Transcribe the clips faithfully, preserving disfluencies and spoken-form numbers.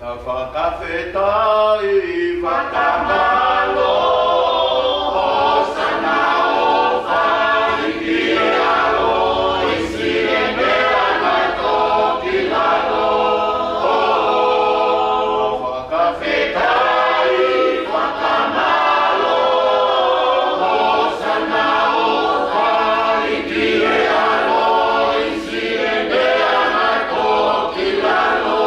Fakafetaʻi, fakamālō, hōsana ʻo fai ki he ʻAlo ʻi Sione ʻa e Toki Lalo. Fakafetaʻi, fakamālō, hōsana ʻo fai ki he ʻAlo ʻi Sione ʻa e Toki Lalo.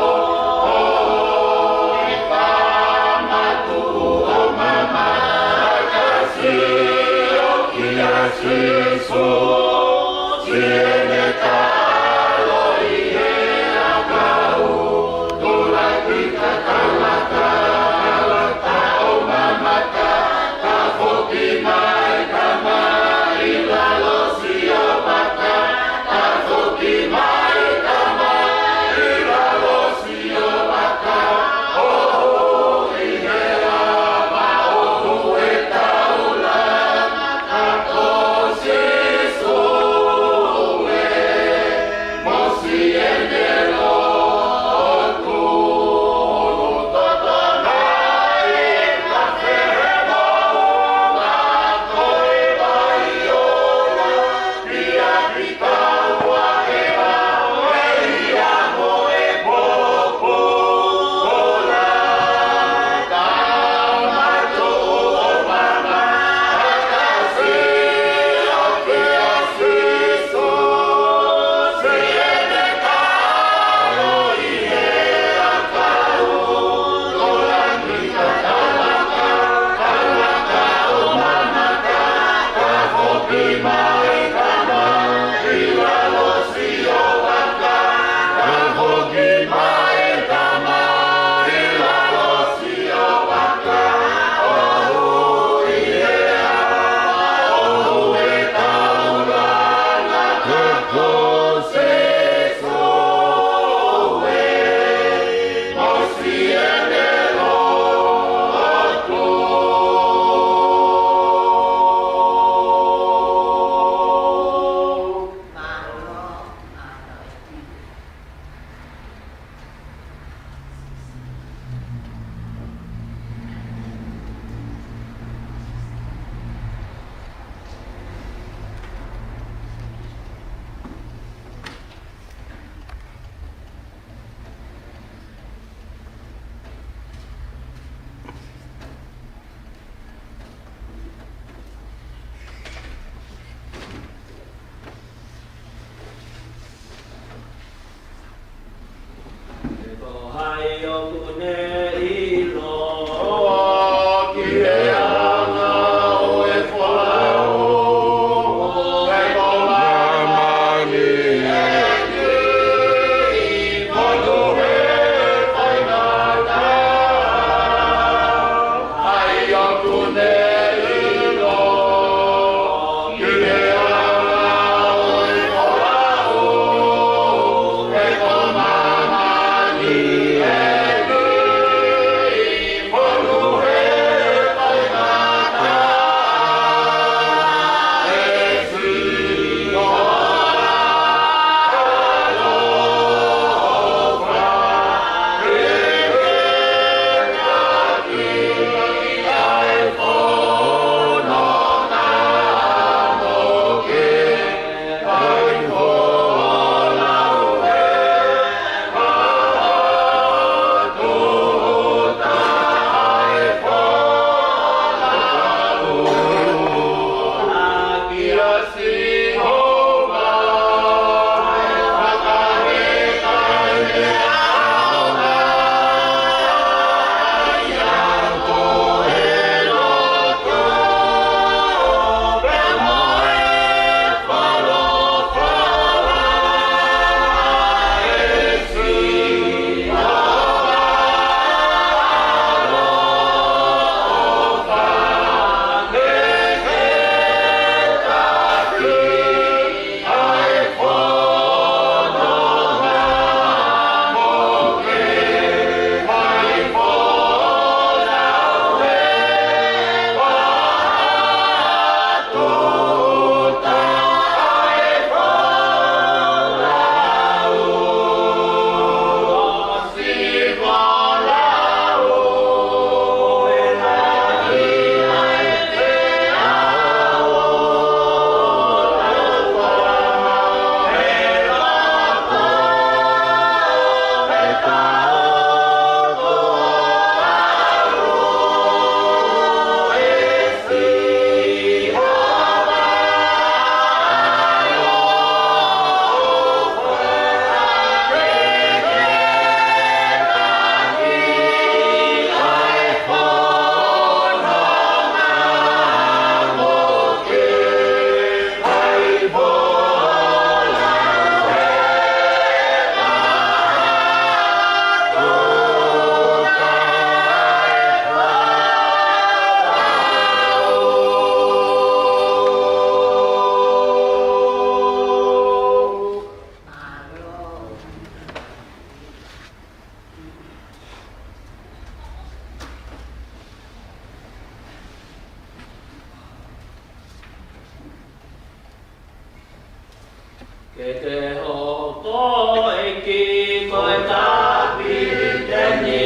Ke ke hoko ʻEiki ko e kapiteni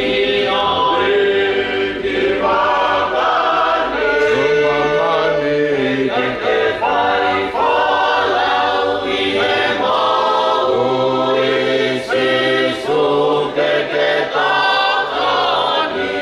ʻo e ʻEiki Vaka ni. Māmani ke ke fai folau ʻi he moʻui, Sīsū, ke ke tokoni.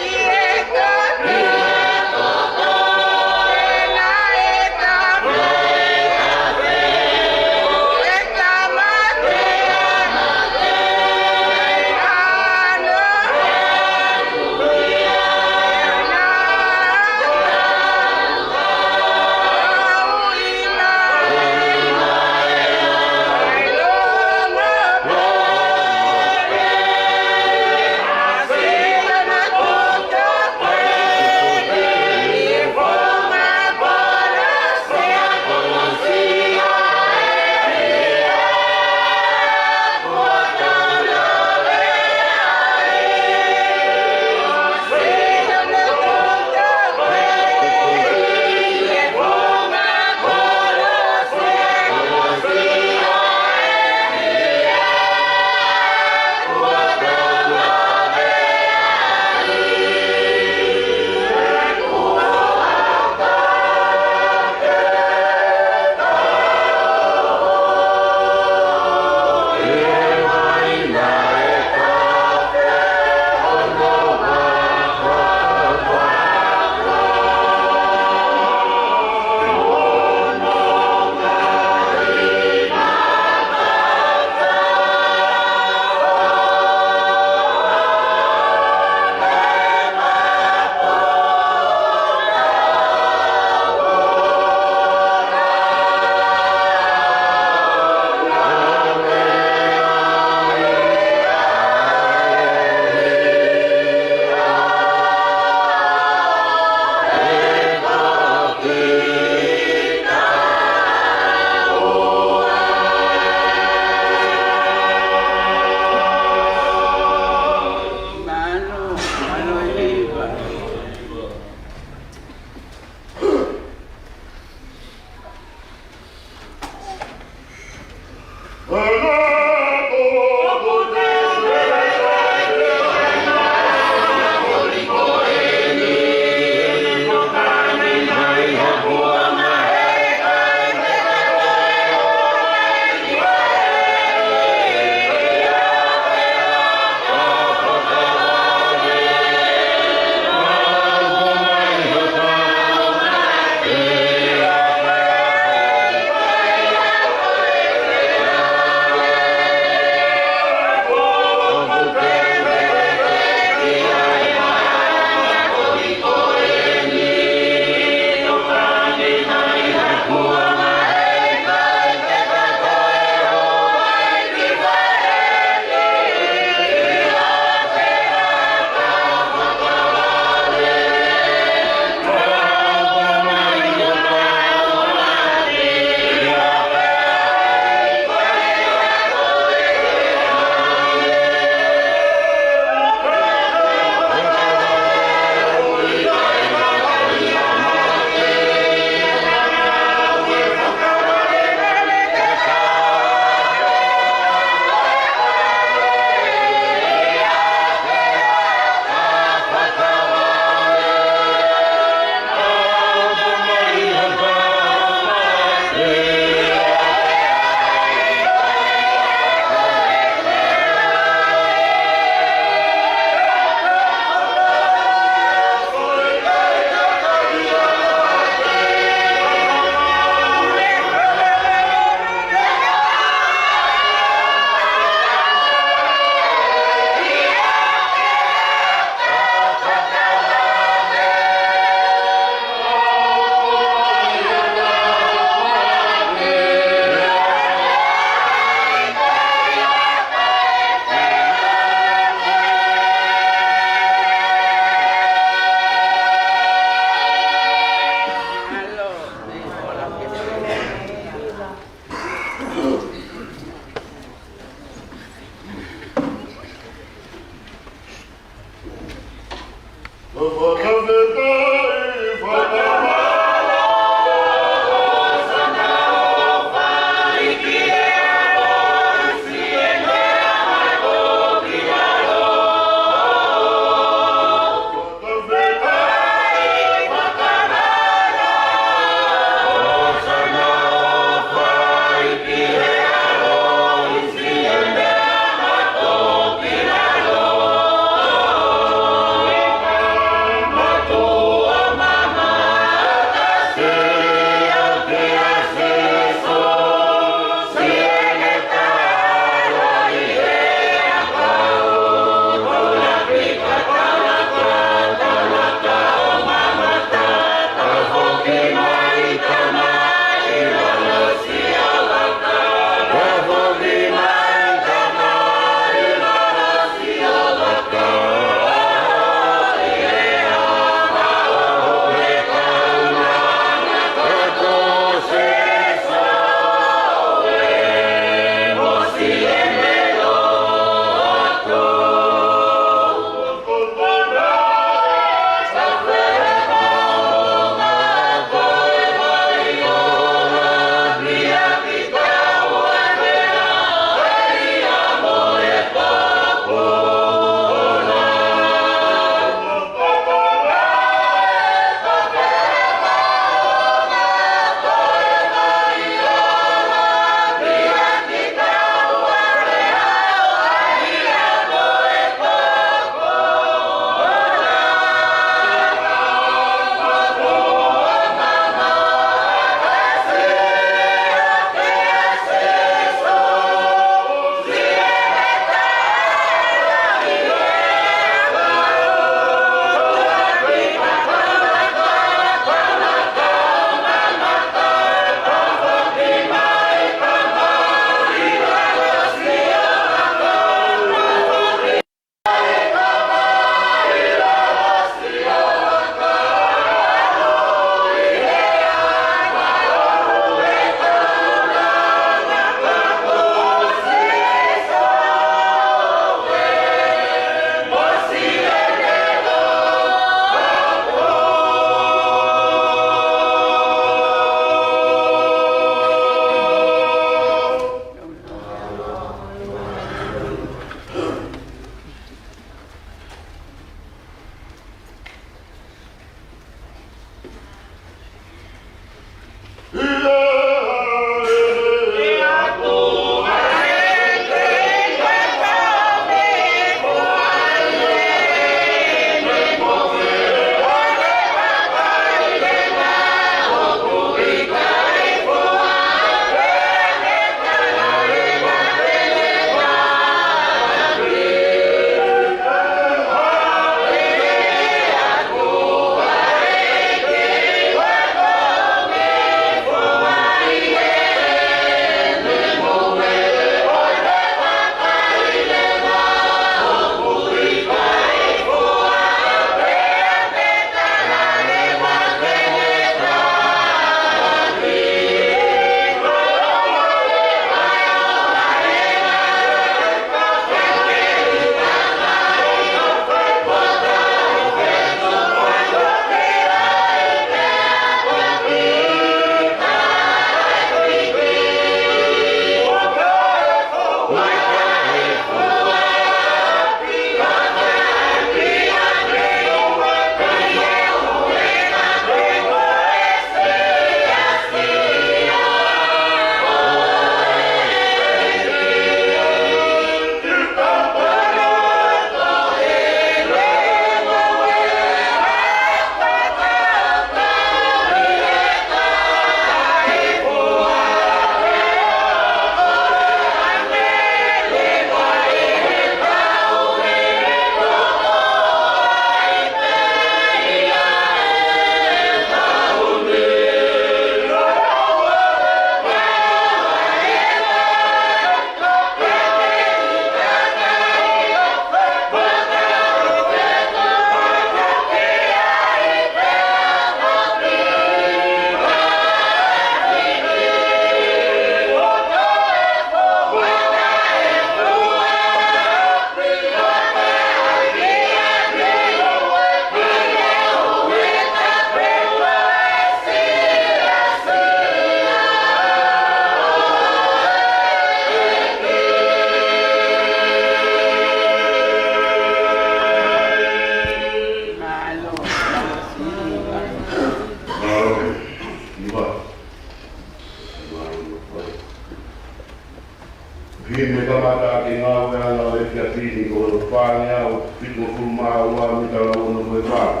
Himi kamata ke ngāueʻanga ʻo e efiafi ni ko hono fāngeau fitungofulu mā ua mita lau ono mo e valu.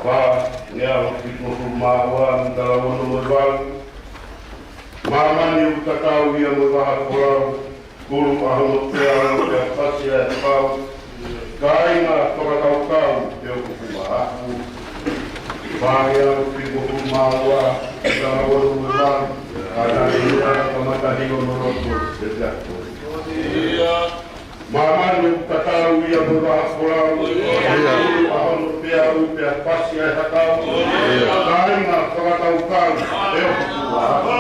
Fāngeau fitungofulu mā ua mita lau ono mo e valu. Māmani ʻoku tatau ia mo e vahaʻa folau, kulu ʻa hono peau pea fasi ʻa e hakau. Kāinga fakakaukau, ʻe ʻoku fuʻu mahafu. Fāngeau fitungofulu mā ua mita lau ono mo e valu. Ka naʻe ʻi ai ha kamata hilo mo loto ʻe te ako. Māmani ʻoku tatau ia mo e vahaʻa folau, kulu ʻa hono peau pea fasi ʻa e hakau. Kāinga fakakaukau, ʻe ʻoku fuʻu mahafu.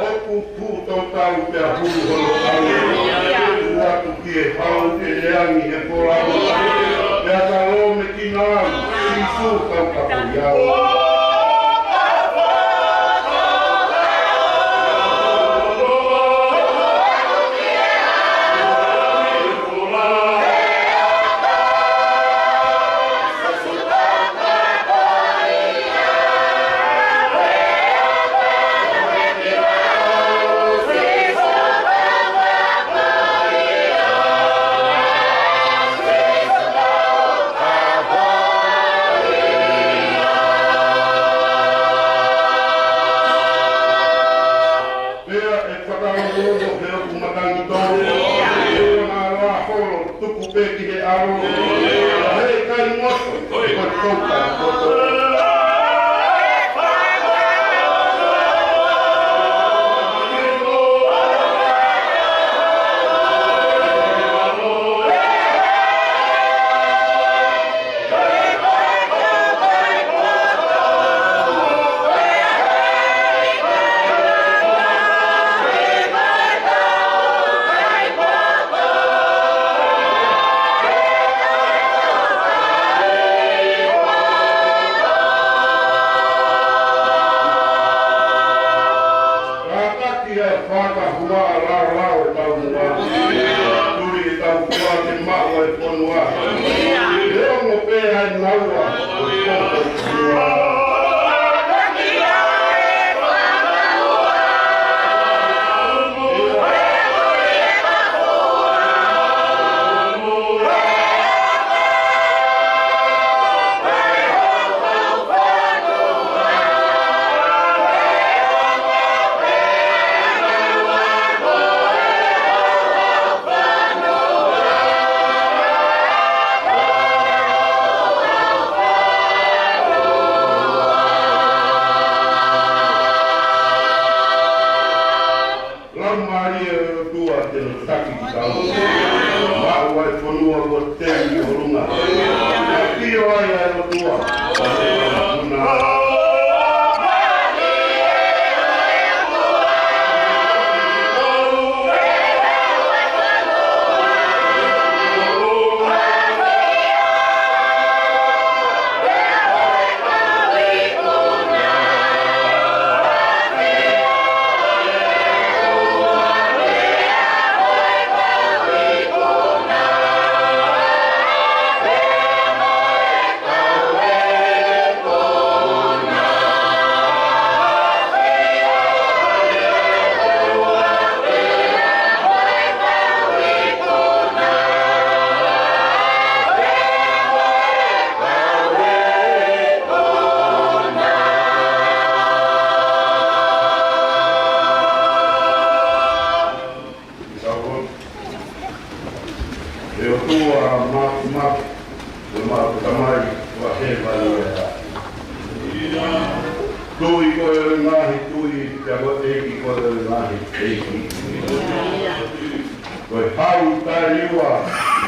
ʻOku fuʻu tautau pea hulu hono ʻalu, ʻoku atu ki he hau ʻe leangi he folau. Pea ka lōmekina au, Sīsū kau kapoiau. Pea ʻe fakaongo he ʻoku matangi tō. Pea mā loa holo tuku pē ki he ʻAlo. He ʻikai ngoto, ko e tau kai koto. Kātaki ʻa e fakahuaʻa laolao ʻetau moa. Tuli ʻetau fua ke maʻu ʻa e fonua. ʻE ongo pē ʻa e ngaua ʻo e fonua. Laumālie ʻo e ʻOtua te ne taki kitautolu. Maʻu ʻa e fonua ʻoku teu ʻi ʻolunga. ʻApio ai ʻa e ʻOtua. ʻE ʻOtua Māfimafi, ʻe Māfimafi, ʻa e Tamai ʻoku ʻi hēvani ʻa e ʻAtā. Tuʻi koe ʻo e ngaahi tuʻi, pea ko e ʻEiki koe ʻo e ngaahi ʻeiki. Ko e hau taʻeliua,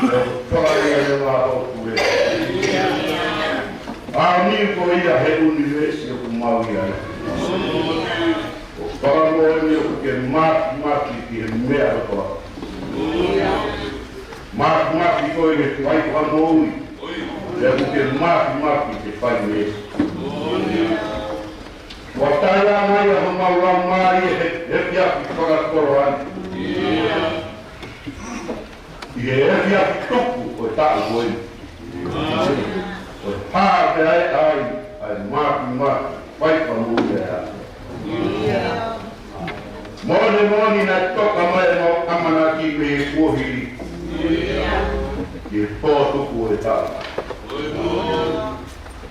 ʻoku fakaʻehiʻehi ʻa e ʻOtua. ʻAho ni ko ia he ʻunivēsi ʻoku mau ʻi ai. ʻOku faka- ke māfimafi ki he meʻa kotoa. Māfimafi koe he fai fakamoʻui. Pea ʻoku ke māfimafi he fai meʻa. Kuo taʻeʻaonga ia homau laumālie he, he efiafi fakakoloa ni. ʻI he efiafi tuku ʻo e taʻu ko eni. ʻO hā pē ai ʻa e, ʻa e māfimafi, fai fakamoʻui ʻa e ʻAfiona. Moʻoni, moʻoni naʻe toka mai ʻemau ʻamanaki mei he kuohili ki he pō tuku ʻo e taʻu.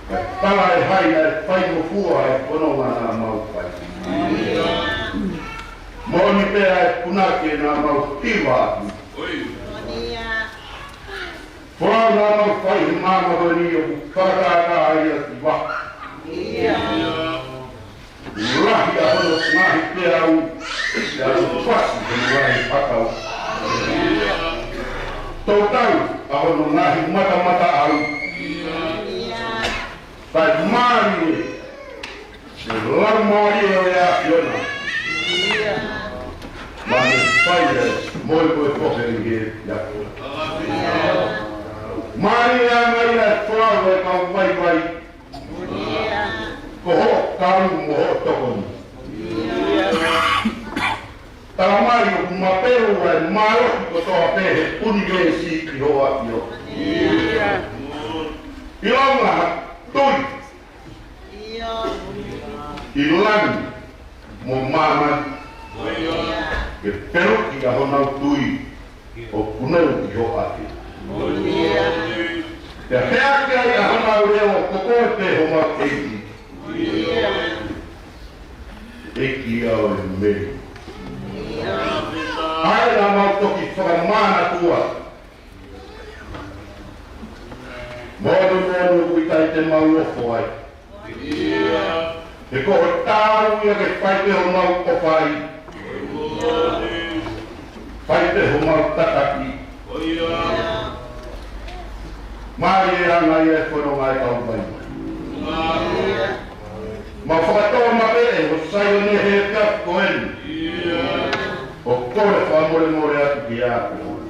Kae tala ʻe hai naʻe faingofua ʻa e fononga naʻa mau fai. Moʻoni pē ʻa e punake naʻa mau hiva ʻaki. Folau naʻa mau fai he māmani ko eni ʻoku fakatātā ia ki vaha. Lahi ʻa hono ngaahi peau, pea ʻoku fasi hono ngaahi hakau. Toutai ʻa hono ngaahi matamataʻau. Kae mālie ʻa e laumālie ʻo e ʻAfiona. Mani fai e moe moe fohe ʻi he ʻAfiona. Mālie ʻa e ngaahi folau ʻa e kau vaivai. Ko hoʻo kau mo hoʻo tokoni. Tala mai ʻoku mapelu ʻa e mālohi kotoa pē he ʻunivēsi ki hoʻo ʻAfio. ʻIlonga ha tui ʻi langi mo māmani. Ke peluki ʻa honau tui ʻoku nau ki hoʻo ʻAfio. Pea heʻaki ai ʻa honau leʻo ko koe pē homau ʻEiki. ʻEiki ʻa e meli. ʻA ia naʻa mau toki fakamānatua. Moʻoni, moʻoni ʻoku ʻikai te mau ofo ai. He ko ho taau ia ke fai pē homau ʻofa ai. Fai pē homau tataki. Mālie ʻa e ngaahi fononga ʻa e kau vaivai. Mau fakatōmapeʻe ho Saione he efiafi ko eni. ʻO kole fakamolemole atu ki he ʻAfiona.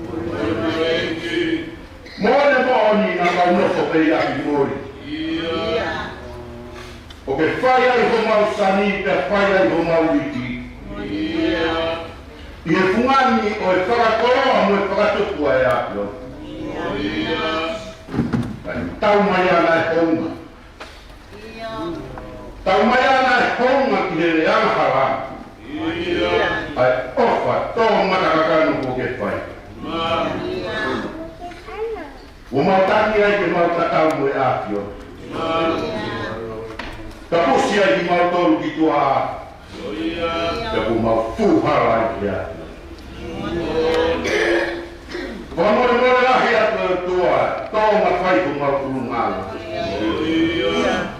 Moʻoni, moʻoni naʻa mau nofo pē ʻi ʻapi moli. ʻO ke fai ai homau sani pea fai ai homau iiki. ʻI he fungani ʻo e fakakoloa mo e fakatupu ʻa e ʻAfiona. Kae tau mai ʻa e ngaahi hounga. Tau mai ʻa e ngaahi hounga ki he angahala. ʻA e ʻofa tō mata kakano kuo ke fai. ʻO mau taki ai ke mau tatau mo e ʻAfiona. Kapusi ai kimautolu ki tuʻa. Pea kuo mau fuhala ai ki he ʻAfiona. Fakamolemole lahi atu ʻOtua, tō mafai homau ʻulungaanga.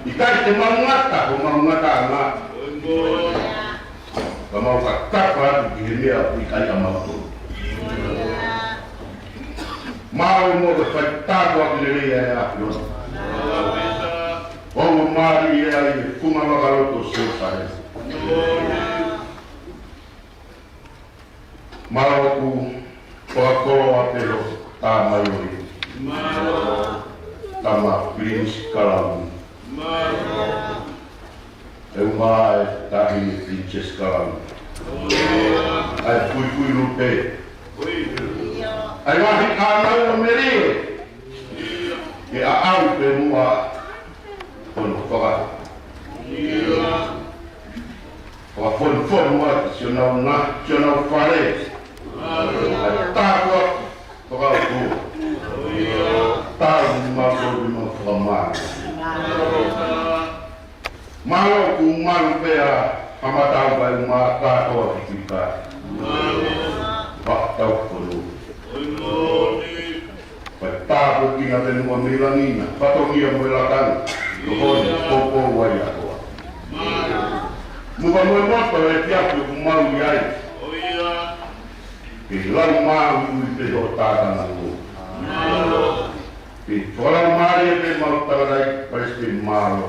ʻIkai te mau ngata homau ngataʻanga. Ka mau fakakapa atu ki he meʻa ʻoku ʻikai ʻamautolu. Mālō mo e fai tāpuaki lelei ʻa e ʻAfiona. Ongo mālie ai e funga vakaloto Selusalema. Mālō ʻoku fakakoloa pē ho tamaioʻeiki. Tama Pilinisi Kalauni. ʻE uma e taʻahine Pilinisesi Kalauni. ʻA e fuifui lupe. ʻA e ngaahi kānau ʻo melie. Ke ʻaʻau pē muʻa hono faka. Fakafonufonu atu siʻonau ngaahi, siʻonau fale. ʻA e tāpuaki fakaʻotua. Tau ni mau sō ni mau fakamālō. Mālō ʻoku malu pē ʻa Haʻamatau Vaimā kātoa ki Kuika. Fakatau kono. Fai tāpuekina pē muʻa mei langi na, fatongia mo e lakanga. Tokoni, poupou ai ʻa koe. Muka mo e moto ʻo e efiafi ʻoku mau ʻi ai. Ke lau māuiui pē hoʻo tākanga mo. Ke fakalaumālie pē mau tangataʻeiki Palesiteni, mālō.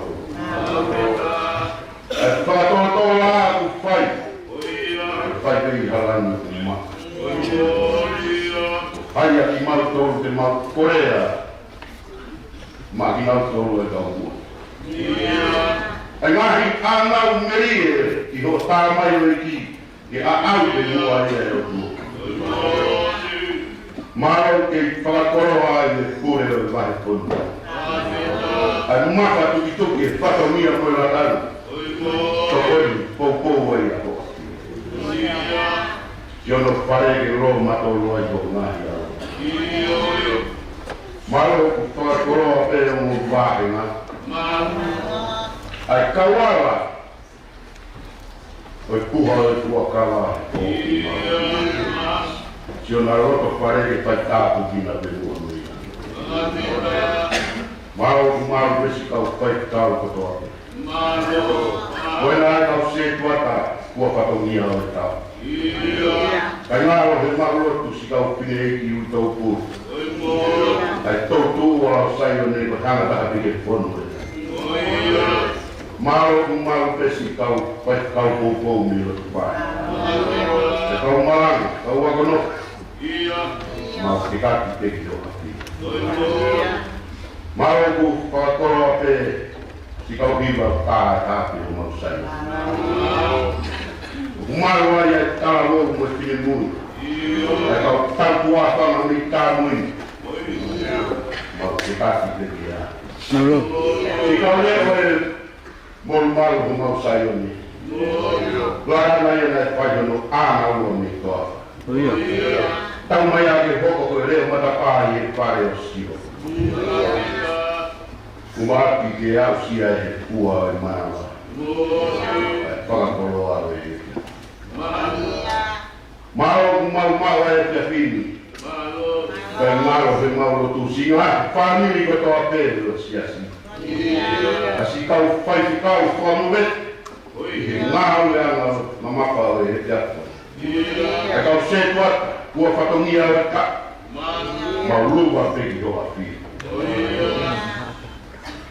ʻA e fakatōtō ʻoku fai. ʻA e ʻi he langi ʻoku maka. Hai ʻa kimautolu te mau kolea maʻa kinautolu ʻa e kau muʻa. ʻA e ngaahi ʻāngelo melie ʻi hoʻo tā mai ʻo e ʻEiki, ke ʻaʻau pē muʻa ia ʻe ʻOtua. Mālō ke fakakoloa ai ʻa e pule ʻo e vahefonua. ʻA e maka tukituki e fatongia mo e lakanga. Tokoni poupou ai ʻa hoʻo ʻAfio. Siʻono fale ke lōmatolu ai hoʻo ngaahi ʻaho. Mālō ʻoku fakakoloa pē ʻa e ongo vāhenga. ʻA e kau ala ʻo e puha ʻo e fuakava. Siʻono loto fale ke fai tāpuekina pē muʻa mei ai. Mālō ʻoku malu pē siʻi kau faifekau kotoa pē. Ko ena ʻa e kau sētuata kuo fatongia ʻo e tau. Kae ngalo he maʻu lotu siʻi kau fineʻeiki ʻi Tupou. ʻA e toutuʻu ʻo Saione ko e hanga taha pē ke fonu e. Mālō ʻoku malu pē siʻi kau faifekau poupou mei loto fale. ʻA e kau malanga, kau akono. Mau ke kati pē ki hoʻo ʻAfio. Mālō ʻoku fakakoloa pē siʻi kau hiva tā tā pē ʻo mau sai. ʻOku malu ai ʻa e talavou mo e finemui. ʻA e kau tautuʻa fanga mei Tamui. Mau ke kati pē ki ai. Mālō. Siʻi kau leʻo ʻo e molumalu homau Saione. Laka mai ʻa e fai hono ʻānaua mei toafa. Tau mai ʻa ke hoko ko e leʻo matapā ʻi he fale ʻo Silo. Kuo maʻu ke aʻusia ʻe he fua ʻo e manava ʻa e fakakoloa ʻo e ʻEiki. Mālō ʻoku mau maʻu ʻa e efiafi ni. Kae ngalo he mau lotu siʻi ngaahi fāmili kotoa pē ʻo e siasi. ʻA siʻi kau faifekau fakamoʻui ʻi he ngāueʻanga mamafa ʻo e efiafi. ʻA e kau sētuata kuo fatongia ʻo e kakai. Mau luva pē ki hoʻo ʻAfio.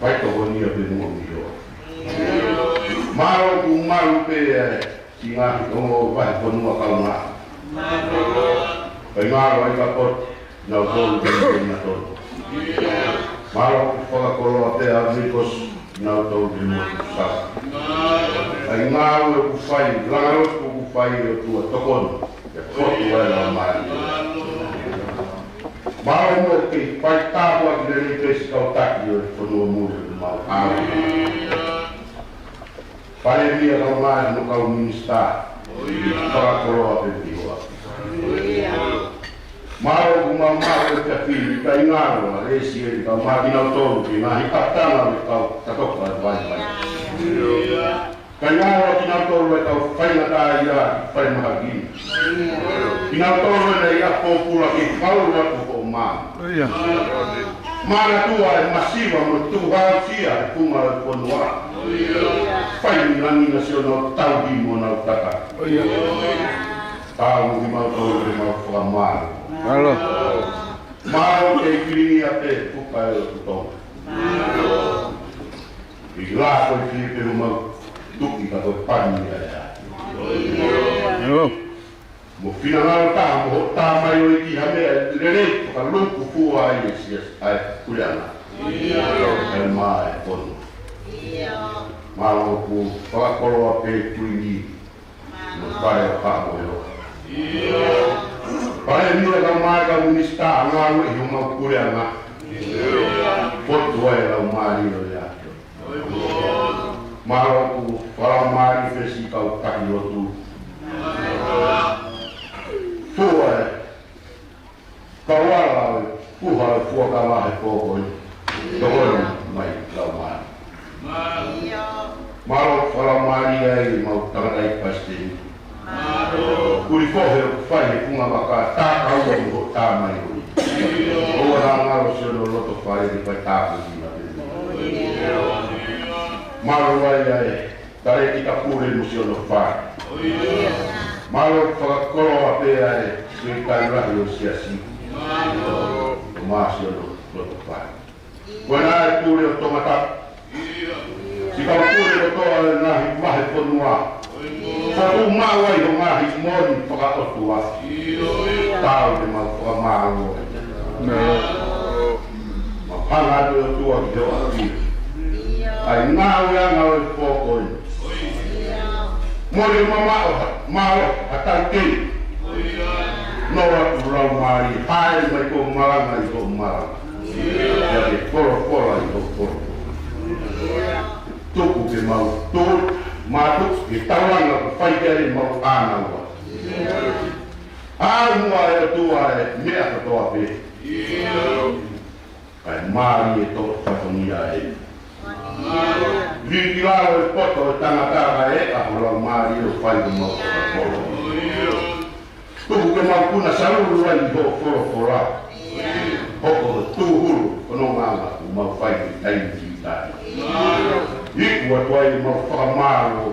Fai tokonia pē muʻa mei hoʻo ʻAfio. Mālō ʻoku malu pē ʻa e siʻi ngaahi ongo vahefonua kaungā. Kae ngalo ai ka pote, nautolu ke moʻui nautolu. Mālō ʻoku fakakoloa pē ʻa Nikos, nautolu ke moʻui sā. Kae ngalo ʻoku fai, langa lotu ʻoku fai ʻe ʻOtua tokoni, ʻe fotu ai ʻa e mali. Mālō mo ke fai tāpuaki lelei pē siʻi kau taki ʻo e fonua muli ʻo mau ʻAfio. Palēmia kaungā mo e kau minisitā. Fakakoloa pē mei hoʻo ʻAfio. Mālō ʻoku mau maʻu ʻa e efiafi ni kae ngalo ʻa Lesieli kae ʻumaʻā kinautolu ki he ngaahi ʻapitanga ʻo e kau kātoanga ʻo e vaivai. Kae ngalo kinautolu ʻa e kau faingataʻaʻia ʻi falemahaki ni. Kinautolu ʻa e ngaahi ʻapi pōpula ke kau atu hoʻo mā. Manatua ʻa e masiva mo e tukuhausia ʻa e funga ʻo e fonua. Fai ni nani na siʻonau tauhi mo ʻenau tata. Tau mo kimautolu ke mau fakamālō. Mālō. Mālō ke kilingia pē fuka ʻo e kutonga. ʻI la ko i ki pē mau tuki ka ko e pani ia ia. Mālō. Mo finangalo taha mo hoʻo tā mai ʻo e ʻEiki ha meʻa lelei fakalukufua ai e siasi ʻa e puleʻanga. ʻA e mā e pono. Mālō ʻoku fakakoloa pē Kuini mo e fale ʻo Haʻamohemohe. Palēmia kae ʻumaʻā e kau minisitā ngāue ʻi homau puleʻanga. Fotu ai e laumālie ʻo e ʻAfio. Mālō ʻoku fakalaumālie pē siʻi kau taki lotu. Fua e kau ala ʻo e puha ʻo e fuakava he pō ko eni. Tokoni mai laumālie. Mālō ʻoku fakalaumālie ai ʻemau tangataʻeiki palesiteni. Kuli fohe ʻoku fai he funga vaka tā kaua mo hoʻo tā mai ʻo e. ʻOua naʻa ngalo siʻono loto fale ke fai tāpuekina pē. Mālō ai ʻa e talēkita pule mo siʻono fale. Mālō ʻoku fakakoloa pē ʻa e Sekelitali Lahi ʻo e Siasi. ʻUmaʻā siʻono loto fale. Ko ena e pule ʻo Tongatapu. Siʻi kau pule kotoa ʻo e ngaahi vahefonua. Ko e ʻumaʻā ʻa e ngaahi moʻoni fakaʻotua. Tau ke mau fakamālō. Mau hanga atu ʻOtua ki he ʻapi. ʻA e ngāueʻanga ʻo e pō ko eni. Mole mamaʻo ha, mālō ha taukei. Noa atu Laumālie, hae mai ko e malanga ʻi hoʻo malanga. ʻIo ke folofola ʻi hoʻo folofola. Tuku ke mau tō, mātuku ke taulanga ko fai ke mau ʻānaua. ʻAu muʻa ʻe ʻOtua e meʻa kotoa pē. Kae mālie tō fatongia ē. Lī ki lalo e poto e tangata kae ʻa ho Laumālie ʻo fai ko mau fakakolo. Tuku ke mau kuna salulu ai ʻi hoʻo folofola. Hoko ko e tūhulu ʻo e ngāue ʻoku mau fai ʻi he taimi ni. Iku atu ai mau fakamālō.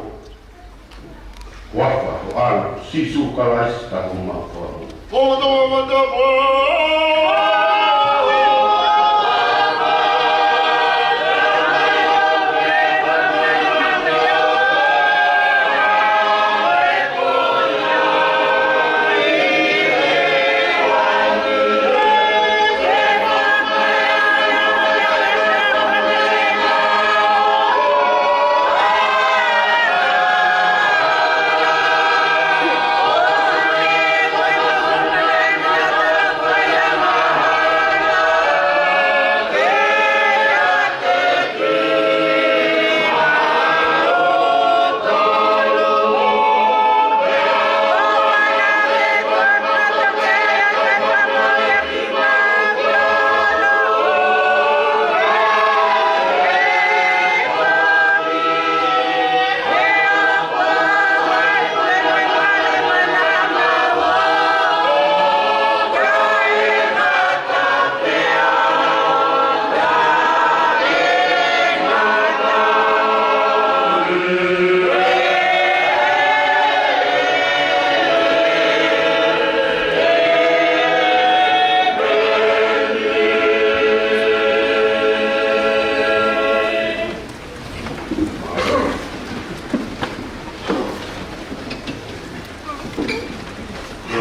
Huafa ho ʻAlo, Sīsū Kalaisi, ka ko mau fakamoʻui. Ko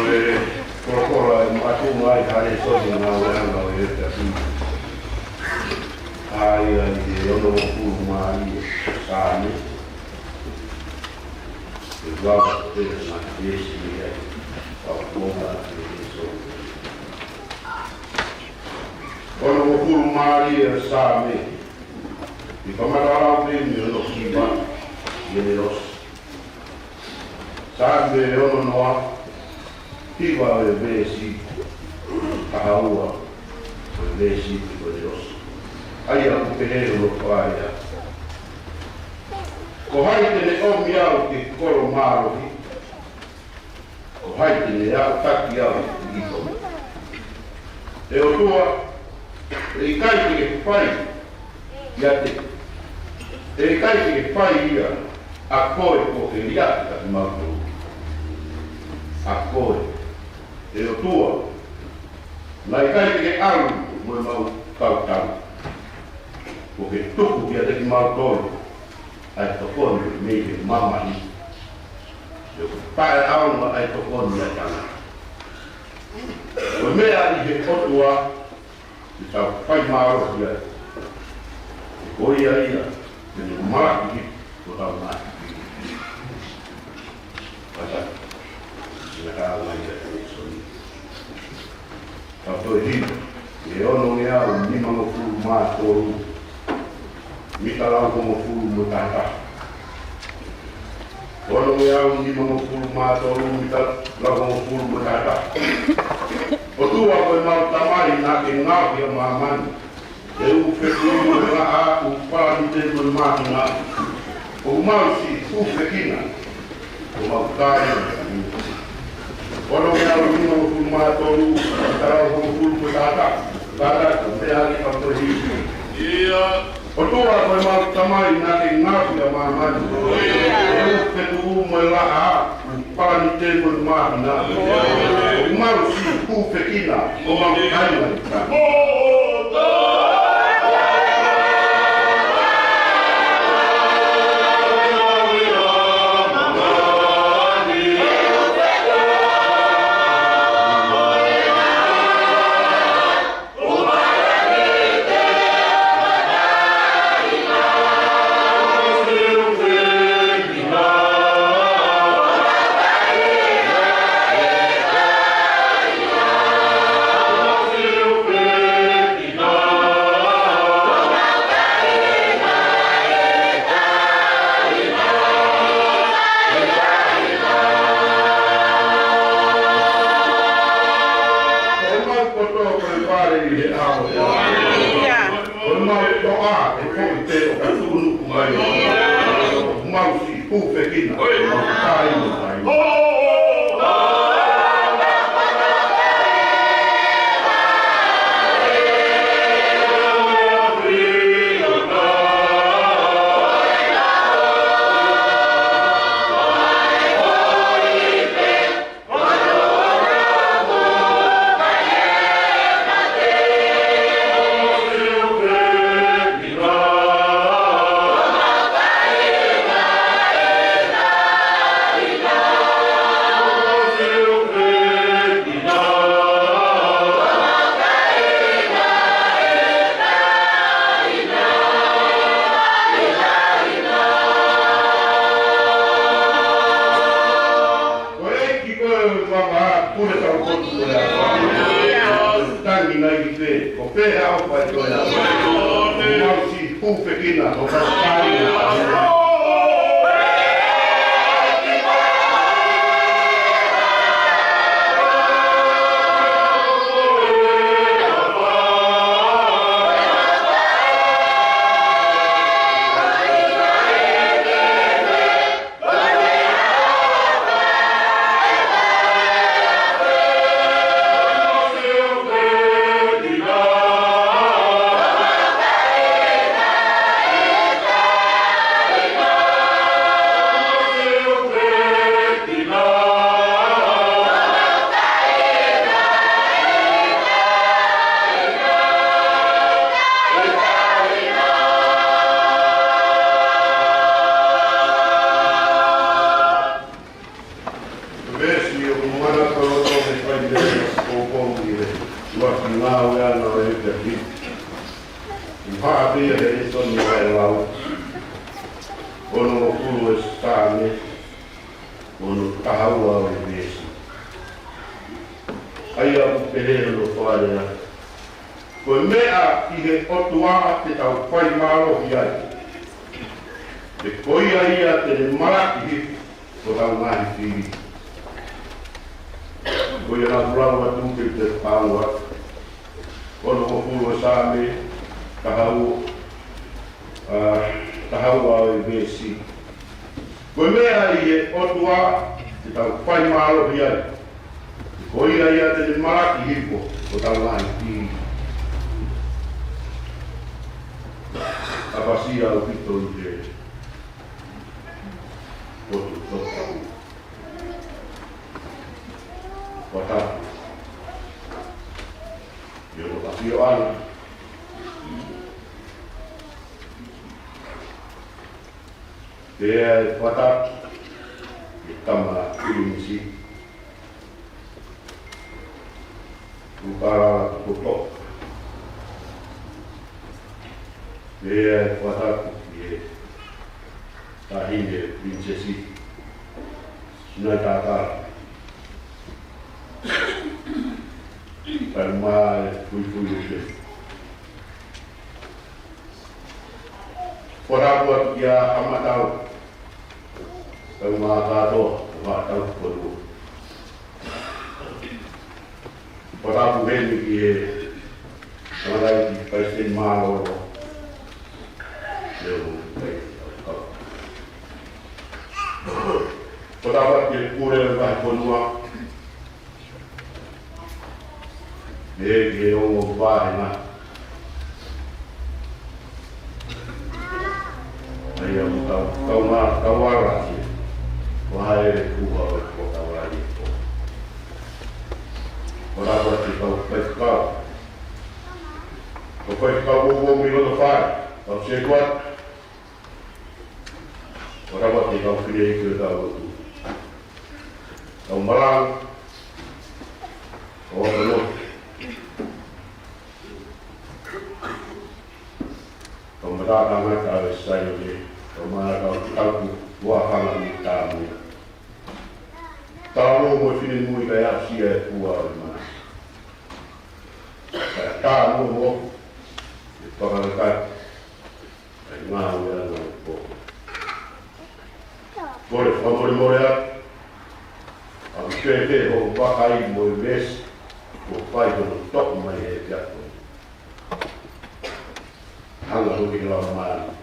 e folofola ʻe makatuʻunga ai ha lēsoni ngāueʻanga ʻo e ʻEiki. ʻA ia ʻi he onongofulu mā ua Saame. Ke lau pē ngaahi veesi mei ai. Kau konga ki he lēsoni. Onongofulu mā ua Saame. ʻI he kamata lau pē mei hono hiva ki heʻene ʻosi. Saame ono noa, hiva ʻo e veesi taha ua, ʻo e veesi ko ʻene ʻosi. ʻA ia ʻoku pehē hono fakalea. Ko hai te ne ʻomi au ki he kolo mālohi? Ko hai te ne aʻutaki au ki ʻitonga? ʻE ʻOtua, ʻe ʻikai te ke fai ia te, ʻe ʻikai te ke fai ia ʻa koe ko e liʻaki ʻa kimautolu. ʻA koe, ʻe ʻOtua, naʻe ʻikai te ke ʻalu mo ʻemau tautau. Kuo ke tuku kiate kimautolu ʻa e tokoni mei he mamahi. ʻIo, ko e taʻeʻaonga ʻa e tokoni ʻa e tangata. Ko e meʻa ʻi he ʻOtua, ʻi heʻetau fai mālohi ai. Ko ia ia, te ne malaki hifo hotau ngaahi. Pata, ʻi he kahaʻu mai ʻa e lēsoni. Ka toe hiva, ʻi he onongeau nimangofulu mā tolu, mita lau hongofulu mo e taha taha. Onongeau nimangofulu mā tolu, mita lau hongofulu mo e taha taha. ʻOtua ko ʻemau Tamai naʻa ke ngaohi ʻa māmani, ʻi he ʻū fetuʻu mo e laʻā, ʻū palanite mo e māhina. ʻOku mau siʻi hūfekina, ʻoku mau kāinga. Onongeau nimangofulu mā tolu, mita lau hongofulu mo e taha taha. Kātaki, meʻa ake ka toe hiva. ʻIo. ʻOtua ko ʻemau Tamai naʻa ke ngaohi ʻa māmani, ʻi he ʻū fetuʻu mo e laʻā, ʻū palanite mo e māhina. ʻOku mau siʻi hūfekina, ʻoku mau kāinga. Hūfekina. Oi. Mau kai, mau kai. Ko e ʻEiki ko e ʻOtua, pule tau potu ko e ʻOtua. Tangi nai ki te, ko pē ʻofa ʻa e ʻOtua. Mau siʻi hūfekina, ko ka kai. Veesi ʻoku mana koloto he fai mea poupou ʻi he ʻuluaki ngāueʻanga ʻo e ʻEiki. ʻOku haʻu pē ia he lēsoni ʻa e lau. Onongofulu e Saame, ono taha ua ʻo e veesi. ʻA ia ʻoku pehē hono fakalea: Ko e meʻa ʻi he ʻOtua te tau fai mālohi ai, he ko ia ia te ne malaki hifo hotau ngaahi fili. Ko ia naʻa ku lau atu ki he pāua, onongofulu e Saame, taha ua, ʻa, taha ua ʻo e veesi. Ko e meʻa ʻi he ʻOtua te tau fai mālohi ai, ko ia ia te ne malaki hifo hotau ngaahi fili. ʻApasia ʻaupito ʻi he potu Tonga. Fakatapu. ʻI hono ʻafioʻanga. Pea fakatapu ki he tama ʻIlinisi, Tukalala Tukuto. Pea fakatapu ki he taʻahine Pilinisesi Sinaitātā. Kae ʻumaʻā e fuifui uke. Fakatapu atu kia Haʻamatau, kae ʻumaʻā kātoa, ʻo Haʻatau Fonua. Fakatapu heni ki he tangataʻeiki palesiteni mālōlō. Leo Kai. Fakatapu atu ki he pule ʻo e vahefonua. Mei he ongo vāhenga. ʻA ia ʻoku tau, tau ngā, tau ala ki he vahaʻa e kuha ʻo e kuha tau ala i ko. Ko e lava ke tau faifekau. Ko e faifekau ʻo ʻo mei loto fai. Tau sētuata. Ko e lava ke tau fili i ke tau lotu. Tau malanga. Ko e lotu. Kau matātangata ʻo e Saione, kau matātangata ʻo e Tuʻapanga ni tāmui. Tāmui mo e finemui kae aʻusia e fua ʻo e mana. Kae tāmui mo e fakalakatu, kae ngāue ʻa e ngāue pō. Kole fakamolemole atu, ʻoku fēfē hoʻo vakai mo e veesi, kuo fai hono toʻo mai he efiafi ko eni. Hanga hoki ki he Laumālie.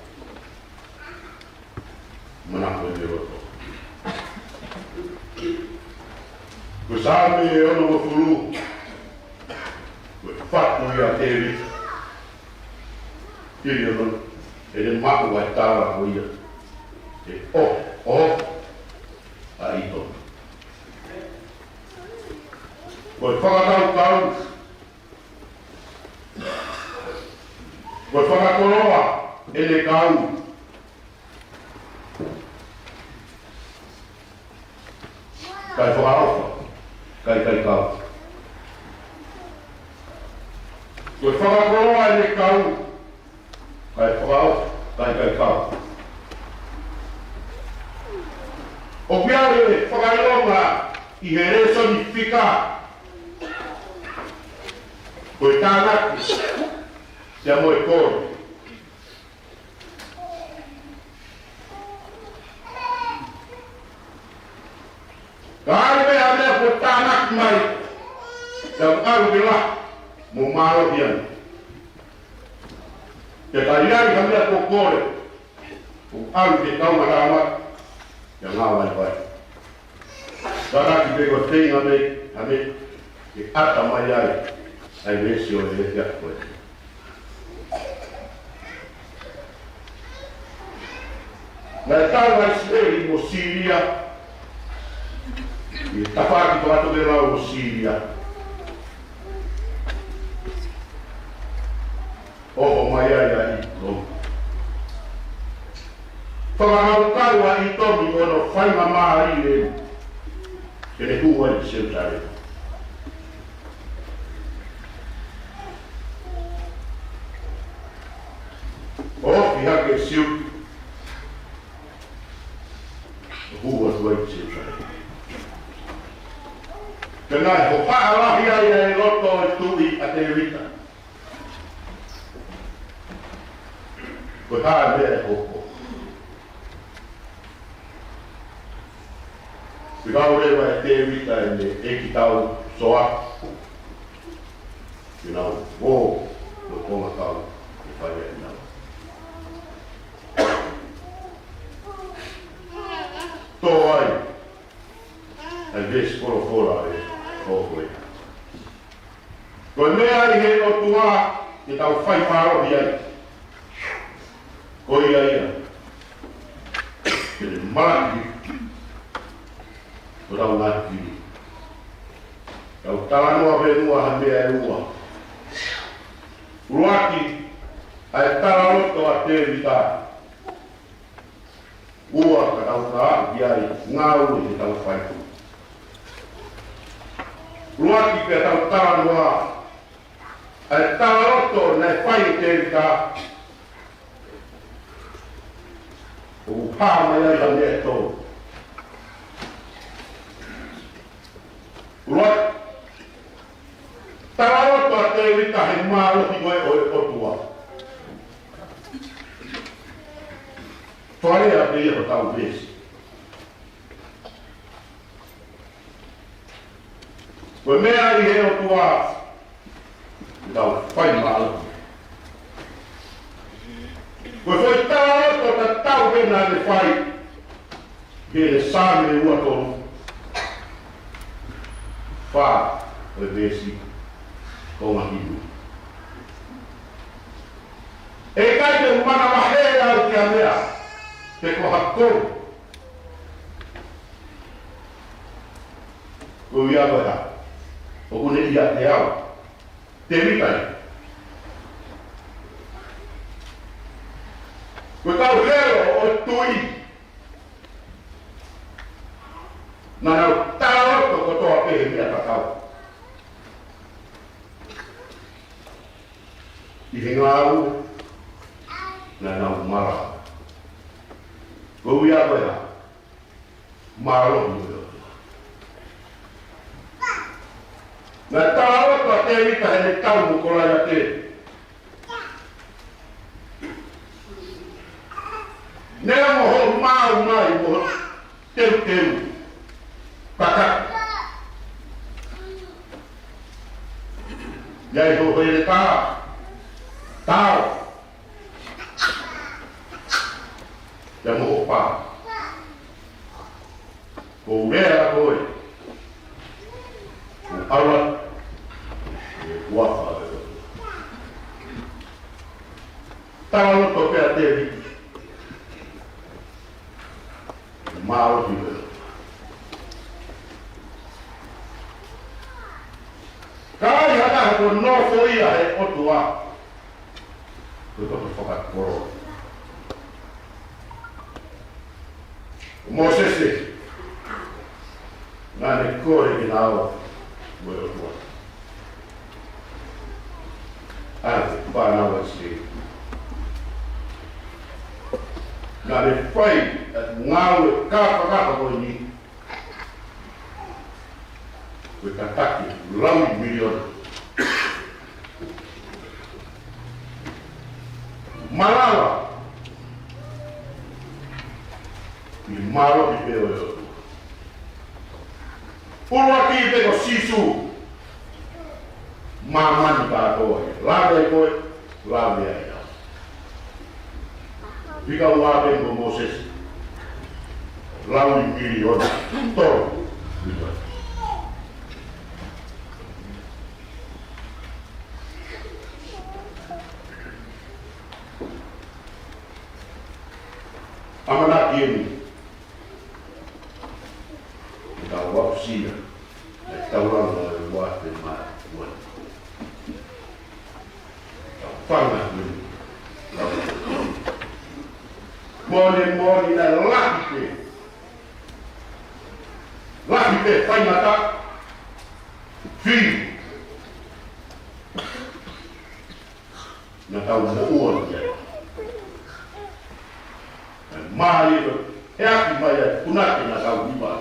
Manako ʻi he loto. Ko e Saame onongofulu, ko e fatu ia ʻa Tēvita. Pili ono, ʻene maʻu ʻa e tala ko ia ʻe ʻohoʻoho ʻa ʻĪtomi. Ko e fakakaukau, ko e fakakoloa ʻene kau, kae fakaʻofa, kae ʻikai kau. Ko e fakakoloa ʻene kau, kae fakaʻofa, kae ʻikai kau. ʻOku ʻi ai e fakaʻilonga ʻi he lēsoni fika, ko e tānaki pea mo e kole. Ka ʻi ai pē ha meʻa kuo tānaki mai, pea ʻoku ʻalu ke lahi mo mālohi ange. Pea ka ʻi ai ha meʻa kuo kole, ʻoku ʻalu ke kaungā lama, pea ngāue vaivai. Tānaki pē ko e feinga mei, ha meʻa ke ʻata mai ai ʻa e veesi ʻo e efiafi ko eni. Naʻe tau ʻa ʻIsileli mo Sīlia, ʻi he tafaʻaki fakatokelau ʻo Sīlia. ʻOho mai ai ʻa ʻĪtomi. Fakakaukau ʻa ʻĪtomi ko hono faingamālie eni ke ne hū ai ki Selusalema. ʻO ofi hake e siuki, ʻo hū atu ai ki Selusalema. Pea naʻe hohaʻa lahi ai ʻa e loto ʻo e tuʻi ʻa Tēvita. Ko e hā e meʻa ʻe hoko? Fekau leva ʻe Tēvita ʻene ʻeikitau Soapi ke nau ō ki he konga kau ke fai ai ʻenau. Tō ai ʻa e veesi folofola ʻo e hoko ia. Ko e meʻa ʻi he ʻOtua ke tau fai mālohi ai, ko ia ia ke ne malaki hotau ngaahi fili. Tau talanoa pē muʻa ha meʻa ʻe ua. ʻUluaki, ʻa e talaloto ʻa Tēvita. Ua, ka tau tala ki ai, ngāue ke tau fai. ʻUluaki pea tau talanoa, ʻa e talaloto naʻe fai ʻe Tēvita, ʻoku hā mai ai ha meʻa ʻe tolu. ʻUluaki, talaloto ʻa Tēvita he mālohi ko ē ʻo e ʻOtua. Fakalea pē ia hotau veesi. Ko e meʻa ʻi he ʻOtua, tau fai mālohi. Ko e foʻi talaloto tatau pē naʻa ne fai ʻi he Saame ua tolu fā ʻo e veesi konga hiva. ʻE ʻikai te u manavahē au ki ha meʻa, pe ko ha kou. Ko ia ko e hā? ʻOku ne ʻiate au. Tēvita ia. Ko e kau helo ʻo e tuʻi, naʻa nau talaloto kotoa pē he meʻa tatau. ʻI he ngāue naʻa nau mala. Ko ia ko e hā? Mālohi ʻo e ʻOtua. Naʻe talaloto ʻa Tēvita heʻene tau mo Kolaiate. Neongo hoʻo maau mai mo hoʻo teuteu kakaka, ʻi ai hoʻo heletā, tao, pea mo hoʻo pā. Aua, ʻe ua fa e. Talaloto pē ʻa Tēvita. Mālohi pē. Ka ai ha taha kuo nofo ia he ʻOtua, ko e poto fakakoloa. Mōsese, naʻa ne kole ke na ō mo e ʻOtua. ʻA e fānau ʻa ʻIsileli. Naʻa ne fai ʻa e ngāue kākā ko eni. Ko e tataki lau miliona. Malava ʻi he mālohi pē ʻo e ʻOtua. ʻUluaki pē ko Sīsū. Māmani kātoa ia. Lave ai koe, lave ai au. Fika ua pē mo Mōsese. Lau miliona. Tolu miliona. ʻAmanaki eni. Tau aʻusia ʻa e taulanga ʻo e ua te ma ua. Tau fanga eni. Moʻoni, moʻoni naʻe lahi pē. Lahi pē faingataʻa. Fili. Naʻa tau moʻua ki ai. Naʻe mālie ʻa e ʻaki mai ʻa e punake naʻa tau hiva.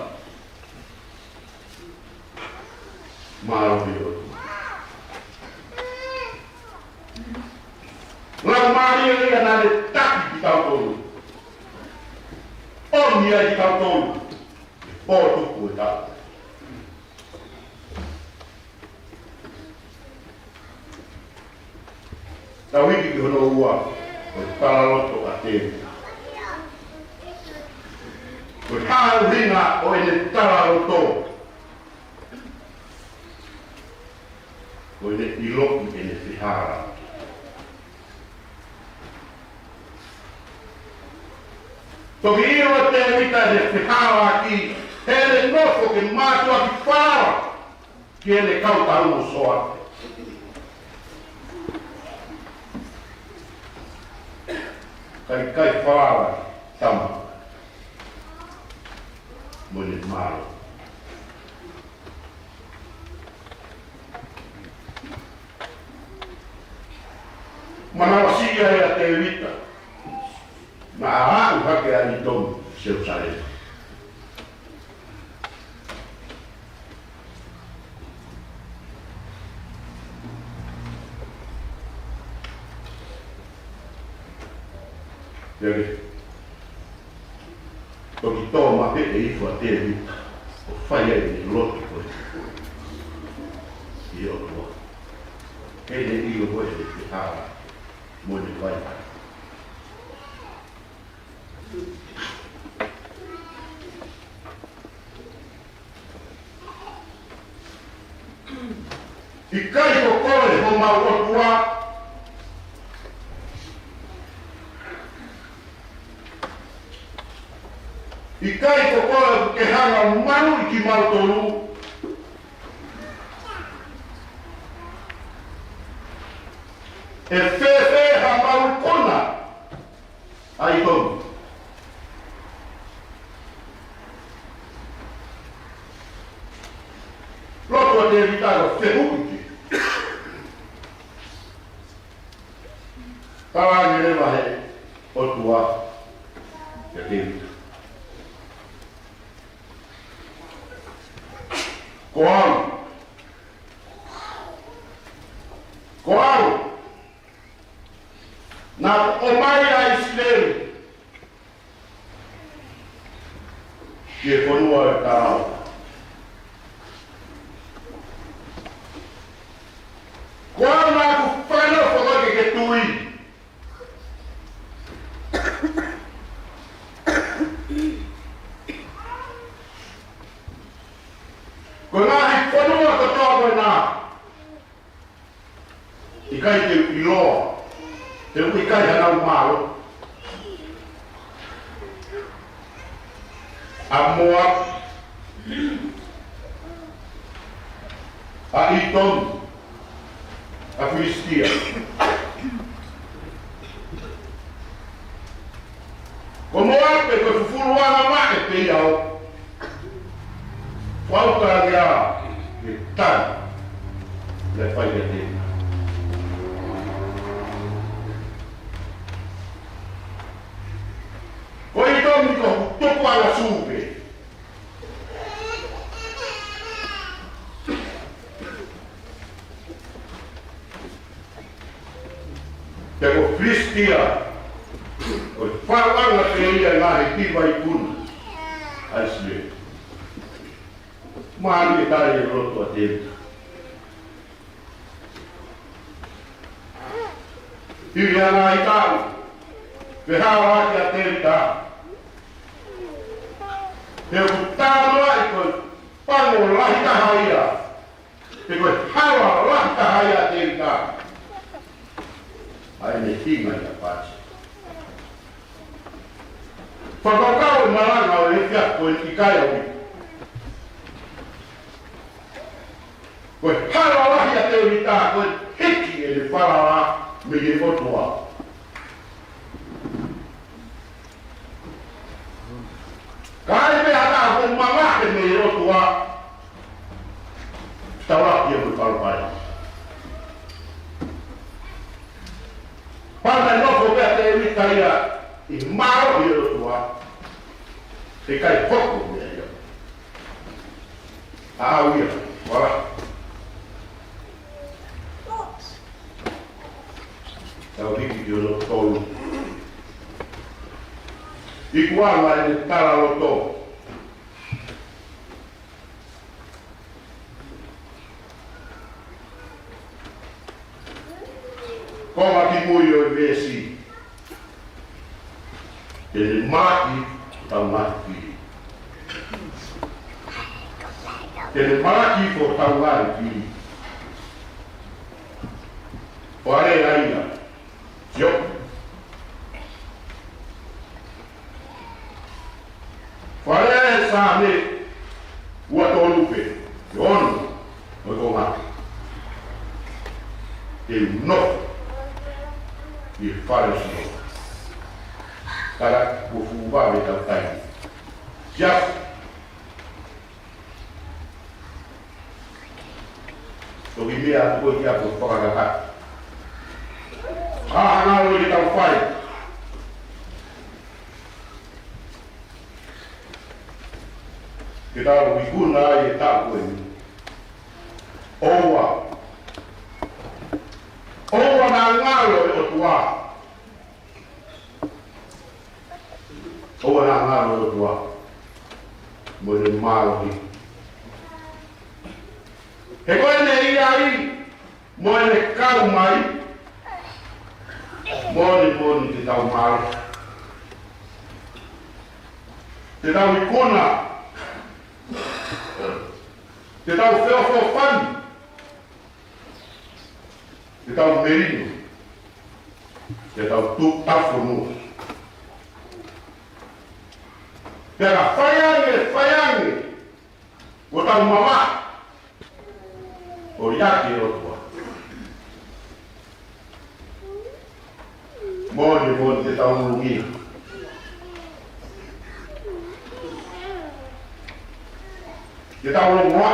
Mālie ʻo. Laumālie ia naʻa ne taki kitautolu. ʻOmi ai kitautolu. Pō tuku e tau. Tau hiki ki hono ua, ko e talaloto ʻa Tēvita. Ko e hā e ʻuhinga ʻo ʻene talaloto? Ko ʻene ʻiloʻi ʻene fehālaaki. Toki ʻilo ʻe Tēvita ʻene fehālaaki, heʻene nofo ke mātuʻaki falala ki heʻene kau taʻu mo Soate. Kae ʻikai falala ki he tama mo ʻene mālohi. Manavasiʻi ai ʻa Tēvita, naʻa aʻu hake ʻa ʻItomi ki Selūsalema. Ia ke toki tō mapeʻe hifo ʻa Tēvita, ʻo fai ai ʻene lotu ko ē ki he ʻOtua. Heʻene ʻilo ko ē ʻene fehālaaki mo ʻene vaivai. ʻIkai ko koe homau ʻOtua. ʻIkai ko koe ke hanga ʻo maluʻi kimautolu. ʻE fēfē haʻamau ikuna ʻa ʻItomi? Lotu ʻa Tēvita ko e fehuʻi ke tala ange leva ʻe he ʻOtua kia Tēvita. Ko au. Ko au. Naʻa ku ʻomai ʻa ʻIsileli ki he fonua ʻo e taʻau. Ko au naʻa ku fakanofo koe ke ke tui. Ko e ngaahi fonua kotoa ko Naʻa ʻikai te u ʻiloa, te u ʻikai hanau mālohi. ʻA Moape, ʻa ʻItomi, ʻa Filisitia. Ko Moape ko e fufuluʻanga maʻe pē ia ʻo fauta ia ke tali, le fai ia te. Ko ʻItomi ko e tupuʻanga sū pē. Pea ko Filisitia, ko e fauʻanga pē ia ʻa e ngaahi hiva ikuna ʻa ʻIsileli. Mālie e tali e lotu ʻa Tēvita. Hili ʻa e ngaahi taʻu, pea hao ʻa Tēvita. He ʻoku tala ʻe he pango lahi taha ia, he ko e hala lahi taha ia ʻa Tēvita, ʻa ʻene hinga ʻia Patisepa. Fakakaukau e malanga ʻo e efiafi ko eni ki he ʻaho ni. Ko e hala lahi ʻa Tēvita, ko e hiki ʻene falala mei he ʻOtua. Ka ʻi ai pē ha taha ʻoku mavahe mei he ʻOtua, taulaki ia mo e palopalema. Pea naʻe nofo pē ʻa Tēvita ia ʻi he mālohi ʻo e ʻOtua, ʻikai hoko mei ai ia. ʻAʻau ia, wala. Tau hiki ki hono tolu. Ikuʻanga ʻene talaloto. Konga kimui ʻo e veesi. Te ne malaki hotau ngaahi fili. Te ne malaki hotau ngaahi fili. Ko e lea ia. Sio. Fale ʻa e Saame ua tolu pē, ʻi hono, ʻo e konga. Te u nofo ʻi he fale ʻo Sihova. Kala ko fuva me tau tai. Just toki meʻa atu ko ia ko fakakaka. ʻA, hanga ʻo ke tau fai. Ke tau ikuna ai e taʻu ko eni. ʻOua. ʻOua naʻa ngalo e ʻOtua. ʻOua naʻa ngalo e ʻOtua mo ʻene mālohi. He ko ʻene ʻi ai mo ʻene kau mai, moʻoni moʻoni te tau mālohi. Te tau ikuna, te tau feʻofoʻofani, te tau melino, te tau tuʻu tafonua. Pea ka fai ange, fai ange, ʻo tau mamaʻo ʻo liʻaki e ʻOtua. Moʻoni moʻoni te tau ulungia. Te tau longoaʻa.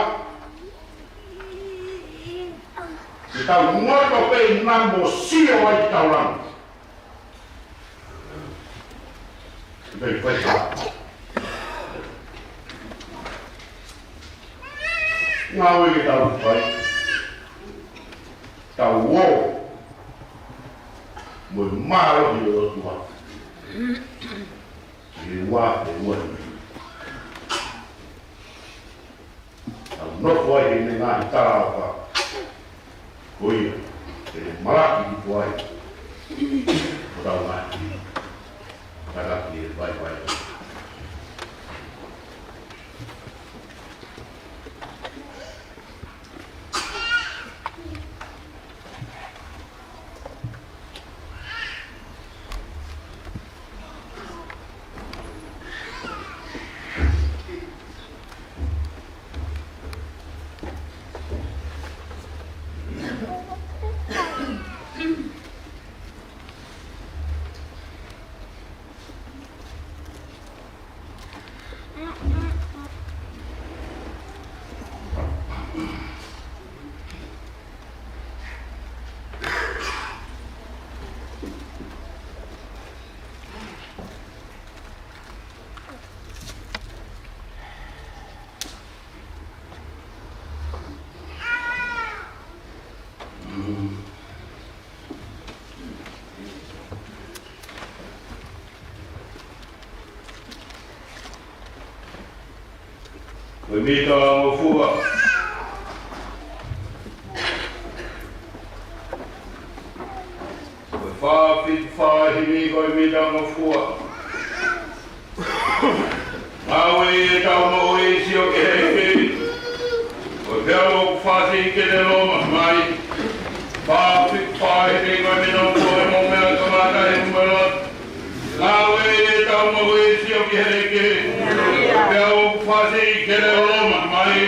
Te tau ngoto pē ʻi namo sio ai ki tau lama. Pea fai ha ngāue ke tau fai. Tau ō mo e mālohi ʻo e ʻOtua. ʻI he ua pe ua ni. Tau nofo ai he ngaahi talaʻofa. Ko ia, te ne malaki ki tuai. Ko tau ngaahi. Kata ki e vai vai. Ko e mita ʻo e ngofua. Ko e fā fitu fā himi ko e mita ʻo e ngofua. Ngāue ʻi heʻetau moʻui, sio ki he ʻEiki. Ko e peau ʻoku fasi ke ne loma mai. Fā fitu fā himi ko e mita ʻo e ngofua, mo e meʻa kamata he numela. Ngāue ʻi heʻetau moʻui, sio ki he ʻEiki. Ko e peau ʻoku fasi ke ne loma mai.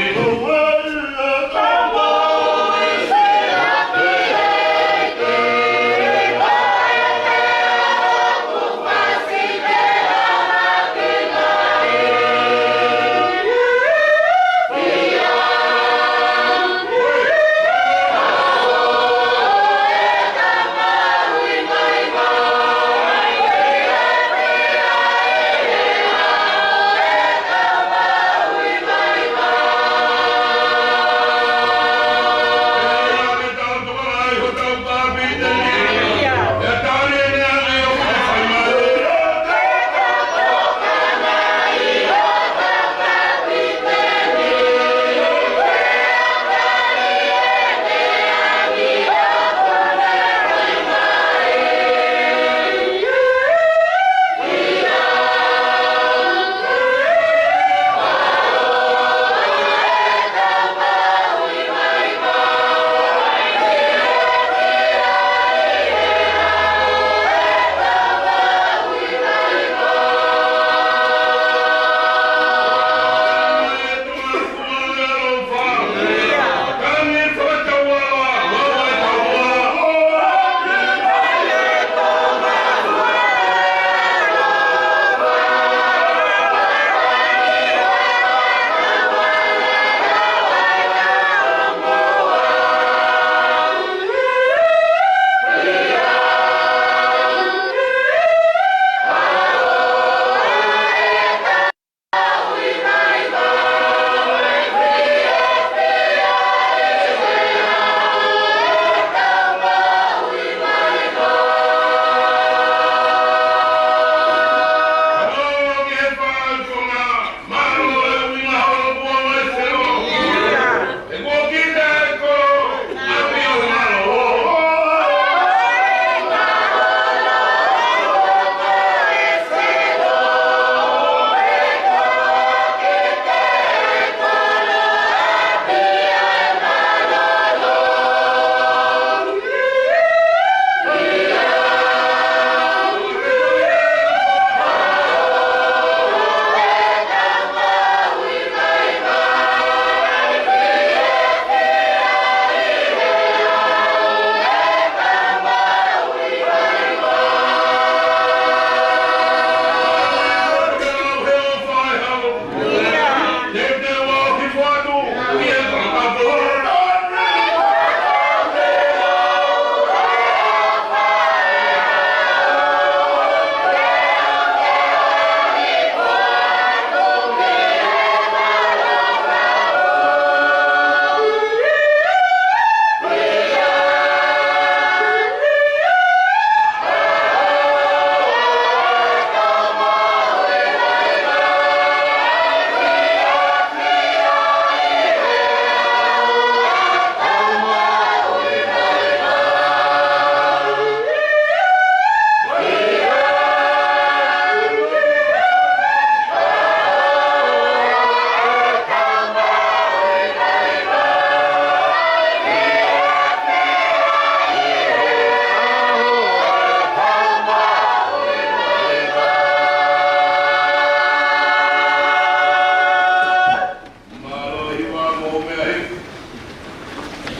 Mālō e hiva mo e meʻa hiki.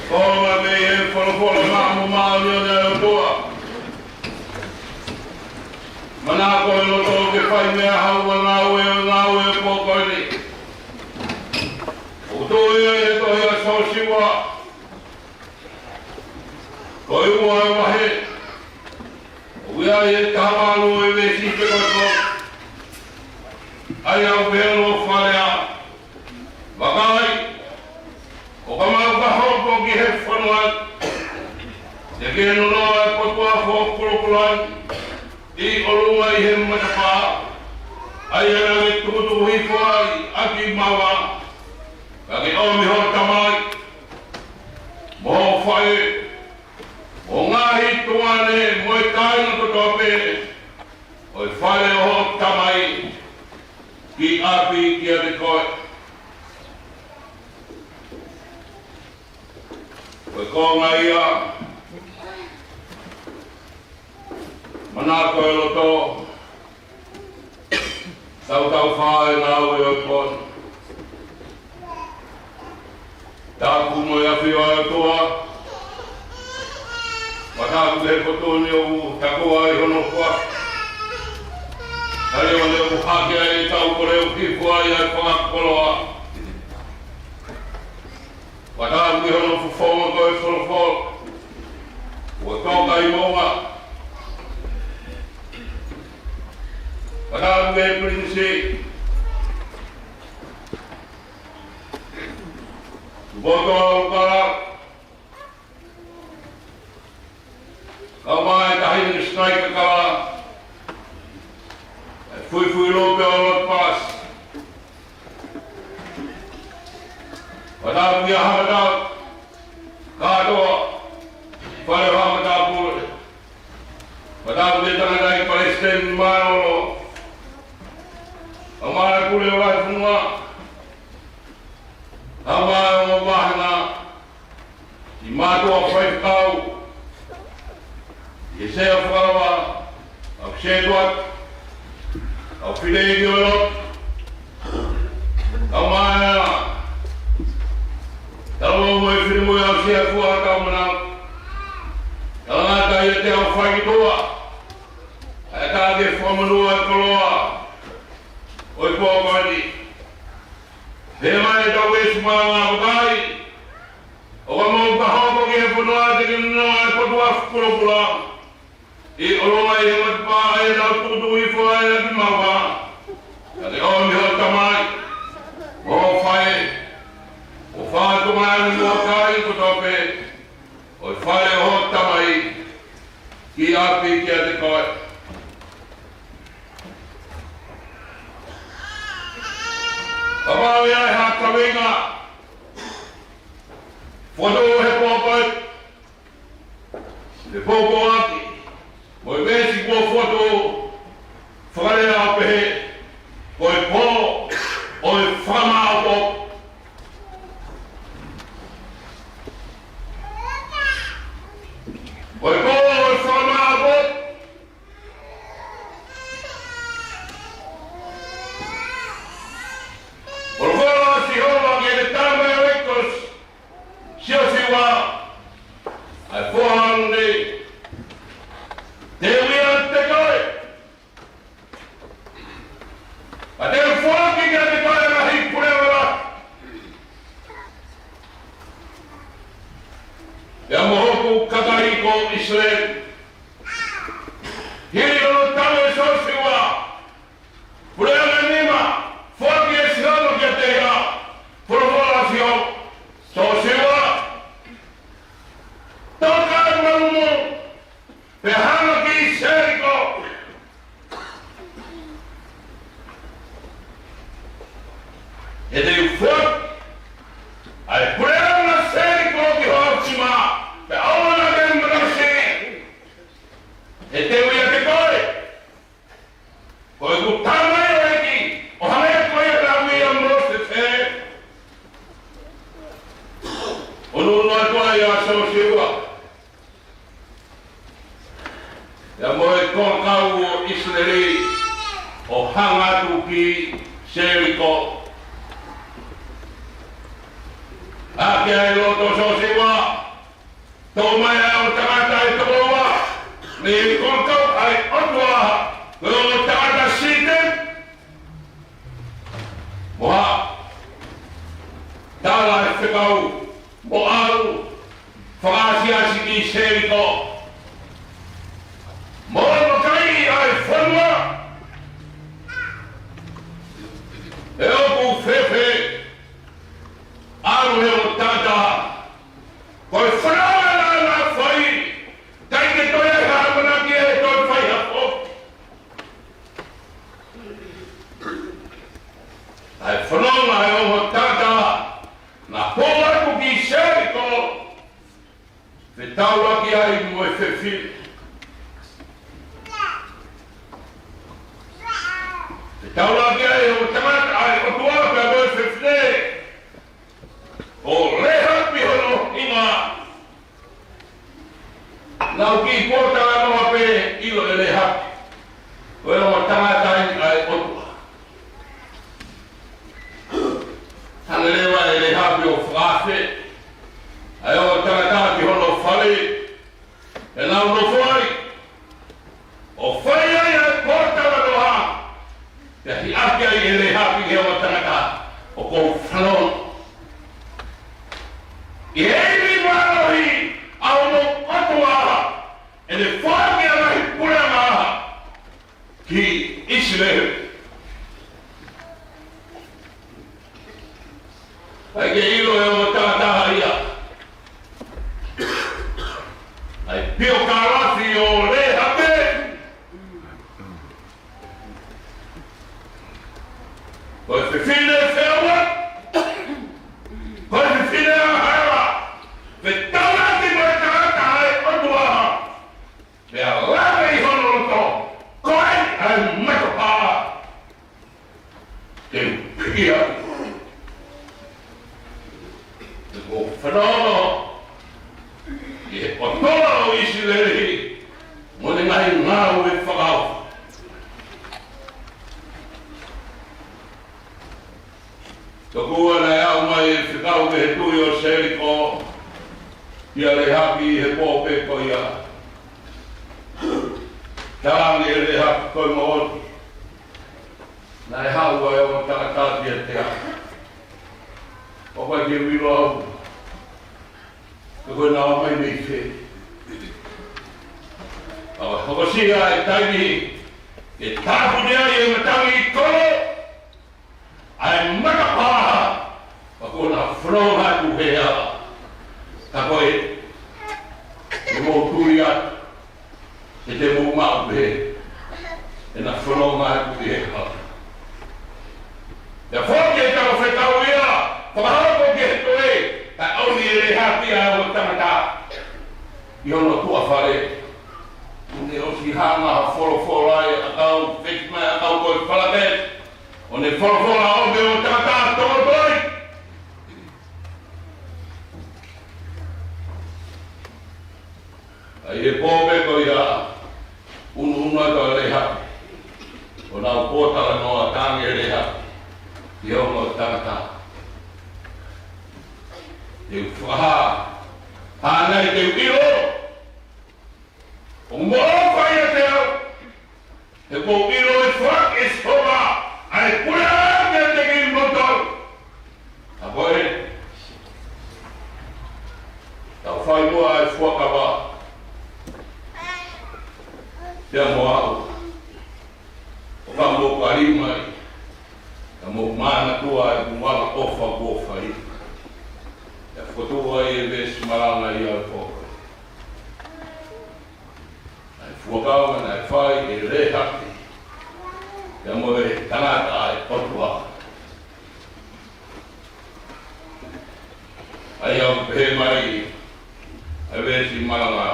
Ko e meʻa mei he folofola māʻoniʻoni ʻa e ʻOtua. Manako e loto ke fai meʻa, haʻu ʻo ngāue, ʻo ngāue pō ko eni. ʻOku tō ia ʻi he tohi ʻa Siosiua, ko e ua e vahe, ʻoku ʻi ai e taha valu e veesi ko e tolu. ʻA ia ʻoku pehē hono fakalea: Vakai, ʻo ka mau ka hoko ki he fonua, te ke nonoa e potu afo ʻo Kolokolani ʻi ʻolunga ʻi he matapā, ʻa ia naʻa ke tukutuku hifo ai ʻaki maua, Ka ke ʻomi hoʻo tamai, mo hoʻo faʻē, mo e ngaahi tuane, mo e kāinga kotoa pē ʻo e fale ʻo hoʻo tamai ki ʻapi kiate koe. Ko e konga ia, manako e loto, tautautefito e ngāue ʻo e pooni. Tapu mo e ʻafio ʻa e ʻOtua, pea tapu ki he potu ni ʻoku taku ai hono kuafi. Ka ia ʻoku hake ai ʻetau kole ʻo hifo ai ʻa e fakakoloa. Pea tapu ki hono fofonga ko e folofola. Kuo toka ʻi moʻunga. Pea tapu ki he pilinisi. Kuo toka ʻi moʻunga. Kau mai tahi ni Sinaika Kala. ʻE fuifui lope ʻo Lord Pass. Pea tapu ki he Haʻamatau kātoa, fale ʻo e Haʻamatau Pule. Pea tapu ki he tangataʻeiki palesiteni Mālōlō. Kau mai pule ʻo e fonua. Kau mai ʻo vāhenga. ʻI mātuʻa faifekau, ʻi he sea fakava, ʻa e sea tuat, ʻa e fineʻeiki ʻo e lotu, kau mai ʻa e tau mo e finemotuʻa ʻa e sea fua tau manau, tau ngata ʻiate au faitoa, ʻa e tā ke fakamonū ʻa e koloa ʻo e pō ko eni. Pea mai ʻetau ʻesu mā ngā vakai, ʻo ka mau ka hoko ki he fonua te ke noa e potu ʻa e fukulopula. ʻI ʻolunga ʻi he matapā ʻe tau tukutuku hifo ai ʻa e maua. Ka ke ʻomi hoʻo tamai, mo hoʻo faʻē, mo e fātunga ni mo e kāinga kotoa pē ʻo e fale ʻo hoʻo tamai ki ʻapi kiate koe. Kapau ʻe ʻi ai ha kaveinga, fotu he pō ko eni, he pō ko eni, mo e veesi kuo fotu, fakalea ʻo pehē, ko e pō ʻo e fakamāʻopoʻopo. Ko e pō ʻo e fakamāʻopoʻopo. Folofola ʻa Sihova ki he tama ʻo e ʻEiki ko Siosiua, ʻa e foha ʻo ʻAnuni, te u ʻiate koe. Pea te u foaki kiate koe ʻa e ngaahi puleʻanga, pea mo hoku kakai ko ʻIsileli. Hili hono tala ʻe Siosiua, puleʻanga ʻe nima, foaki ʻe Sihova kiate ia, folofola ʻa Sihova, Siosiua, toka e malumalu, pea hanga ki Seliko. He te u foaki ʻa e puleʻanga ʻo Seliko ki ho ʻapi, pea ʻoua naʻa ke manavasiʻi. He te u ʻiate koe. Ko ʻeku tamaioʻeiki, ʻo hangē ko ia naʻe ui ʻa Mōsese, ʻo nofo atu ai ʻa Siosiua, pea mo e kau ʻo ʻIsileli, ʻo hanga atu ki Seliko. ʻAki ʻa e loto ʻo Siosiua, toʻo mai ʻa e ongo tangata ʻe toko ua, mei he kau ʻa e ʻOtua, ko e ongo tangata Siteni. Mo haʻu, tala ʻe he fekau, mo ʻalu, fakaʻasiʻasi ki Seliko. Mo vakai ʻa e fonua, pe ʻoku fēfē, ʻalu he ongo tangata, ko e fononga naʻa na fai, ʻikai ke toe ʻi ai ha ʻamanaki ʻe toe fai ha foki. ʻA e fononga ʻa e ongo tangata, Fetaulaki ai mo e fefine. Fetaulaki ai ʻa e tangata ʻa e ʻOtua pea mo e fefine. Ko Lēhapi hono hingoa. Naʻa ku kiʻi pōtalanoa pē ʻilo ʻe Lēhapi ko e ongo tangata ia ʻa e ʻOtua. Hanga leva ʻe Lēhapi ʻo fakaafe ʻa e ongo tangata ki hono fale, ʻo nau nofo ai, ʻo fai ai ʻa e pōtalanoa. Pea hiʻaki ai ʻe Lēhapi ki he ongo tangata, ʻoku ou fanongo ʻi he ivi mālohi ʻa hono ʻOtua, ʻene foaki ʻa e ngaahi puleʻanga ki ʻIsileli. ʻIkai ke ʻilo ʻe he ongo tangata ia ʻa e piokalafi ʻo Lēhapi. Ko e fefine feʻauaki, ko e fefine angahala, fetaulaki mo e tangata ʻa e ʻOtua. Pea lave ʻi hono loto, ko e ʻai matapā. Te u piki atu. Te u fanongo ki he ʻOtua ʻo ʻIsileli mo ʻene ngaahi ngāue fakaofo. Tokua naʻe aʻu mai e fekau ki he tuʻi ʻo Seliko kia Lēhapi he pō pē ko ia. Talaange ʻe Lēhapi, ko e moʻoni, naʻe haʻu ʻa e ongo tangata kiate au. ʻOku ʻikai ke u ʻilo au pe ko e naʻa mai mei fē. Ka ʻoku hokosia e taimi ke tāpuni ai e matangi kolo ʻa e matapā, pea kuo na fononga atu he hala. Ka ko e, te mou tui atu, he te mou maʻu pē ʻena fononga atu he hala. Pea foki e tau fekau ia, fakahoko ki he toe, kae ʻomi ʻe Lēhapi ʻa e ongo tangata ʻi hono tuʻa fale. Ne ʻosi hanga ha folofola ʻe ʻakau, feki mai ʻakau ko e falake, ʻo ne folofola ʻo ne ongo tangata tōtoi. ʻA ia he pō pē ko ia, unuunu atu ʻa Lēhapi, ʻo nau pōtalanoa, talaange ʻe Lēhapi ki he ongo tangata, te u fakahā, hangē te u ʻilo ʻoku mo ʻofa ʻiate au, he kuo u ʻilo ʻe foaki ʻe Sihova ʻa e puleʻanga kiate kimoutolu. Ka ko e, tau fai muʻa ʻa e fuakava, pea mo au, ʻo ka mou kali mai, ka mou manatua ʻeku vanga ʻofa kuo fai. Pea fokotuʻu ai e veesi malanga ia ʻo e pō ko ē. ʻA e fuakava naʻe fai ʻe Lēhapi pea mo e tangata ʻa e ʻOtua. ʻA ia ʻoku pehē mai ʻa e veesi malanga: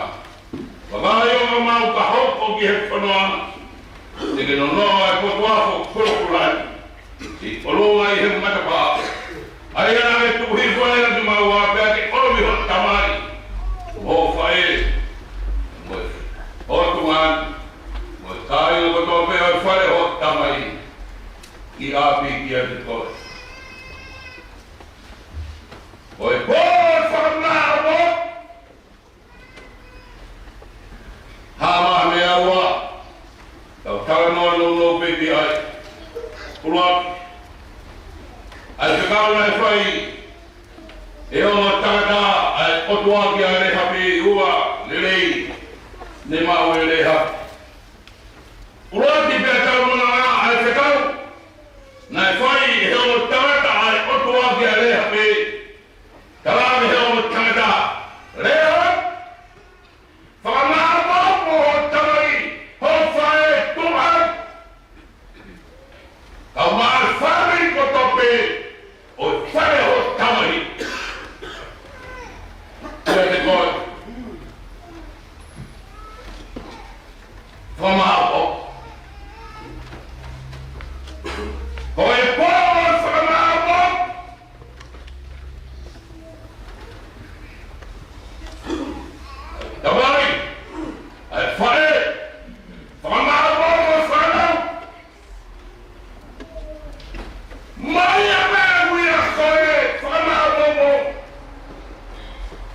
Vakai, ʻo ka mau ka hoko ki he fonua, te ke nonoʻo ʻa e potu afo kulokula ni ʻi ʻolunga ʻi he matapā, ʻa ia naʻa ke tuku hifo ai ʻa kimaua, pea ke ʻomi hoʻo tamai, mo hoʻo faʻē, mo e, hoʻo tuongaʻane, mo e kāinga kotoa pē ʻo e fale hoʻo tamai, ʻi ʻapi kiate koe. Ko e pō ʻo e fakamaʻopoʻopo. Hā mai meʻa ua, tau talanoa nounou pē ki ai. ʻUluaki, ʻa e fekau naʻe fai ʻe he ongo tangata ʻa e ʻOtua kia Lēhapi. Ua, lelei, ne maʻu ʻe Lēhapi. ʻUluaki pea tau nonoʻo ʻa e fekau naʻe fai ʻe he ongo tangata ʻa e ʻOtua kia Lēhapi. Talaange ʻe he ongo tangata, Lēhapi, fakamaʻopoʻopo hoʻo tamai, hoʻo faʻē, tuongaʻane, kae ʻumaʻā e fāmili kotoa pē ʻo e fale hoʻo tamai, kiate koe.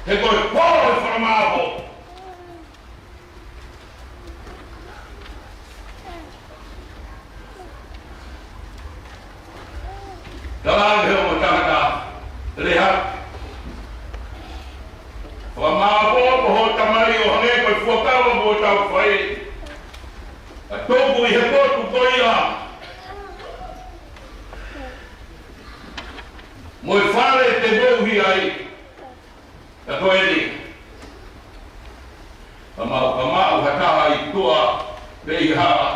He ko e pō ʻo e fakamāʻopoʻopo. Talaange ʻe he ongo tangata, Lēhapi, fakamāʻopoʻopo hoʻo tamai ʻo hangē ko e fuakava kuo tau fai. Ka tuku ʻi he potu ko ia, mo e fale te mou ʻuhi ai. Ka ko eni, ka mau, ka mau ha taha ʻi tuʻa pē ʻi hala.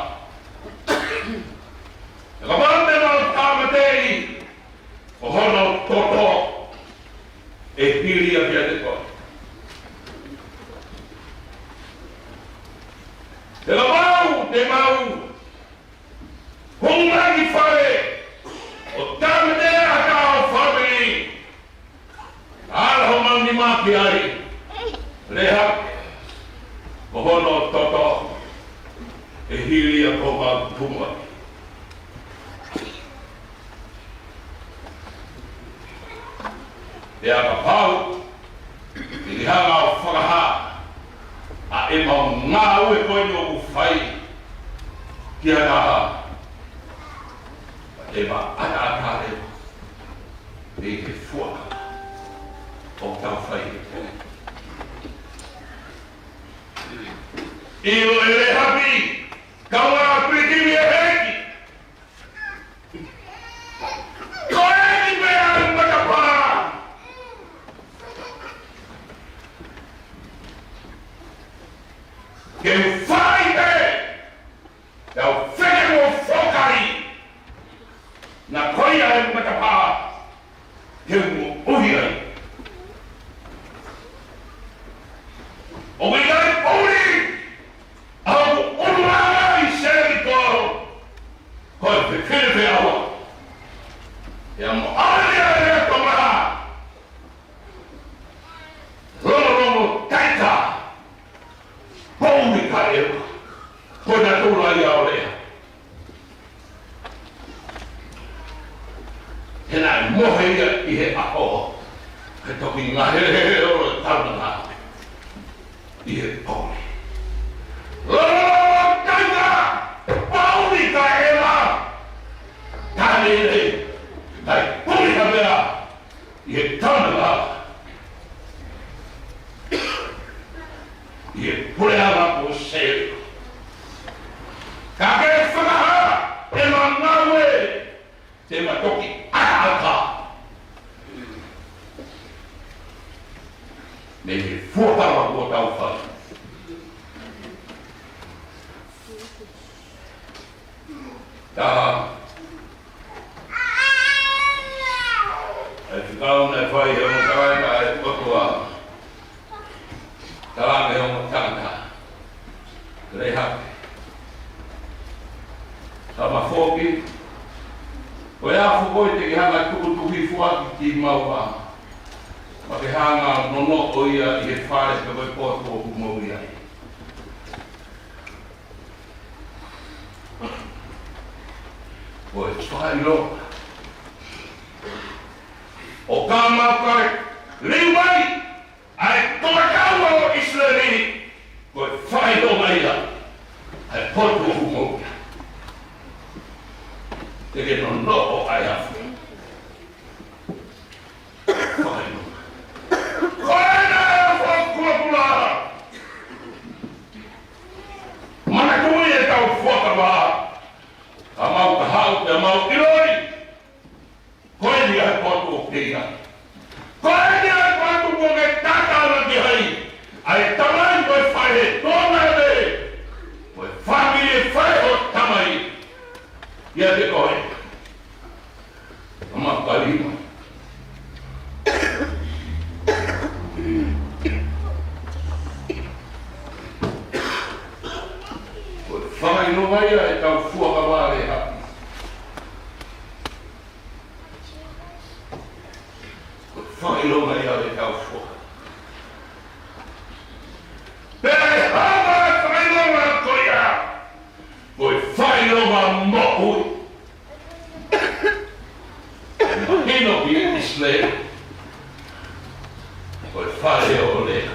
Ka mau te mau tāmateʻi, ko hono toto ʻe hili ia kiate koe. Ka mau te mau hū mai ki fale ʻo tāmateʻi ha taha ho fāmili. Ala hoʻomou nima ki ai. Lēhapi, ko hono toto ʻe hili ia ko homau tumu. Pea kapau te ke hanga ʻo fakahā ʻa ʻemau ngāue ko eni ʻoku fai ki ha taha, te ma ʻataʻatā leva ʻi he fuakava ʻoku tau fai. ʻIo ʻe Lēhapi, kaungā pilikimi ʻe he ʻEiki. Ko e ʻEiki pē ʻa e matapā. Ke u fai pē, te u feke mo fokai. Na ko ia e matapā, he ʻoku ou ʻuhi ai. ʻOku ʻikai puli ʻa hoku ʻulungaanga ʻi Selikō, ko e fefine pē au. Ia mo ʻalia e Tonga, longolongo taika, poʻuli kae ʻeva, ko e natula ia ʻo Lea. He naʻe mohe ia ʻi he ʻaho, he toki ngaohi e ʻo e taunanga ʻi he poʻuli. Lolotonga, poʻuli kae ʻeva, ka lele, kae puli ha meʻa ʻi he taunanga ʻi he puleʻanga ko Selikō. Ka ke fakahā ʻema ngāue, te ma toki ʻataʻatā mei he fuakava kuo tau fai. Taha, ʻa e fekau naʻe fai ʻe he ongo tangata ʻa e ʻOtua. Talaange ʻe he ongo tangata, Lēhapi, ka ma foki, ko e ʻaho ko ē te ke hanga ʻo tukutuku hifo ʻaki kimaua, ma ke hanga ʻo nonoʻo ia ʻi he fale pe ko e potu ʻoku mou ʻi ai. Ko e fakaʻilonga ʻo ka mau kei liliu mai ʻa e tō kau ʻo ʻIsileli, ko e fakaʻilonga ia ʻa e potu ʻoku mou ʻi ai. Te ke nonoʻo ai afu. Ko ena e fakakupula. Manatuʻi ʻetau fuakava. Ka mau ka haʻu pea mau ʻiloʻi, ko eni ʻa e potu ʻoku ke ʻi ai. Ko eni ʻa e potu ʻoku ke tatala ki ai. ʻA e tamai mo e faʻē, tō mai ē. Ko e fāmili ʻe fai ʻo tamai. ʻIate koe. Ka mau ka liliu mai. Ko e fakaʻilonga ia ʻetau fuakava, Lēhapi. Ko e fakaʻilonga ia ʻetau fuakava. Pea ʻe hanga ʻe he fakaʻilonga ko ia, ko e fakaʻilonga moʻui. Mahino ki ʻIsileli. Ko e fale ʻo lea.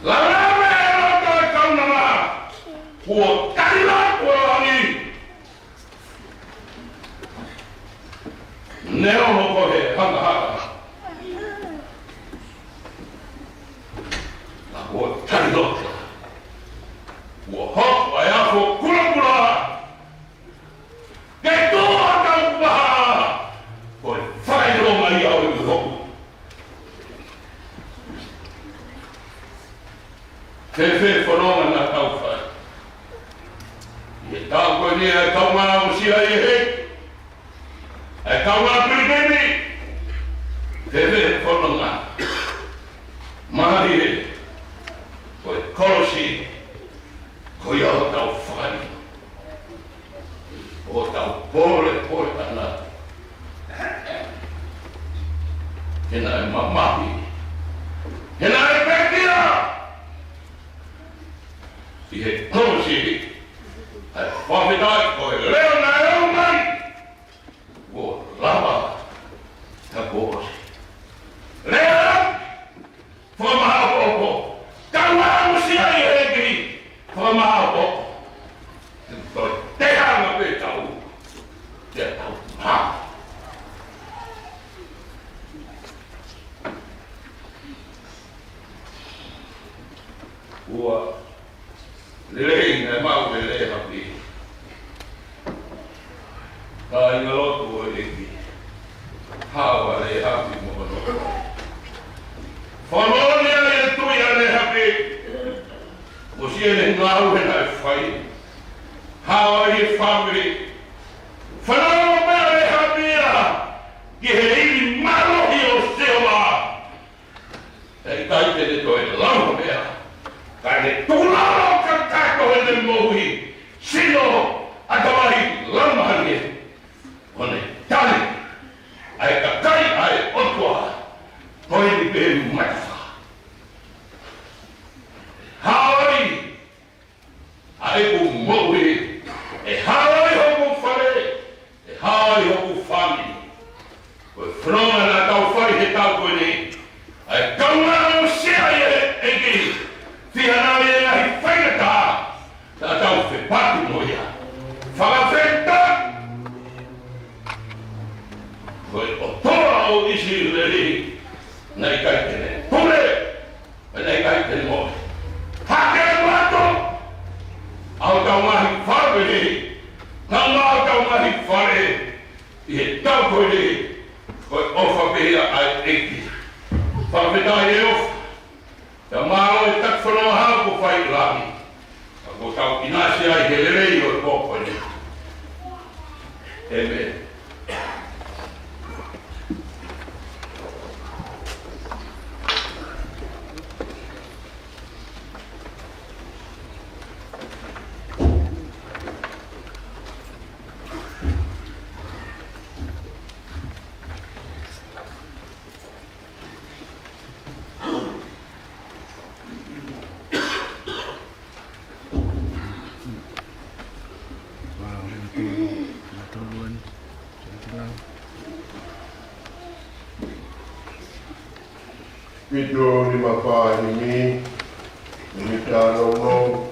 Lava e loto e kaunanga, kuo tali atu ʻa e langi. Neongo ko e hangahanga, ka kuo tali loto. Kuo hoko ʻa e afo kulokula. Ke tuʻu ʻa e kau vaha, ko e fakaʻilonga ia ʻo e uho. Fēfē fononga naʻa tau fai? ʻI he taʻu ko eni ʻa e kaungā aʻusia ʻi he, ʻa e kaungā Pilikimi. Fēfē fononga? Mālie, ko e kolosi, ko ia ʻoku tau fai. ʻOku tau pole, pole ʻana. He naʻe mamahi, he naʻe pekia ʻi he kolosi. ʻOku ou fakafetaʻi ko e leʻo naʻe ʻomai, kuo lava, ka kuo ʻosi. Leʻo, fakamaʻopoʻopo. Kaungā aʻusia ʻi he ʻEiki, fakamaʻopoʻopo. Toe teanga pē tau, te tau maʻu. Ua. Lelei naʻe maʻu ʻe Lēhapi. Kāingalotu ʻo e ʻEiki, hao ʻa Lēhapi mo hono kau. Fanongo ʻa e tui ʻa Lēhapi, mo siʻene ngāue naʻe fai. Hao ʻa e fāmili. Fanongo pē ʻa Lēhapi ia ki he ivi mālohi ʻo Sihova. ʻE ʻikai te ne toe lau ha meʻa, kae ne tukulolo kakato ʻene moʻui, sino, ʻatamai, laumālie. ʻO ne tali ʻa e kakai ʻa e ʻOtua, ko eni pē matafa. Hao ai ʻa ʻeku moʻui, ʻe hao ai hoku fale, ʻe hao ai hoku fāmili. Ko e fononga naʻa tau fai he taʻu ko eni, ʻa e kaungā aʻusia ʻi he ʻEiki, fiha naʻa ʻi ai e ngaahi faingataʻa, naʻa tau fepaki mo ia. Fakafetaʻi. Ko e ʻOtua ʻo ʻIsileli, naʻe ʻikai te ne pule, pea naʻe ʻikai te ne mohe. Hake atu ʻa hotau ngaahi fāmili, naʻa mo hotau ngaahi fale, ʻi he taʻu ko eni, ko e ʻofa pē ia ʻa e ʻEiki. Fakafetaʻi ʻEiki. Pea mālō e taki fononga hao kuo fai ʻi langi. Ka kuo tau ʻinasi ai he lelei ʻo e pō ko eni. ʻĒmeni. Fitu nima fā himi, himi tā nounou.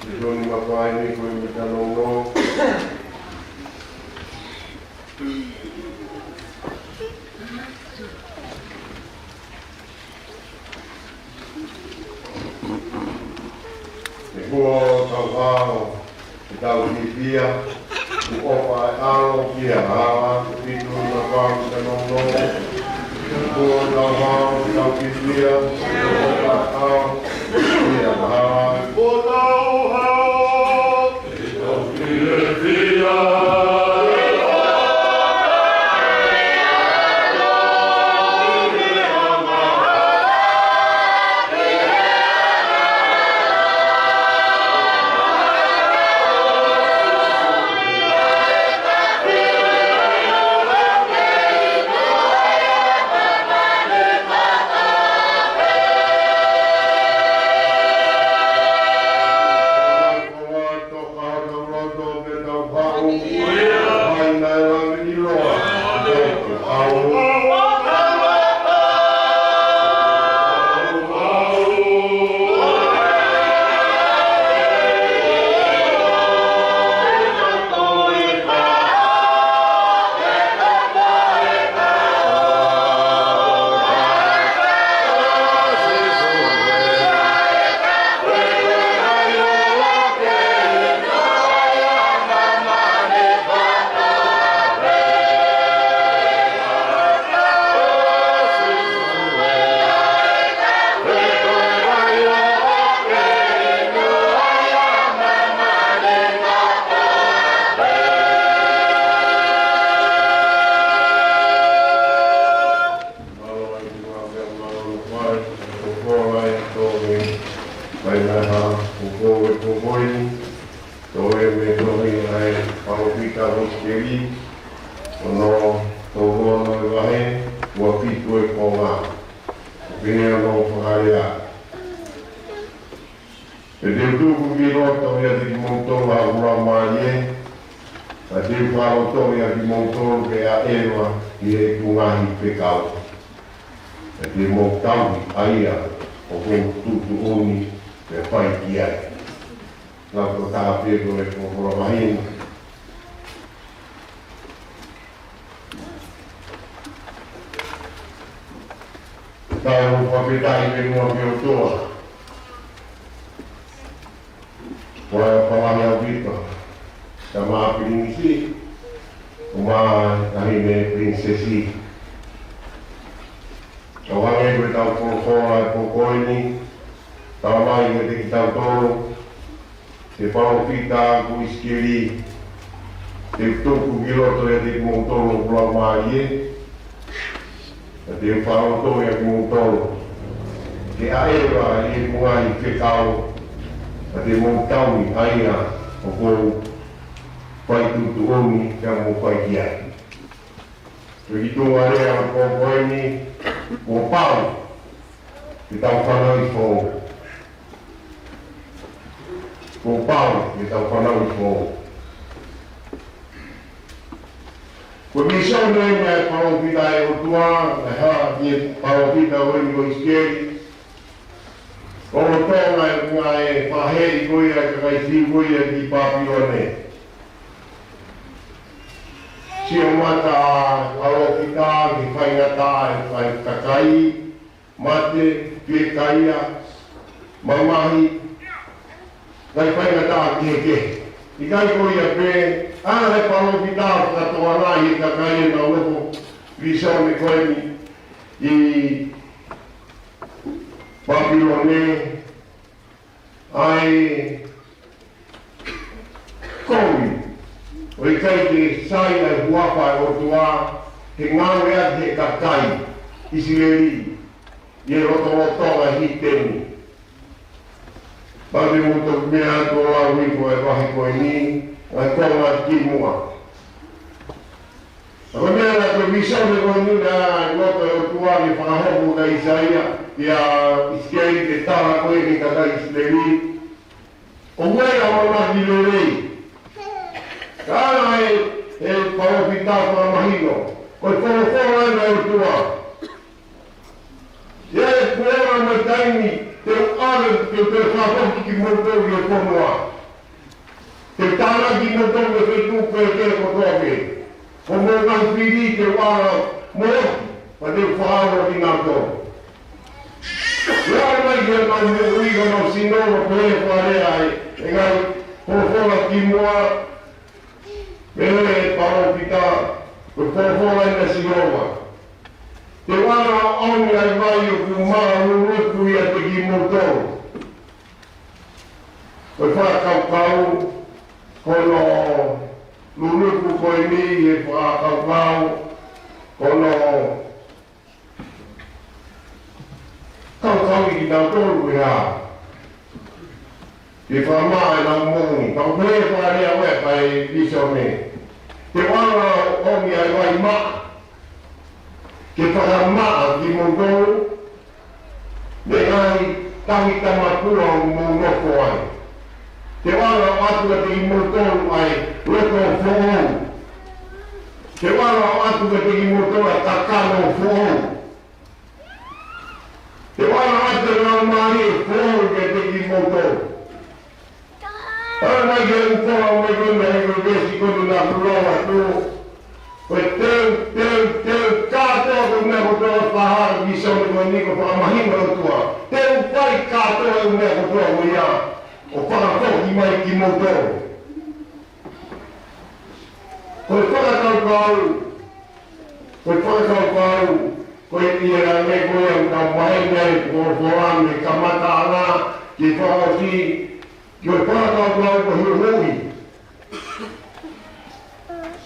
Fitu nima fā himi ko e himi tā nounou. He kuo tau hao, ke tau hifia, kuo ʻofa ʻa e ʻAlo ki he hala, ko e fitu nima fā himi tā nounou. He kuo tau hao, ke tau hifia, kuo ʻofa ʻa e ʻAlo ki he hala. Kuo tau hao. Mai nā ha, ko e pō ko eni, toe mei he tohi ʻa e palōfita ʻIsikeli, ʻo tolu ono e vahe, ua fitu e konga. ʻOku pehē hono fakalea: Pea te u tuku ki loto ʻiate kimoutolu ha ʻū laumālie, pea te u fakalotolahi ʻa kimoutolu ke ʻaʻeva ʻi heʻeku ngaahi fekau. Pea te mou tauhi ʻa ia ʻoku ou tuʻutuʻuni pea fai ki ai. Naʻa ko e taha pē ko e folofola mahino. Tau fakafetaʻi pē muʻa ki he ʻOtua. Ko e palani ʻaupito, Tamai Pilinisi, ʻo mai Taʻahine Pilinisesi. ʻO hangē ko ʻetau folofola ʻi he pō ko eni, talamai kiate kitautolu ʻe he palōfita ko ʻIsikeli: Te u tuku ki loto ʻiate kimoutolu hoku laumālie, pea te u fakalotolahi ʻa kimoutolu ke ʻaʻeva ʻi heʻeku ngaahi fekau, pea te mou tauhi ʻa ia ʻoku ou fai tuʻutuʻuni ke mou fai ki ai. Ko e kiʻi tuʻunga lea ʻo e pō ko eni, kuo pau ke tau fanauʻi foʻou. Kuo pau ke tau fanauʻi foʻou. Ko e misiona eni ʻa e palōfita ʻa e ʻOtua, ʻa e hā ki he palōfita ko eni ko ʻIsikeli, lolotonga e ngaahi fāheli ko ia ʻa e kakai Siu ko ia ki Pāpilone. Sio mata ʻa e palōfita ki he faingataʻa ʻa e kakai, mate, fiekaia, mamahi, ngaahi faingataʻa kehekehe. ʻIkai ko ia pē, ʻa e palōfita ʻoku fakatokangaʻi ʻe he kakai ʻenau nofo vīsone ko eni ʻi Pāpilone, ʻa e kovi, ʻo ʻikai ke sai ʻa e huafa ʻo e ʻOtua, ke ngāueʻaki ʻe he kakai ʻIsileli ʻi he lotolotonga ʻo e hīteni. Pea te mou toki meʻa atu ʻo lau hifo ʻa e vahe ko eni, ʻa e konga kimuʻa. Ko e meʻa naʻe ko e vīsone ko eni naʻe loto ʻa e ʻOtua ke fakahoko kia ʻIsaia, kia ʻIsikeli, ke tala ko ē ki he kakai ʻIsileli. ʻOku ʻi ai ʻa e ʻamanaki lelei. Ka ʻi ai e palōfita fakamahino. Ko e folofola eni ʻa e ʻOtua. ʻI he kuonga mo e taimi, te u ʻave, te u toe fakafoki kimoutolu ki he fonua. Te u tānaki kimoutolu mei he feituʻu kehekehe kotoa pē. Ko hoʻomou ngaahi fili te u ʻalu mo ʻoku, pea te u fakaava kinautolu. Lea mai ki heʻenau moʻui, ko ʻenau sino, ʻo pehē fakalea ai ʻa e ngaahi folofola kimuʻa, mei he palōfita, ko e folofola eni ʻa Sihova. Te u ʻange ʻa e vai ʻoku maʻa ʻo luluku ʻiate kimoutolu. Ko e fakakaukau, ko hono luluku ko eni ʻi he fakakaukau, ko hono kaukauʻi kitautolu ʻe hā? Ke fakamaʻa ʻenau moʻui. Pea ko e fakalea ʻo e, ʻa e vīsone. Te u ʻange ʻa e vai maʻa. Ke fakamaʻa kimoutolu mei he ngaahi tauhi tamapua ʻoku mou nofo ai. Te u ʻange atu kiate kimoutolu ʻa e loto foʻou. Te u ʻoatu kiate kimoutolu ʻa e kakano foʻou. Te u ʻoatu ʻa e laumālie foʻou kiate kimoutolu. ʻA ia naʻe ʻikai ke u kau mai ko e meʻa ko e veesi ko eni naʻa ku lau atu. Ko e teu, teu, teu, kātoa ko e meʻa kotoa ʻoku fakahā ʻe he vīsone ko eni ko e fakamahino ʻa e ʻOtua. Te u fai kātoa e meʻa kotoa ko ia ʻo fakafoki mai kimoutolu. Ko e fakakaukau, ko e fakakaukau, ko e ʻi he anga ko ia ʻoku tau maheni ai, ko e folofola mei he kamataʻanga ki he fakaʻosi, ko e fakakaukau ko e huhuʻi.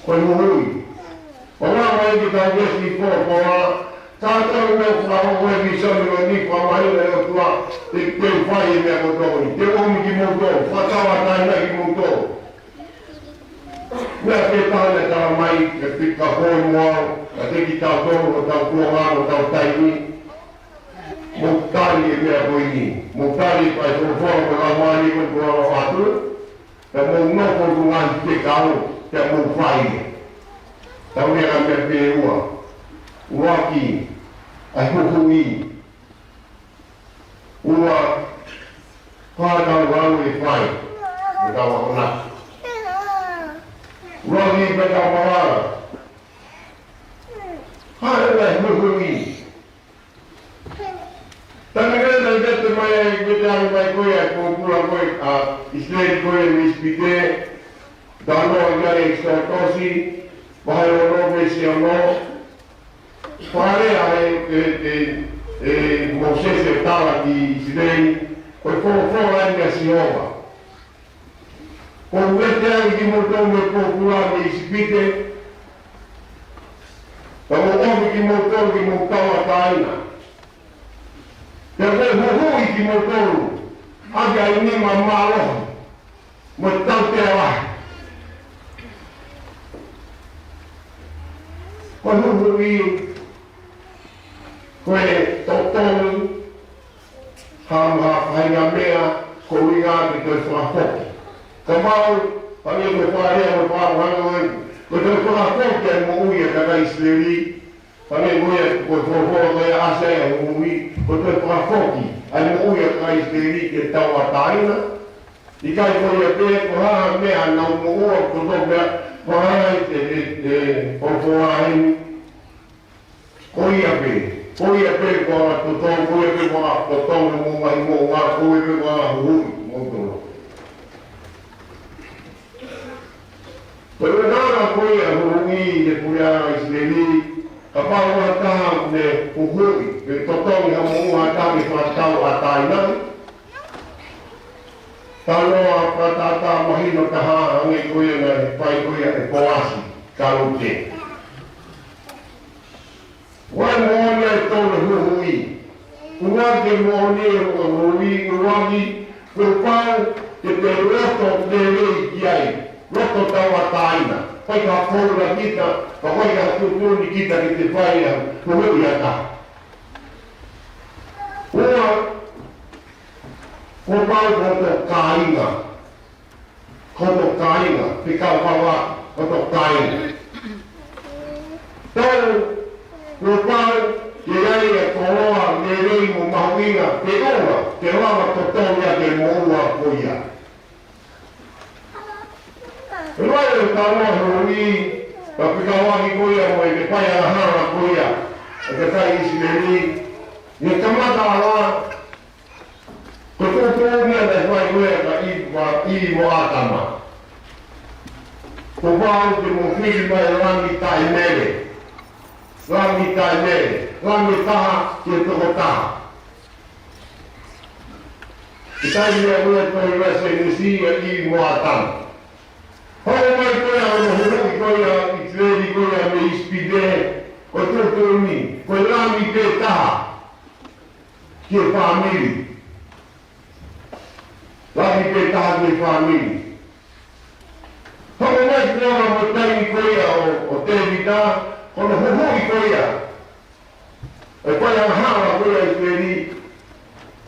Ko e huhuʻi. ʻO lau mai ki he veesi folofola, kātoa e meʻa ʻoku fakahoko ʻe he vīsone ko eni, fakamahino ʻe he ʻOtua, te, te u fai e meʻa kotoa ko eni, te u ʻomi kimoutolu, fakatauʻatāina kimoutolu. Meʻa pē taha naʻe tala mai, ke pika hoi mo au, ka te ki tau tolo, ko tau kuonga, ko tau taimi. Mou tali e meʻa ko eni. Mou tali e folofola ko e laumālie ko eni kuo u lau atu. Pea mou nofo ʻi he ngaahi fekau, pea mou fai. Tau lea ki he meʻa pē ʻe ua. ʻUluaki, ʻa e huhuʻi. Ua, ko e hā ʻetau lau ʻe fai, mo ʻetau akonaki. Ua, ni pea tau malava. Ko e hā e huhuʻi. Taimi ko ē naʻe vete mai ai, vete ange mai ko ia e pōpula ko ē ʻa ʻIsileli ko ē mei ʻIsipite, talanoa ki ai ʻEkisoto, vahe ono veesi ono. Fakalea ʻe, ʻe, ʻe, ʻe Mōsese ʻo tala ki ʻIsileli, ko e folofola eni ʻa Sihova. Kuo u vete ange kimoutolu mei he pōpula mei ʻIsipite, pea u ʻomi kimoutolu ke mou tauʻatāina. Pea u huhuʻi kimoutolu ʻaki ʻa e nima mālohi mo e tautea lahi. Ko e huhuʻi, ko e totongi ha, ha faʻahinga meʻa, ko e ʻuhinga ke toe fakafoki. Ka mau, hangē ko e fakalea mo e faʻahinga, ko e toe fakafoki ʻa e moʻui ʻa e kakai ʻIsileli, hangē ko ia, ko e folofola ko ia ʻa ʻAisea ʻa e huhuʻi, ko e toe fakafoki ʻa e moʻui ʻa e kakai ʻIsileli ke tauʻatāina. ʻIkai ko ia pē, ko e hā e meʻa naʻa nau moʻua, ko e toe meʻa, ko e hā e, e, e, e folofola eni. Ko ia pē, ko ia pē ko e totongi, ko ia pē ko e totongi mo e ngaahi moʻunga, ko ia pē ko e huhuʻi mo e totongi. Ko e ʻuhinga ko ia e huhuʻi ʻi he puleʻanga ʻIsileli, kapau ʻe ʻi ai ha taha ʻoku ne huhuʻi, pe totongi ha moʻunga ʻo tau fakatauʻatāina. Talanoa fakatātā mahino taha hangē ko ia naʻe fai ko ia ʻe Poasi, ka ʻoku te. Ko e moʻoni ʻa e tolu huhuʻi. ʻUluaki, moʻoni e huhuʻi, ʻuluaki, kuo pau ke te loto lelei ki ai, loto tauʻatāina. Fai ha founga kita, ka fai ha tuʻutuʻuni kita ke te fai ha huhuʻi ʻa ha taha. Ua, kuo pau ke te kāinga. Hoto kāinga, fekauʻaki, hoto kāinga. Tolu, kuo pau ke ʻi ai e koloa lelei mo mahuʻinga, ke ʻoua, ke lava totongi ʻa e moʻua ko ia. Ko e lau ʻa e talanoa huhuʻi, ka fekauʻaki ko ia mo e fai angahala ko ia ʻa e kakai ʻIsileli, ʻi he kamataʻanga, ko e tuʻutuʻuni naʻe fai ko ia kia ʻIvi, ʻIvi mo ʻĀtama. Kuo pau ke mou fili mai e lami taʻemele. Lami taʻemele. Lami ʻe taha ki he toko taha. ʻI he taimi naʻe ʻi ai e tohi Sēnesi kia ʻIvi mo ʻĀtama. Hoko mai ko ia ʻo huhuʻi ko ia ʻIsileli ko ia mei ʻIsipite. Ko e tuʻutuʻuni, ko e lami pē taha ki he fāmili. Lami pē taha ki he fāmili. Hoko mai ko ia mo e taimi ko ia ʻo, ʻo Tēvita, ko hono huhuʻi ko ia ʻo e fai angahala ko ia ʻIsileli,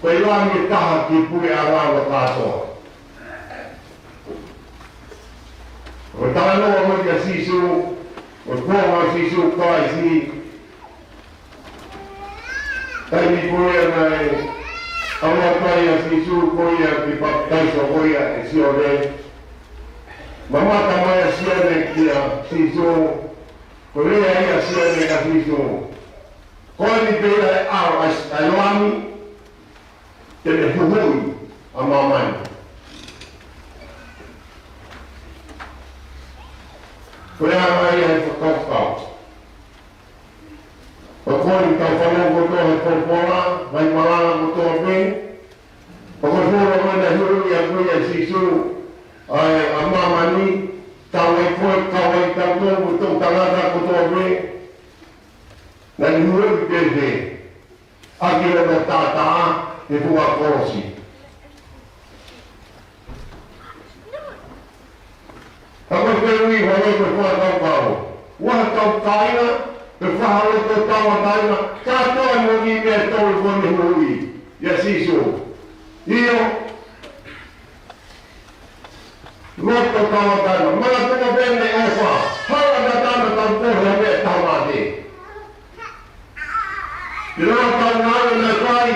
ko e lami ʻe taha ki he puleʻanga kātoa. Ko e talanoa mai kia Sīsū, Ko e kuonga ʻo Sīsū Kalaisi, taimi ko ia naʻe ʻalu atu ai ʻa Sīsū ko ia ki he papitaiso ko ia ʻe Sione. Mamata mai ʻa Sione kia Sīsū, ko e lea ia ʻa Sione kia Sīsū: Ko eni pē ʻa e ʻao ʻa e, ʻa e Lami, te ne huhuʻi ʻa māmani. Ko e anga ia ʻo e fakakaukau. Ko e kole ke tau fanongo kotoa he folofola, ngaahi malanga kotoa pē. Ko e folofola ko ē naʻe huhuʻi ʻaki ʻe Sīsū ʻa e, ʻa māmani, tau ai ko e, tau ai tautolu, ko e toʻutangata kotoa pē. Naʻe huhuʻi pē he ʻaki hono taʻataʻa he funga kolosi. Ka ko e fehuʻi holo ko e fakakaukau: ʻOku ʻi ai ha tau kāinga, pe ko ha loto tauʻatāina, kātoa mo e ngaahi meʻa ʻe tolu ko eni naʻe huhuʻi ʻia Sīsū? ʻIo, loto tauʻatāina. Manatuʻi pē ʻene ʻofa, hala tatana tau ko ha meʻa ʻe taha mate. Pea ʻoku tau ngāue naʻe fai,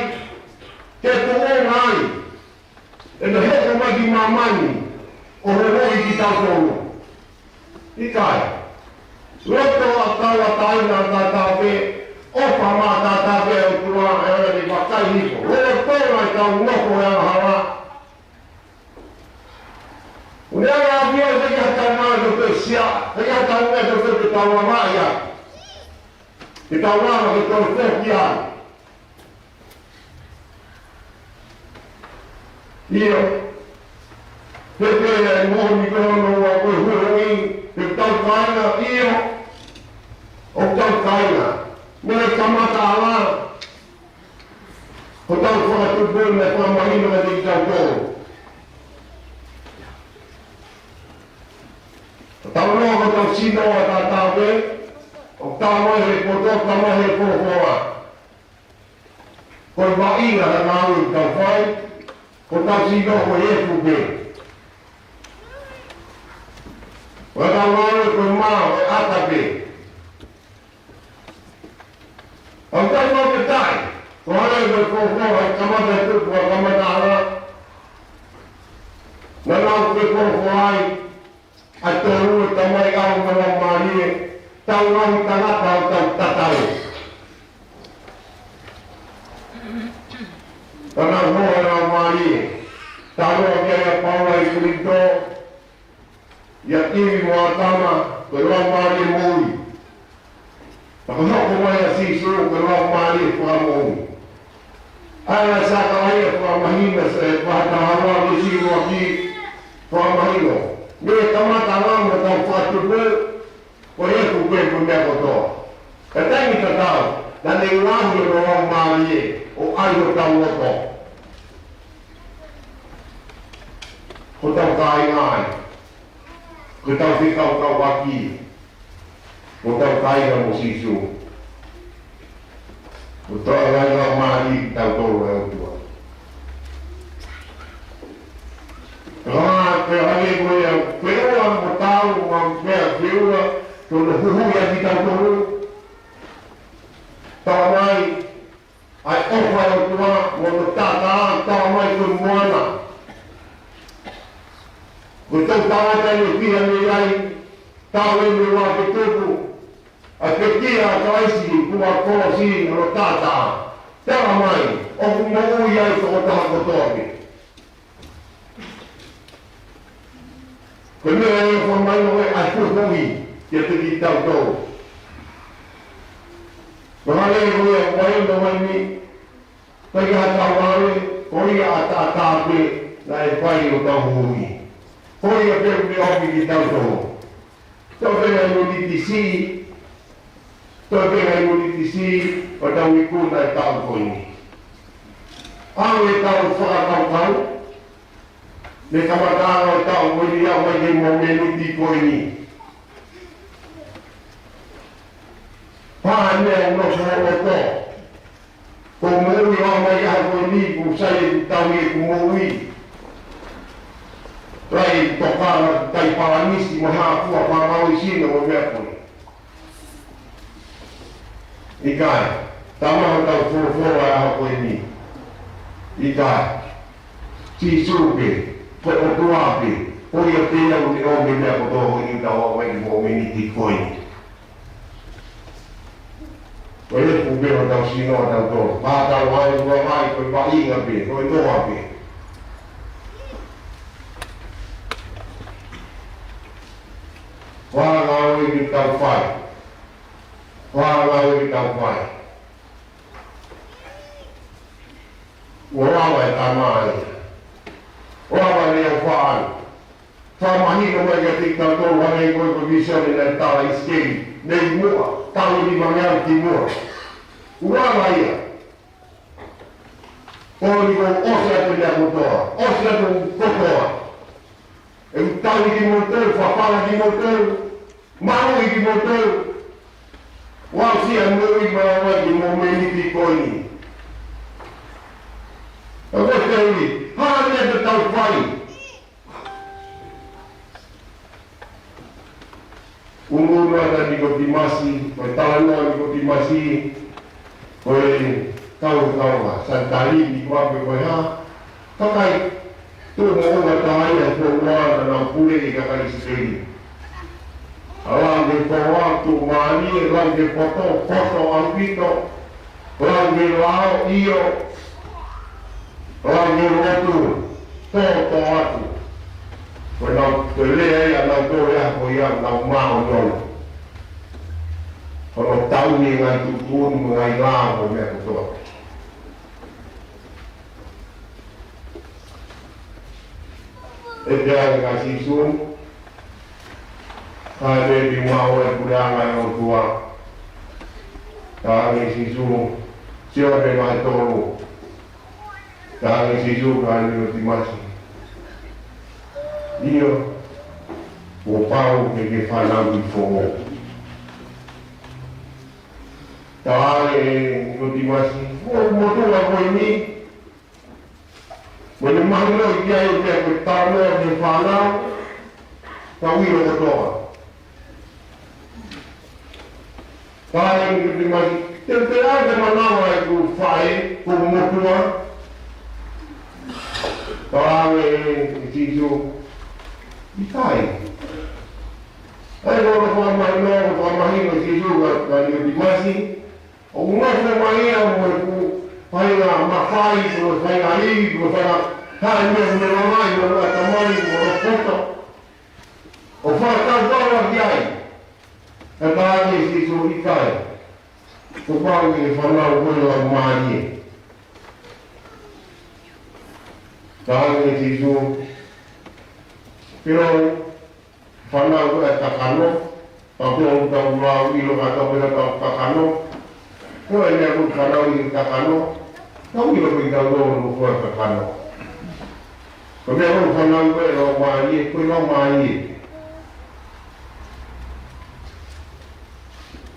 ke tuʻu ngāue, ʻene hoko mai ki māmani ʻo huhuʻi kitautolu. ʻIkai. Loto ʻa e tauʻatāina ʻataʻatā pē, ʻofa maʻataʻatā pē ʻa e ʻOtua, ʻe ala ni vakai hifo. Lolotonga ʻetau nofo he angahala, ʻoku ne ala ʻapi ʻo ʻikai ha tau meʻa ʻe tau toe sia, ʻikai ha tau meʻa ʻe tau toe ke tau lava ia. Ke tau lava ke toe foki ai. ʻIo. Pea ko e moʻoni ko hono ua ko e huhuʻi, ko e tau kāinga, ʻio, ʻoku tau kāinga. Mei he kamataʻanga, ko hotau fakatupu naʻe fakamahino kiate kitautolu. Ko hotau loto, ko hotau sino ʻataʻatā pē, ʻoku tau mai he poto, tau mai he folofola. Ko e vaʻinga ʻa e ngāue ʻoku tau fai, ko hotau sino ko e efu pē. Ko hotau ngāue ko e mao, ko e ʻata pē. ʻOku tau fakafetaʻi, ko e hā e folofola, ʻa e kamata e tupu, ʻa e kamataʻanga. Naʻa nau folofola ai, ʻa e tolu, ʻe Tamai, ʻAlo mo e Laumālie, tau ngaahi tangata ʻoku tau tatau. Naʻa nau hoha e Laumālie, talanoa ki ai ʻa Paula ʻi Kolinitō, ʻia ʻIvi mo ʻĀtama, ko e Laumālie moʻui. Ka ko e hoko mai ʻa Sīsū ko e Laumālie fakamoʻui. ʻA e Sakalaia fakamahino, ʻi he vahe taha ua, veesi ua ki he fakamahino. Mei he kamataʻanga ʻo hotau fakatupu, ko e efu pē ko e meʻa kotoa. Ka taimi tatau, naʻa ne ngaohi hono Laumālie ʻo ʻai hotau loto. Ko hotau kāinga ia. Ko hotau fekauʻaki. Ko hotau kāinga mo Sīsū. Ko hotau kāinga mālie kitautolu ʻa e ʻOtua. Ka ko e hā e meʻa ko ia, feʻunga mo tau, mo e meʻa feʻunga, ko hono huhuʻi ʻa kitautolu. Tau mai, ʻa e ʻofa ʻa e ʻOtua, mo hono taʻataʻa, tau mai ko e moana. Ko e toʻutangata ʻi he fiha mei ai, taʻu ʻe ua ke tupu, ʻa e pekia ʻa Kalaisi, kuo kolosi hono taʻataʻa. Tau mai, ʻoku moʻui ai tokotaha kotoa pē. Ko e meʻa ia ʻoku fakamahino ʻe he huhuʻi kiate kitautolu. Ko e hā e meʻa ʻoku ʻi ai ʻi he ʻaho ni, ʻikai ha tau ngāue, ko ia ʻataʻatā pē naʻe fai hotau huhuʻi. Ko ia pē ʻoku ne ʻomi kitautolu. Toe pē ngaahi miniti siʻi, toe pē ngaahi miniti siʻi, ʻo tau ikuna e taʻu ko eni. ʻAve e tau fakakaukau, mei he kamataʻanga e taʻu ko eni, ʻave e ngaahi miniti ko eni. Pā ne o no sa o to. Ko e moʻui ʻa e ʻaho ko eni, ʻoku sai ʻeku tau ʻi heʻeku moʻui. Rai tokanga ki he Palōmesi, mo e hā fua, fakamaau ʻi sino, mo e meʻa ko ē. ʻIkai. Tama, hotau folofola ʻa e ʻaho ko eni. ʻIkai. Sīsū pē, ko e ʻOtua pē, ko ia pē ia ʻoku ne ʻomi e meʻa kotoa ko eni ʻoku tau ʻaʻahi ki he mōmeniti ko eni. Ko e lefu pē hotau sino ʻatautolu. Pea tau ʻai ʻo ʻai, ko e vaʻinga pē, ko e noa pē. Ko e hā e ngāue ʻoku tau fai? Ko e hā e ngāue ʻoku tau fai? ʻOku lava e tama ia. ʻOku lava e ʻofa ʻana. Fakamahino mai kiate kitautolu hangē ko e, ko e vīsone naʻe tala ʻe ʻIsikeli mei muʻa, taʻu ʻe nima ngeau ki muʻa. ʻOku lava ia. Ko e ʻoku ʻosi atu e meʻa kotoa, ʻosi atu kotoa. ʻE tali kimoutolu, fafanga kimoutolu, maʻu kimoutolu. Aʻusia e moʻui maʻa e moʻui ki he mōmeniti ko eni. Ka ko e tali, hā e meʻa te tau fai? Unuunu ʻa Nikotīmasi, ko e talanoa ʻa Nikotīmasi, ko e kau, kau ʻa Sanitaleti, ko e ʻapi ko e hā, kakai tuʻu moʻunga taha ia he fonua naʻa nau pule ai e kakai ʻIsileli. ʻA e langi foʻou, tuʻumālie, langi poto, poto ʻaupito, langi lao, ʻio, langi lotu, tōtōatu. Ko ʻenau, ko e lea ia ʻa nautolu ia ko ia ʻenau māʻoniʻoni. Ko ʻenau tauhi e ngaahi tuʻutuʻuni mo e ngaahi lao mo e meʻa kotoa. ʻE pehē ange kia Sīsū, ka ʻe pehē ʻoku maʻu e puleʻanga ʻo e ʻOtua. Talaange ʻe Sīsū, Sione vahe tolu. Talaange ʻe Sīsū kia Nikotīmasi, ʻio, kuo pau ke ke fanauʻi foʻou. Talaange ʻe Nikotīmasi, ʻoku motuʻa koe ni, mo ne mahinoʻi ki ai ʻoku ʻikai ko e talanoa ki he fānau, ka ʻoku ʻilo kotoa. Pea ʻai ʻe Nikotīmasi, te u teʻeki ke manava ʻeku faʻē, ʻoku ou motuʻa. Pea talaange ʻe Sīsū, ʻikai. ʻA ia ko hono fakamahino, fakamahino ʻe Sīsū kia, kia Nikotīmasi, ʻoku nofo mai ia mo ʻeku faʻahinga mafai, mo e faʻahinga ivi, mo e faʻahinga hā e meʻa ʻoku ne ʻomai, mo e ʻatamai, mo e poto. ʻO fakakaukau ki ai. Ka talaange ʻe Sīsū, ʻikai. Kuo pau ke fanauʻi koe ʻe he Laumālie. Talaange ʻe Sīsū, pea ʻoku fanauʻi ʻe he kakano, pea ko ʻetau lau ʻilo ka tau pehē ʻoku tau kakano. Ko e meʻa ʻoku fanauʻi ʻe he kakano, tau ʻilo pē kitautolu ko e kakano. Ko e meʻa ʻoku fanauʻi ʻe he Laumālie, ko e Laumālie.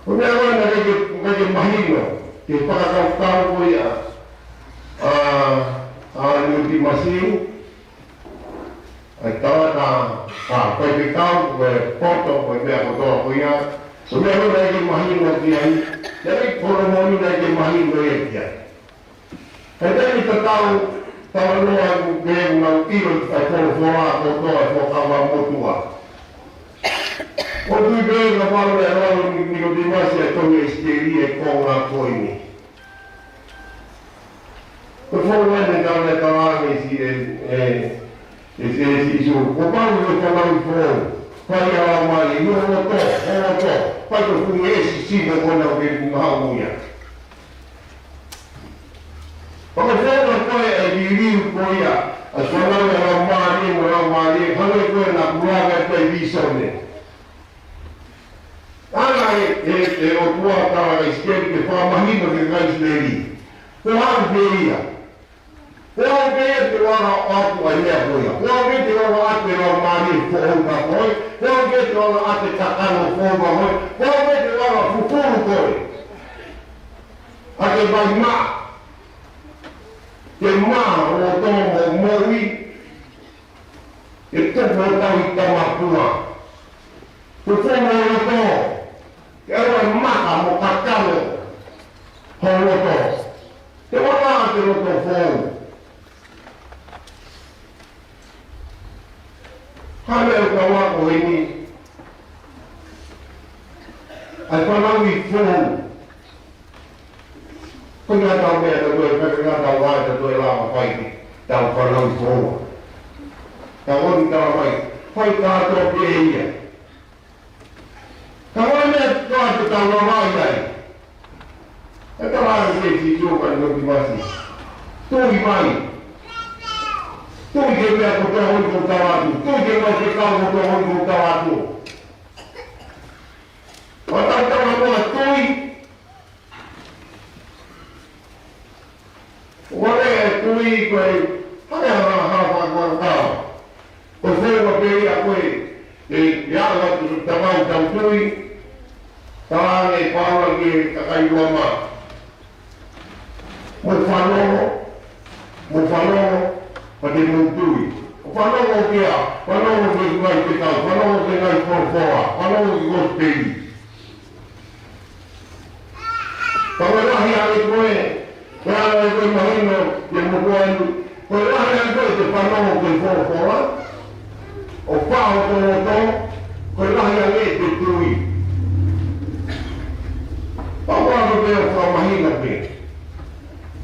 Ko e meʻa ʻoku ʻikai ke, ʻikai ke mahino, ke fakakaukau ko ia, ʻa, ʻa Nikotīmasi, ʻa e tangata, ʻa, faifekau, ko e poto, ko e meʻa kotoa ko ia. Ko e meʻa ʻoku ʻikai ke mahino ki ai, ʻikai ko e moʻoni ʻoku ʻikai ke mahino ia ki ai. He taimi tatau, talanoa ʻoku pehē ʻoku nau ʻilo ʻa e folofola kotoa ʻa e Fuakava Motuʻa. ʻOku ou tui pē kapau naʻe lau ʻe Nikotīmasi ʻa e tohi ʻa ʻIsikeli ʻi he konga ko eni. Ko e founga eni naʻe talaange ʻe Sī-, ʻe, ʻe, ʻe Sī-, Sīsū, kuo pau ke fanauʻi foʻou, fai ʻa e Laumālie, ʻi ho loto, ho loto, fai ko e fuʻu ngeʻesi sino ko ena ʻoku ke maʻu ia. Pea ko e founga ko ē ʻa e liliu ko ia, ʻa e fanauʻi ʻa e Laumālie mo e Laumālie, hangē ko ē naʻa ku lave atu ai he vīsone. Talaange ʻe, ʻe, ʻe he ʻOtua kia ʻIsikeli ke fakamahino ki he kakai ʻIsileli. Ko e hā pē ia. Ko e hā pē ia te u ʻoatu ʻa e meʻa ko ia. Ko e hā pē te u ʻoatu e Laumālie foʻou kia koe. Ko e hā pē te u ʻoatu e kakano foʻou kia koe. Ko e hā pē te u fufulu koe ʻaki e vai maʻa. Ke maʻa ho loto mo e moʻui. Ke tupu hotau ʻitāmapua. Ke fonu ho loto. Ke ʻoua ʻe maka mo kakano. Ko e loto. Te u ala ʻa e loto foʻou. Hale ʻo ka wako heni. ʻA e fanauʻi foʻou. Ko e ngaahi tau meʻa ka toe, ka ngaahi tau ai ka toe lava fai ki he tau fanauʻi foʻou. Ka ʻoku tau fai, fai kātoa pē ia. Ka ko e meʻa ko ē te tau lava ai. ʻE tala ʻe Sīsū ʻi he Maʻake vahe fā. Tui mai. Tui ki he meʻa kotoa ʻoku ou tala atu. Tui ki he ngaahi fekau kotoa ʻoku ou tala atu. Ko e tau tala mo e tui. Ko e tui ko e hake ha, ha, ha, ha, ha. Ko e feinga pē ia ko e, ʻe, ʻe ala tu tau tui. Tala ange ʻe Paula ki he kakai Loma. Mou fanongo, mou fanongo, pea te mou tui. ʻO fanongo ki he, fanongo ki he ngaahi fekau, fanongo ki he ngaahi folofola, fanongo ki he kosipeli. Pea ko e lahi ange ko ē, ko e ala ko ē mahino, ʻi he motuʻa ni, ko e lahi ange ko ē te fanongo ki he folofola, ʻo fai hoto loto, ko e lahi ange te tui. Pea ko e ala ko ē ʻoku fakamahino pē.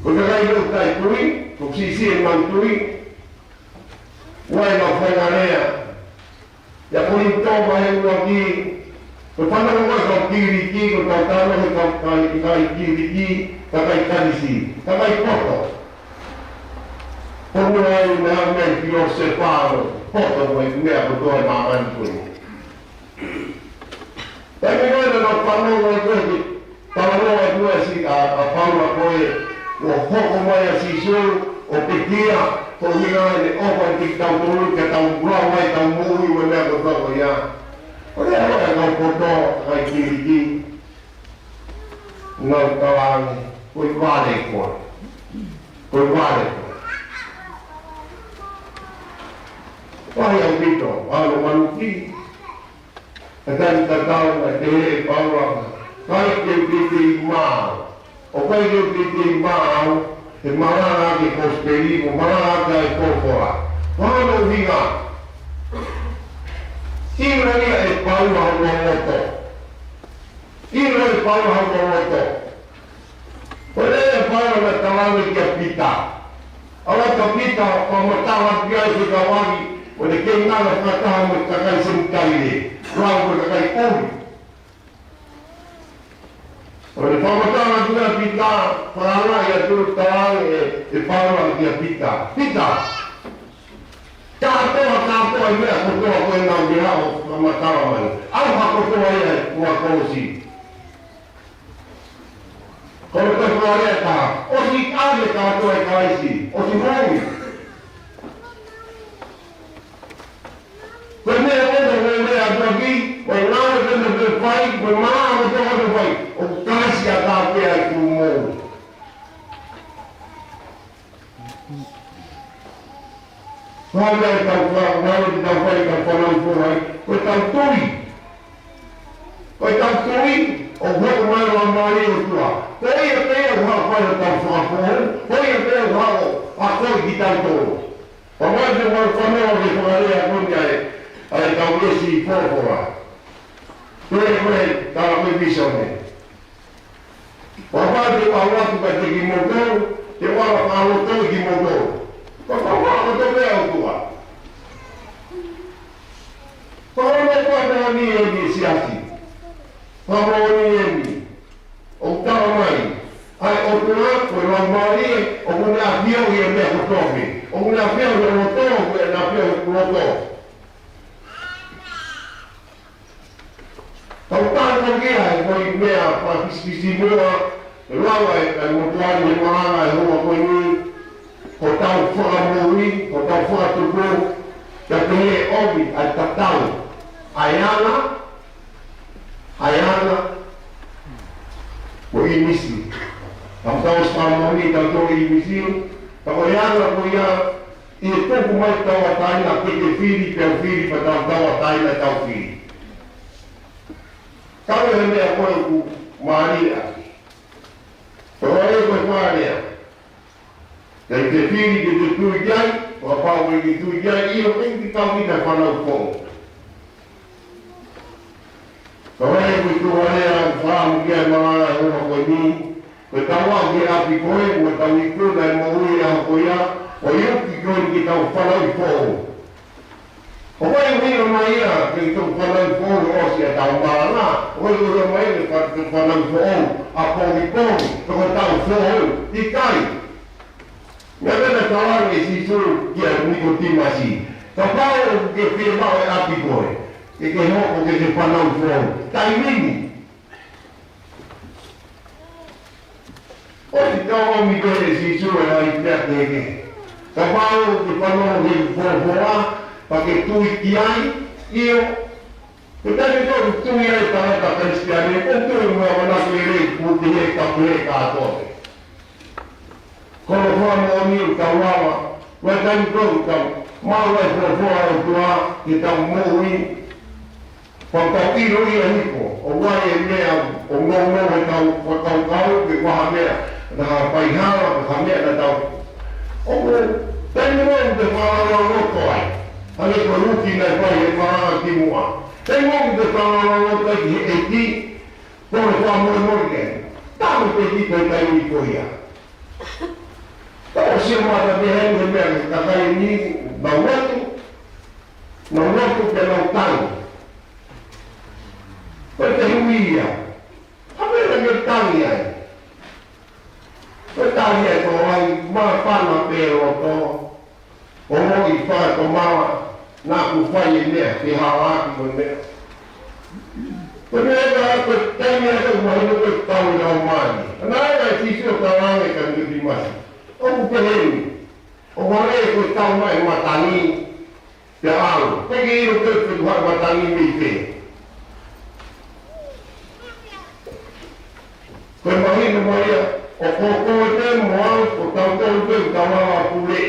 Ko e kakai ʻoku taʻetui, ʻoku siʻisiʻi ʻenau tui, ʻoku ʻi ai ʻenau faʻahinga lea. ʻIa Kolinitō vahe ua ki, ko e fanongo ko ē kau Kiliki, ko e kau tano he kau kai, kai Kiliki, kakai Kalisi, kakai poto. Ko e meʻa ia naʻe meʻa ʻi Siosefa, poto mo e meʻa kotoa ʻi māmani ko ē. Taimi ko ē naʻa nau fanongo ko ē ki he talanoa ʻa Siu ʻa, ʻa Paula ko ē, ʻo hoko mai ʻa Sīsū, ʻo pekia, ko e ʻuhinga ʻene ʻofa kiate kitautolu, ke tau lau mai, tau moʻui, ʻo e meʻa kotoa ko ia. Ko e lea ʻa e kau poto, kakai Kiliki, nau tala ange, ko e vale koe. Ko e vale koe. Vahe ʻaupito, ʻa e Loma ki he taimi tatau naʻe pehē ʻe Paula, ʻikai ke u teitei maau. ʻOku ʻikai ke u teitei maau, he malanga ki he kosipeli, mo malanga ki he folofola. Ko hono ʻuhinga. ʻIlo ia ʻe Paula hono loto. ʻIlo ʻe Paula hono loto. Ko e lea ʻa Paula naʻe tala ange kia Pita. ʻAlu atu ʻa Pita, fakamatala ki ai ki he kaveinga, ʻo ne kei ngana fakataha mo e kakai Senitaile, lau ko e kakai ʻuli. ʻO ne fakamatala ki ai ʻa Pita, fakaangaʻi atu, tala ange ʻe, ʻe Paula kia Pita. Pita, kātoa, kātoa e meʻa kotoa ko ē naʻa ke haʻu ʻo fakamatala mai. ʻAlu ha kotoa ia ʻi he kolosi. Ko e toe fakalea ʻe taha. ʻOsi ʻave kātoa ʻe Kalaisi. ʻOsi moʻui. Ko e meʻa ʻoku ou lea atu ki ai, ko e ngāue ko ē naʻa ke fai, ko e malanga ko ē naʻa ke fai, ʻoku Kalaisi ʻataʻatā pē ʻa e ʻoku moʻui. Ko e meʻa ʻoku tau fai, ngāue ʻoku tau fai, tau fanauʻi foʻou ai, ko ʻetau tui. Ko ʻetau tui, ʻoku hoko mai e Laumālie ʻo e ʻOtua. Ko ia pē ʻoku hoko ai ʻetau fakafoʻou, ko ia pē ʻoku hoko ʻo akoʻi kitautolu. Pea mai te mau fanongo ki he fakalea ko eni ʻa e, ʻa e kau veesi folofola. Ko e, ko e, tala ko e vīsone. Pea mai te mau ʻalu atu kiate kimoutolu, te mau ʻalu fakalotoʻi kimoutolu. Pea mau ʻalu atu pē ʻa e ʻOtua. Pea ʻoku ou fakamoʻoni eni siasi. Fakamoʻoni eni. ʻOku tala mai, ʻa e ʻOtua ko e Laumālie, ʻoku ne ʻafioʻi e meʻa kotoa pē. ʻOku ne ʻafioʻi e loto, ʻoku ne ʻafioʻi e loto. Tau tala ki ai, ko e meʻa fakapisipisi muʻa, lau ʻe he kau motuʻa ni he malanga he houa ko eni, ko ʻetau fakamoʻui, ko ʻetau fakatupu, ka pehē ʻomi ʻa e tatau, ʻa e anga, ʻa e anga, mo e ʻīmisi. Ka tau fakamoʻoni, tau tō ʻīmisi, ka ko e anga ko ia, ʻi he tuku mai tauʻatāina, ke ke fili, pea u fili, pea tau tauʻatāina, tau fili. Ka ko e meʻa ko ē ʻoku mālie ʻaki. Ko Alea. Te te fili ke te tui ki ai, ʻo kapau ʻe ke tui ki ai, ʻio, ʻe ke kau ki he fanauʻi foʻou. Ka ʻi he ko e tuʻu alea ʻoku fakaʻamu ki ai e malanga ʻo e ʻaho ko eni, ko e tau aʻu ki he ʻapi ko ē, ʻo tau ikuna e moʻui ʻa e ʻaho ko ia, ʻo ʻi ai ki ko eni ke tau fanauʻi foʻou. ʻOku ʻi ai e ʻuhinga mai ia ke tau fanauʻi foʻou ʻosi ʻetau malanga, ʻoku ʻi ai e ʻuhinga mai ia ke tau fanauʻi foʻou ʻapongipongi, toko tau foʻou, ʻikai. Meʻa pē naʻe tala ange ʻe Sīsū kia Nikotīmasi, kapau ʻoku ke fiemaʻu e ʻapi ko ē, ke ke hoko ke ke fanauʻi foʻou, taimi ni. ʻOsi tau ʻomi pē ʻe Sīsū e ngaahi meʻa kehekehe. Kapau ʻoku ke fanongo ki he folofola, pea ke tui ki ai, ʻio, ko e taimi ko ē ʻoku tui ai e tangata Kalisitiane, ʻoku tui mo e ʻamanaki lelei, ʻoku pehē ka pehē kātoa pē. Ko hono fakamoʻoni ʻoku tau lava, ko e taimi ko ē ʻoku tau maʻu ai e folofola ʻa e ʻOtua, ke tau moʻui, pea tau ʻilo ia hifo, ʻoku ʻi ai e meʻa, ʻoku nounou ʻetau fakakaukau, pe ko ha meʻa, naʻa tau fai hala, pe ha meʻa naʻa tau. ʻOku, taimi ko ē ʻoku te fakalotoloto ai. Hangē ko Luki naʻe fai he malanga kimuʻa. Taimi ko ē ʻoku te fakalotoloto ai ki he ʻEiki, ko e fakamolemole ki ai. Talu pē ki he taimi ko ia. Tau sio mai ki he meʻa, he meʻa ki he kakai ni, nau lotu, nau lotu pea nau tangi. Ko e fehuʻi ia. Ko e hā e meʻa ke tangi ai? Ko e tangi ai ko e ʻai māfana pē loto. ʻO moʻi fakatomala, naʻa ku fai e meʻa, ke halaaki mo e meʻa. Ko e meʻa ia ko e taimi ia ʻoku mahino ko e tau e laumālie. Naʻe ʻai ʻe Sīsū ʻo tala ange kia Nikotīmasi. ʻOku pehē ni, ʻoku ʻai ko e tau mai matangi, pea ʻalu. Pea ke ʻilo ko e fetuhaʻi matangi mei fē. Ko e mahino mai ia, ʻoku ko koe pē mo au, ko tautolu pē ʻoku tau lava ʻo pule.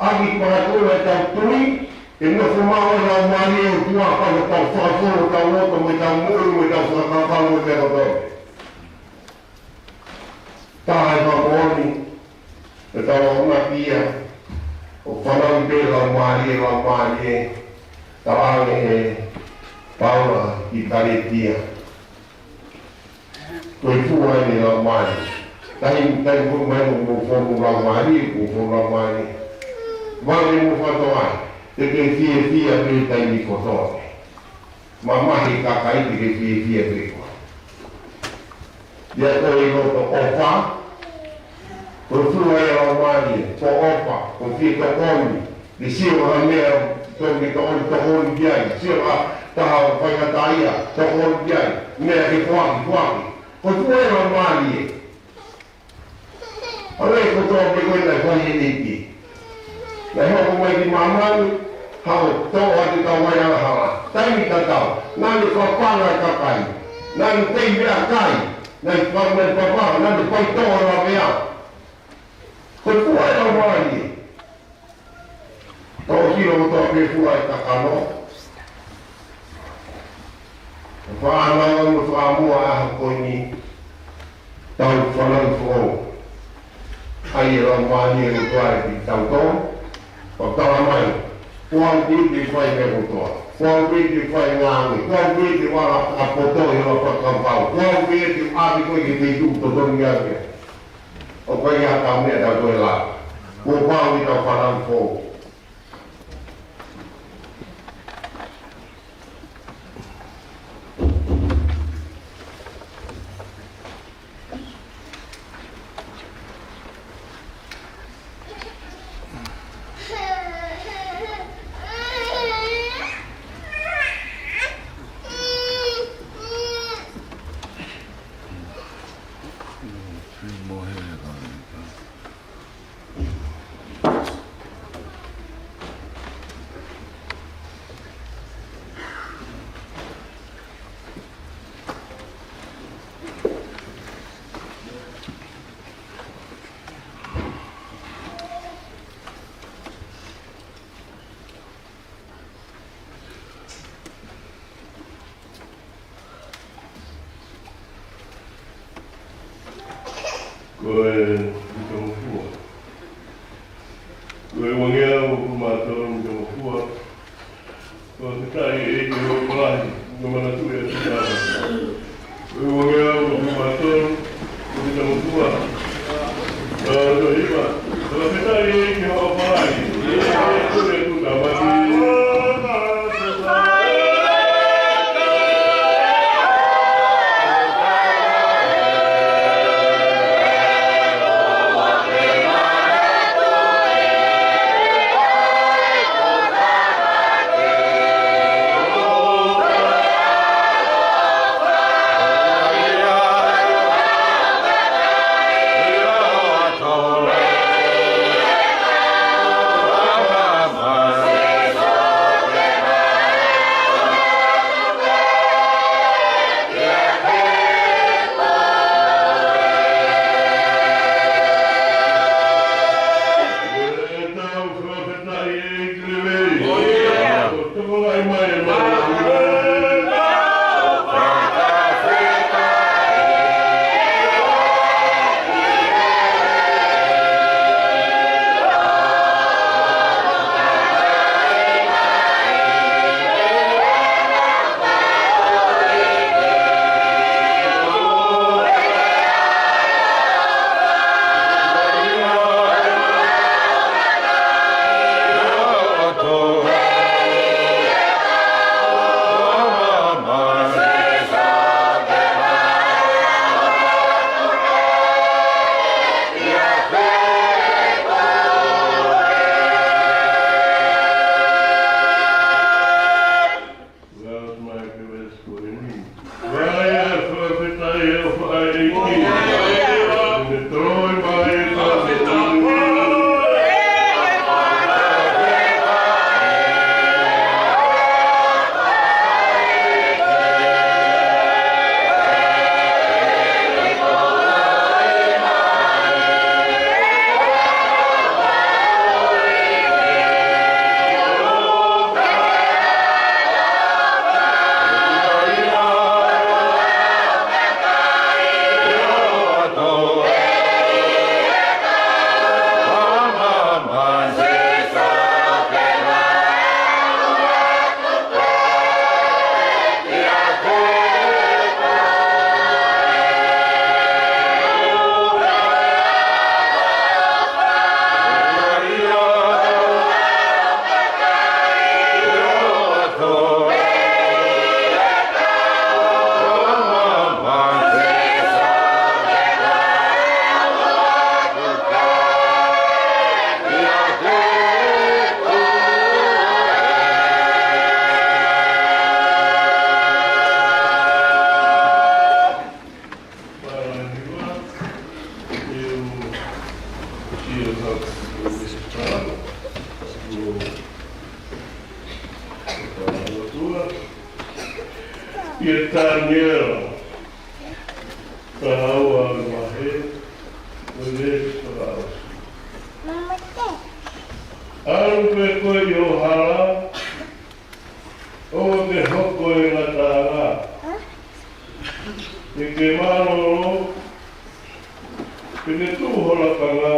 ʻAki pakatua ʻetau tui, ke nofo maʻu ai e laumālie ʻo e ʻOtua, pea tau fakafou hotau loto mo ʻetau moʻui mo ʻetau fakakaukau mo e meʻa kotoa. Taha e fakamoʻoni, ʻetau akonaki ia, ʻoku fanauʻi pē laumālie, laumālie, tala ange ʻe Paula ki Kalētia. Ko e fua eni e laumālie. Taimi, taimi ko ē ʻoku mou fonu laumālie, mou fonu laumālie. Vale mo fatoa, te ke fiefia pē taimi kotoa. Mamahi e kakai te ke fiefia pē koe. ʻIo ko e loto ʻofa, ko e fua e laumālie, ko e ʻofa, ko e fie tokoni, ke sio ha meʻa, tokoni, tokoni, tokoni ki ai, sio ha taha ʻoku faingataʻaʻia, tokoni ki ai, meʻa ke foaki, foaki. Ko e fua e laumālie. ʻA e meʻa kotoa pē ko ē naʻe fai ʻe he ʻEiki. Naʻe hoko mai ki māmani, haʻu ʻo toʻo atu ʻetau angahala. Taimi tatau, naʻa ne papanga e kakai. Naʻa ne tei meʻakai. Naʻa ne pa-, naʻa ne papanga, naʻa ne faitoʻo e lavea. Ko e fua e laumālie. Tau sio kotoa pē fua e kakano. Fānau ʻa e fakamuʻa ʻaho ko eni, tau fanauʻi foʻou. ʻAi e laumālie ʻo e ʻOtua kiate kitautolu, ʻo tala mai, ko au pē te u fai e meʻa kotoa. Ko au pē te u fai e ngāue. Ko au pē te u ala ʻo poto ʻi he fakakaukau. Ko au pē te u ʻave koe ki he feituʻu totonu ke ʻave. ʻOku ʻikai ha taha meʻa tau toe lava. Kuo pau ke tau fanauʻi foʻou. Ko e mitangofua. Ko e uangeau ʻo e mā tolu mitangofua. Fakafetaʻi ʻEiki ʻi hoʻo palani, ʻoku manatuʻi ʻa e tangata. Ko e uangeau ʻo e mā tolu mitangofua. Ka to hiva. Fakafetaʻi ʻEiki ʻi hoʻo palani, ʻoku manatuʻi ʻa e tangata. ʻIa Taniela, taha ua vahe, ʻo e veesi fakaʻosi. ʻAlu pē koe ʻi ho hala, ʻo ke hoko e ngataʻanga. Ke ke mālōlō, ke ke tuʻu ho lakanga,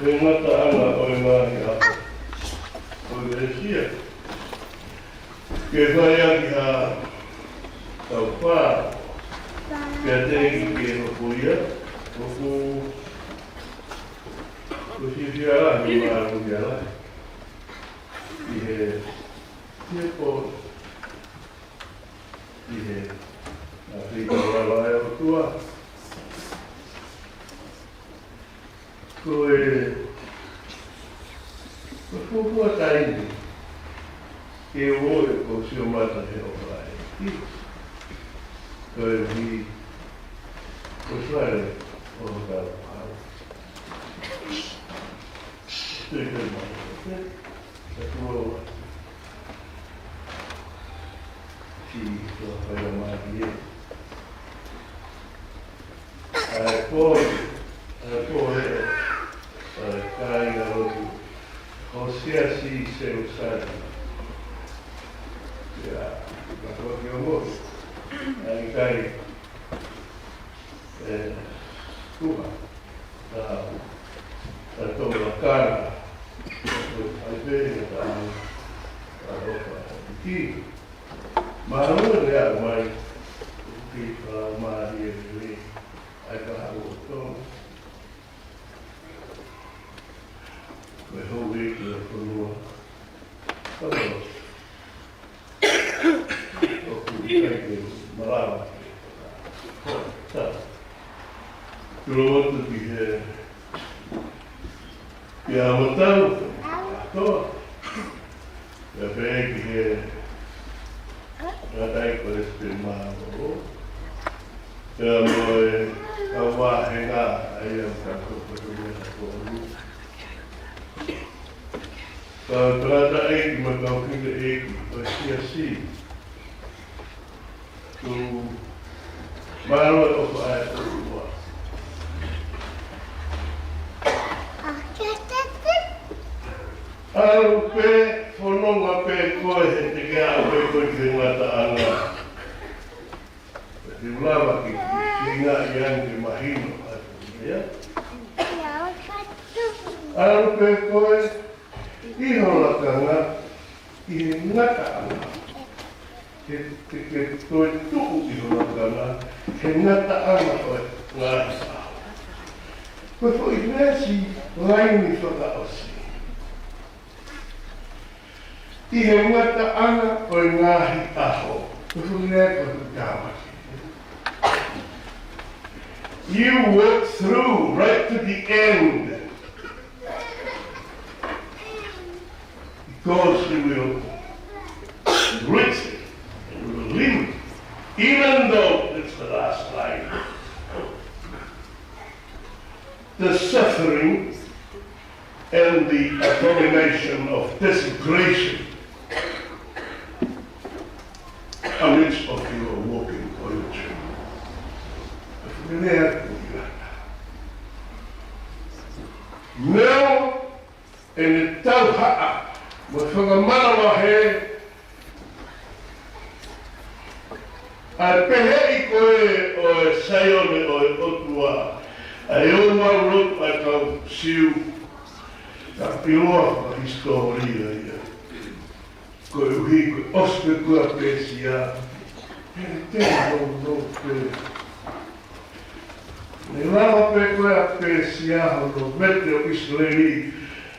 he ngataʻanga ʻo e ngaahi ʻaho ʻo e ʻesia. Ke fai ʻaki ha taufā kiate ia ke hoko ia, ʻoku, ʻoku fiefia lahi, mālōlō ia lahi. ʻI he, ʻi he pō, ʻi he, ʻa e fika lala ʻa e ʻOtua. Ko e, ko e fuofua taimi ke ʻoua ʻe ko sio mata he ʻofa ʻa e ʻEiki. Ko e vi, ko e fale ʻo ka pau. Te ke mata. Ka tuʻu ʻa si tua fai ʻa mālie. ʻA e pō, ʻa e pō ē, ʻa e kāingalotu ʻo e siasi Selusalema. ʻIa, ka ko ki o mo, ʻa e kai, ē, Tuha. Ta, ta tau lakana. Ai pē, ta, ta, ta, ki. Mālō e lea mai. Ki, ta, mālō e lea. Ai ka hau o tō. Ko e hou e ki a fonua. Fonua. ʻOku ʻikai ke malava. Ta. Tuloto ki he, ki he matau. Toa. Pea pehē ki he tangataʻeiki palesiteni mālōlō. Pea mo e kau vāhenga ʻa ia ʻoku tau kotoa ʻi he tokoni. Kau tangataʻeiki mo e kau fineʻeiki ʻo e siasi. Tuku mālō e ʻofa ʻa e ʻOtua. ʻAlu pē, fononga pē koe he te ke aʻu pē koe ki he ngataʻanga. Te u lava ke ke feinga ʻi ai ke mahino atu ia. ʻAlu pē koe ʻi ho lakanga ki he ngataʻanga. Ke, ke, ke toe tuʻu ʻi ho lakanga he ngataʻanga ʻo e ngaahi ʻaho. Ko e foʻi veesi laine fakaʻosi. ʻI he ngataʻanga ʻo e ngaahi ʻaho. Ko e foʻi lea ko e tāmaki. You work through right to the end. Because you will reach it and you will live it, even though it's the last life. The suffering and the abomination of desecration amidst of your walking or your journey. Now, ʻene tauhaʻa mo e fakamanavahē ʻa e peheʻi ko ē ʻo e Saione ʻo e ʻOtua, ʻa e ō mau lotu ʻa e kau Siu, ka ʻiloa fakahisitōlia ia. Koeʻuhi ko e ʻosi pē ko ē ʻa Pēsia, he te no no pē. Ne lava pē ko ē ʻa Pēsia hono vete ʻo ʻIsileli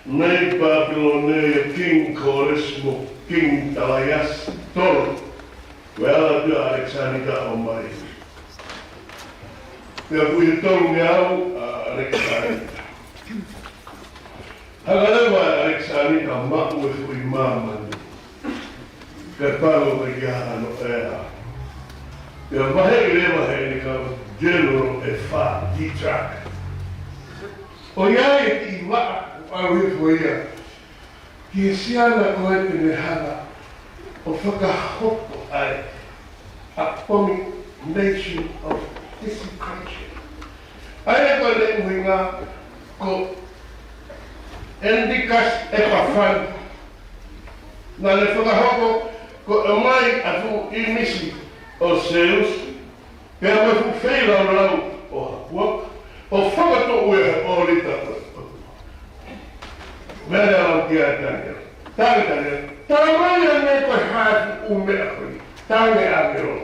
mei Papilone ʻia King Koles mo King Talaiasi tolu. Ko e ala atu ʻa ʻAlekisānita ʻo mai. Pea ko e tolu meʻa ʻa ʻAlekisānita. Hanga leva ʻa ʻAlekisānita ʻo maʻu e foʻi māmani. Kae pau ke ʻi ai hano ʻea. Pea vaheʻi leva heʻene kau general ʻe fā, Dvorak. ʻOku ʻi ai e kiʻi vaʻa ʻoku ʻalu hifo ia ki he siana ko ē te ne hanga ʻo fakahoko ai abomination of desecration. ʻA ia ko ʻene ʻuhinga ko Antipas Epiphanes, naʻa ne fakahoko ko e ʻomai ʻa e fuʻu ʻīmisi ʻo Seus, pea mo e fuʻu feilaulau ʻo ha puaka, ʻo fakatoʻo ia he ʻōlita ko ē. Meʻa lea lau ki ai Taniela. Tali Taniela. Tala mai ange ko e hā e fuʻu meʻa ko ē. Tali ʻāngelo.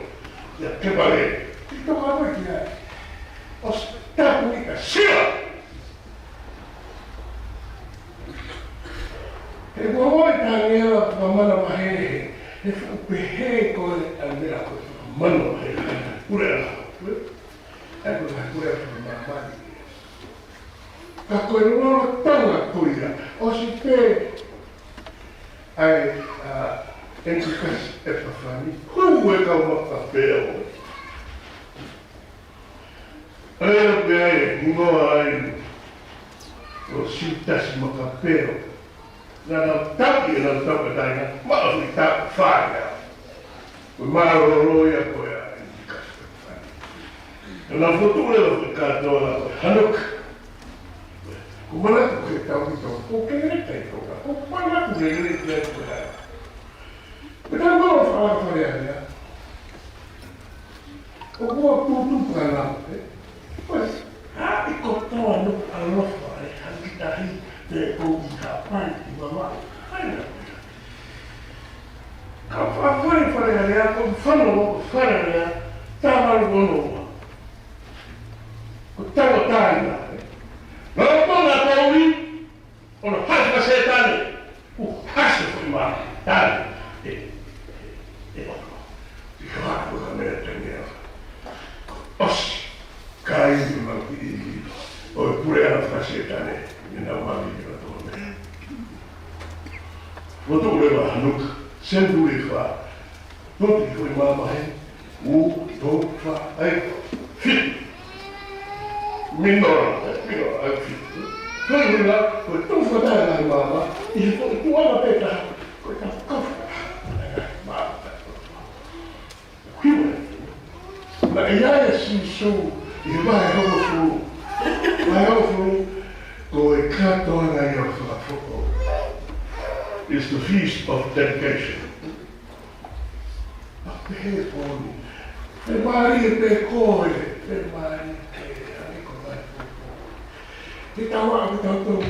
ʻIa Kepale. ʻI toka mai ki ai. ʻOsi tapu ni ka sila. He ʻoku ʻi ai Taniela fakamanavahē he fuʻu pehē ko ē ʻa e meʻa ko ē fakamanavahē ʻa e pule ʻa e ʻaho. ʻA e pule ʻa e māmani. Ka ko e lolotonga ko ia, ʻosi pē ʻa e, ʻa, Antipas Epiphanes, hū e kau Makapeo. ʻA ia pē ʻa e hingoa ai ʻo Siutasi Makapeo. Naʻa nau taki ʻenau tauʻatāina, maʻu ʻi he taʻu fā ia. Ko e mālōlō ia ko ē ʻa Antipas Epiphanes. Naʻa nau fokotuʻu leva ko e kātoanga ko e Hanukkah. Ko e manako ke tau ʻi Tonga, ko e keleka ʻi Tonga, ko e manako lelei ia ko ē. Pea tau mau fakalaka fale ane, ʻoku ou tūtū pē ʻanau, ē? Ko e, ʻa, ʻi Nā, ʻoku na tōli, ʻo na hasi ʻa Sētane, ʻo hasi foʻi mā, tane, ʻe, ʻe, ʻe ʻofa. ʻI he hā ko e meʻa te mea. ʻOsi, kai ni ma ki i, ʻo e puleʻanga faka-Sētane, ʻi he nau mali ki na tō mea. Mo tō leva Luke, senituli ʻe fā, tō ki foʻi mā mahe, ʻū, tō, fā, ʻai, fitu. Minoa, ʻai, minoa, ʻai, fitu. Ko e ʻuhinga, ko e tō fakataha ngaahi maama, ʻi he foʻi tuʻunga pē taha, ko e tau kau fakataha ngaahi maama. Hiu atu. Naʻe ʻi ai ʻa Sīsū, ʻi he vahe hongofulu. Vahe hongofulu, ko e kātoanga ia ʻo e fakafoʻou. It's the feast of dedication. ʻA pehē pō ni. Fiemālie pē koe, fiemālie pē, ʻa e ko mai pō pō. Te tau a, te tau tau.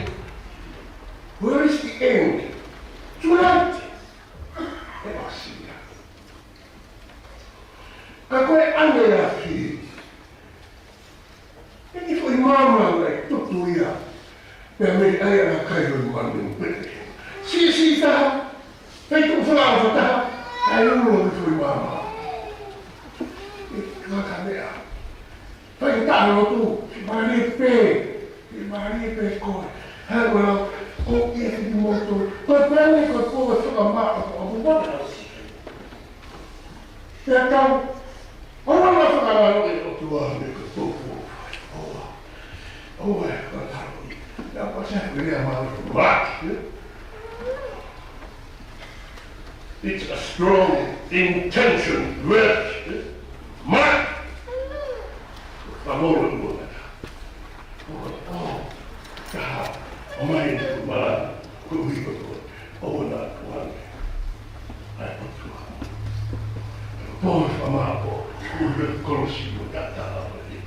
Where is the end? Tonight. ʻE ʻosi ia. Ka ko e ʻaneafi. ʻE ki foʻi maama naʻe tutu ia. Pea mei ai ʻa e kai ʻo e manu pē. Siʻisiʻi taha, pea tuʻu fakaʻofa taha, ʻai ulo ki foʻi maama. ʻE, ka ka meʻa. Fai taha lotu, fiemālie pē, fiemālie pē koe. Hā ko lau, ko ia ki moto, ko e pēne ko e pō e fakamā, ʻo, ʻo, ʻo, ʻo, Pea tau, ʻoua naʻa fakalalo e ʻOtua mei he kōpōpō. ʻOua. ʻOua ʻe fakalalo ia. Naʻa pasi ʻa e lea mālie ko Mark, ē? It's a strong intention, verse, ē? Mark. Fakamole ʻoua naʻa. ʻOua, ʻo, ka, ʻomai ni ko mala, ko ui ko ko, ʻoua naʻa tuʻu ange. ʻAi ʻOtua. Pō e fakamāʻopoʻopo, ko e kolosi mo tata ʻa e.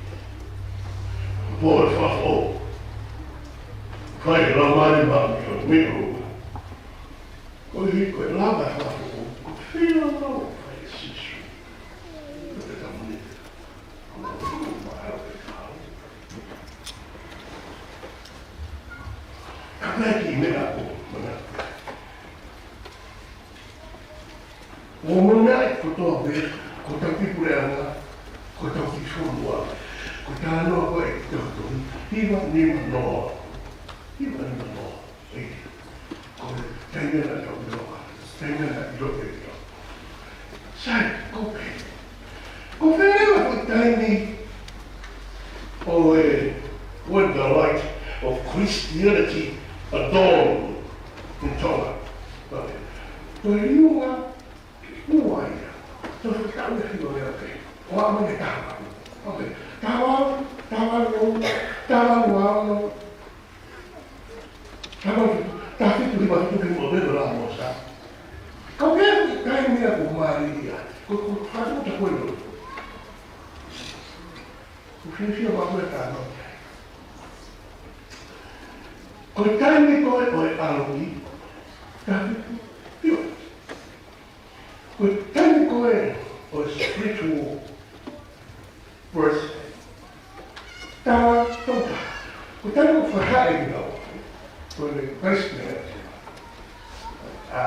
Pō e fakafoʻou. Fai e Laumālie Māʻoniʻoni mei ʻolunga. Koeʻuhi ko e lava e fakafoʻou, ko e filo mau fai ʻe Sīsū. Ko e tamu ni. Ka ʻi ai ha kiʻi meʻa ʻoku ou manatu. ʻOku ou manatu kotoa pē, ko ʻetau kiʻi puleʻanga, ko ʻetau kiʻi fonua, ko e talanoa ko ē ʻi he tohi, hiva nima noa. Hiva nima noa. ʻEi, ko e taimi naʻa tau ʻiloa, taimi naʻa ʻiloa ʻe ʻiloa. Sai, ko pē. Ko pē leva ko e taimi ʻo e, when the light of Christianity dawned in Tonga. Ko e liunga ua ia. Tau fakataʻu ia hiva lea pē. ʻO aʻu mai ki he taha valu. Ok. Taha valu, taha valu, taha valu, taha valu. Taha fitu, taha fitu, hiva fitu, hiva fitu, hiva fitu. Ka ʻoku ʻi ai e taimi ia ʻoku mālie ia. Ko, ko, ka ʻoku ta koe lo. Ko fiefia ma koe ka no. Ko e taimi ko ē ʻo e ʻaloʻi. Taha fitu, hiva. Ko e taimi ko ē ʻo e spiritual birth. Taha, taha. Ko e taimi ko ē ʻoku fakahā ʻe kinaua. Ko e Christmas. ʻA,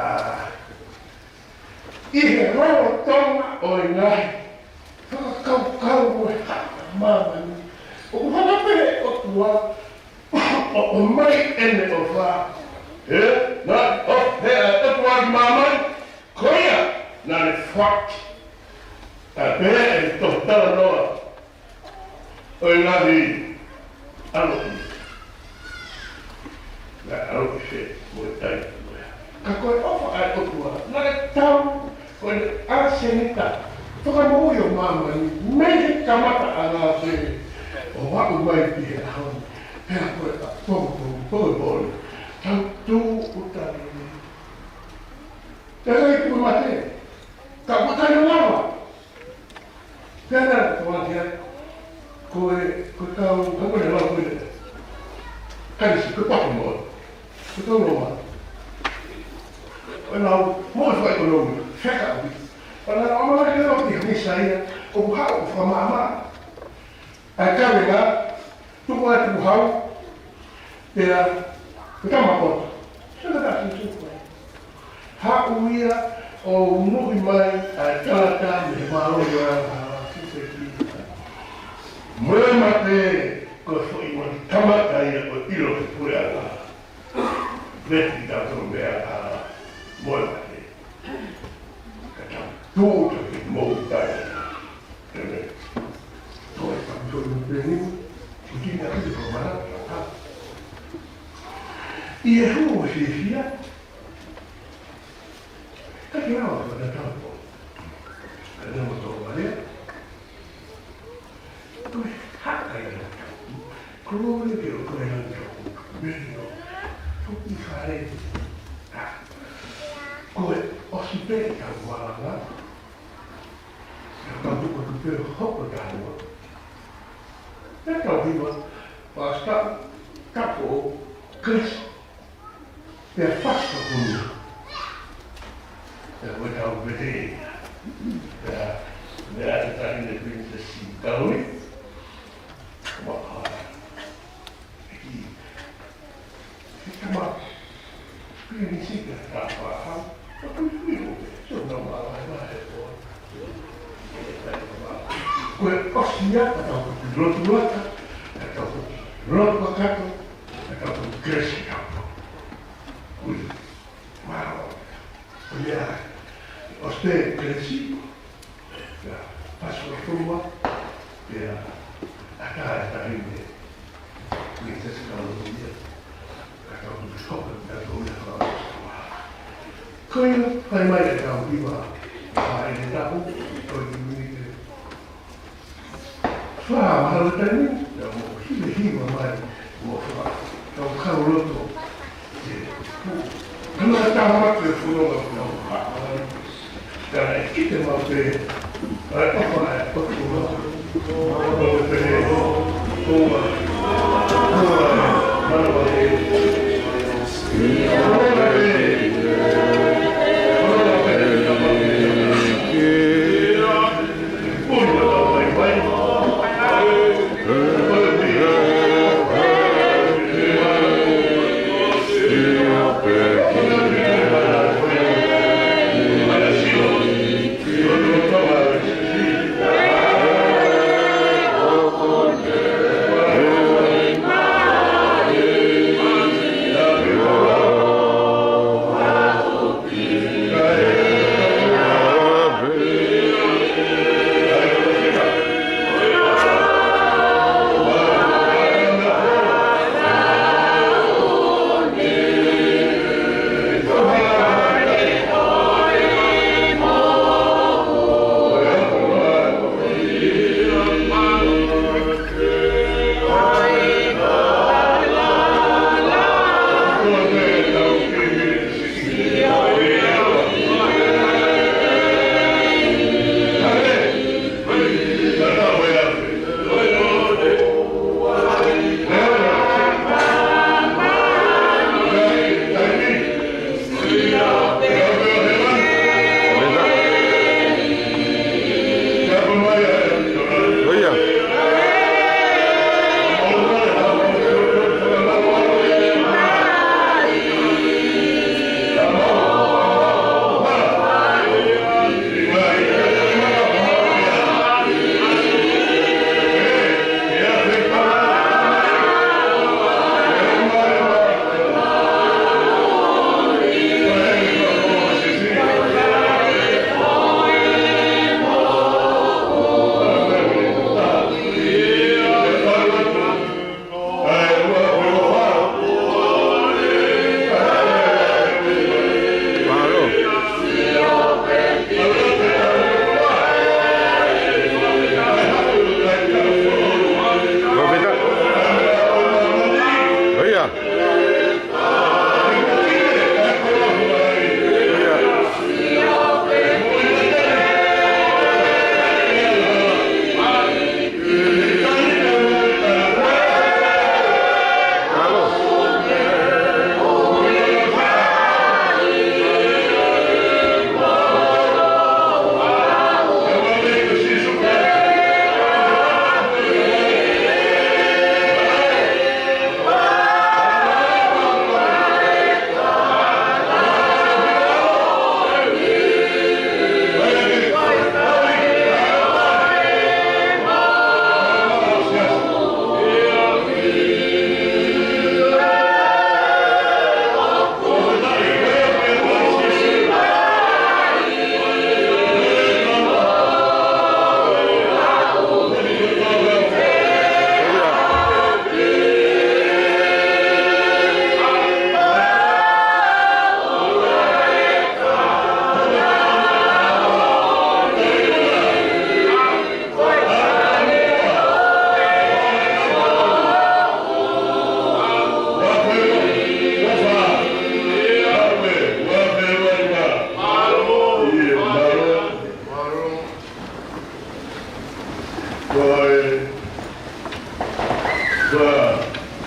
ʻi he lolotonga ʻo e ngaahi fakakaukau mo e haʻa māmani. ʻOku hanga pē ʻe he ʻOtua ʻo, ʻomai ʻene ʻofa. Ē, naʻe ʻofa ʻa e ʻOtua ki māmani. Ko ia, naʻa ne foaki ʻa e pehē ʻe he tohi talanoa ʻo e ngaahi ʻaloʻi. Ngaahi ʻaloʻi fē, mo e taimi ko ē. Ka ko e ʻofa ʻa e ʻOtua, naʻe tau, ko ʻene ʻasenita, fakamoʻui ʻo māmani, mei he kamataʻanga pē, ʻo aʻu mai ki he ʻaho ni, pea ko e ka pongipongi, pongipongi, tau tuʻu ʻuta lelei. Pea ʻikai tuʻu mate. Ka ʻoku ʻikai lava. Pea naʻe tokanga ki ai. Ko e, ko e kau, ko e lau ko e. Kaisi, ko e paki mo. Ko e kau Loma. Ko e lau, mo e fakaʻekonōmika. Feka ui. Pea naʻe ʻomai ke lau ki he misa ia. ʻOku haʻu ʻo fakamaama. ʻA e kavenga, Tuku atu hau, pea, ko tama poto. Sio ka tasi tuku ai. Haʻu ia ʻo unuhi mai ʻa e tangata mei he mālō ʻo e angahala, sio ki ai. Mo e mate, ko e foʻi moʻoni kamata ia ʻo ʻilo ki he puleʻanga. Veti tautolu mei he angahala, mo e mate. Ka tau tūʻuta ke mou tau. Tēnē. Ko e tau tō i pēni, ko kina ki te ko mana, ha. ʻI he hū ʻo fiefia, ka ke lau atu ʻa e tau tō. Ka ne mo tō vale. Ko e haka ia. Glory ke o ko e haka. Meri o. Ko i fare. Ko e ʻosi pē tau malanga. Ka tuku atu pē hoko taua. Pea tau hiva, Pastor, kapo, Chris, pea Pastor Kunu. Pea ko e tau pete. Pea, pea te tahi ne Princess Kaui. Kama, ah, ki, ki kama. Pea ni sika ka paha, ka kui kui ko, so na ma la ma he ko. Ko e ʻosi ia, ka tau kui lotu ata, ka tau kui lotu kakato, ka tau kui kelesi kapa. Kui, mālō. Ko ia, ʻosi pē kelesi, Pea, Pastor Tuma, pea, ʻatā e tahi ne, Princess Kaui ia, ka tau tu soka, ka tau ia fala. Ko ia, fai mai e tau hiva, ʻa e tapu, ko e miniti. Fā, mahalo taimi, ia mo hiva hiva mai, mo fā, tau kau loto. Kama tama ke fulu ma fulu. Ka e kite mau pē. Ai, papa, ai, papa, papa, papa, papa, papa, papa, papa, papa, papa, papa, papa, papa,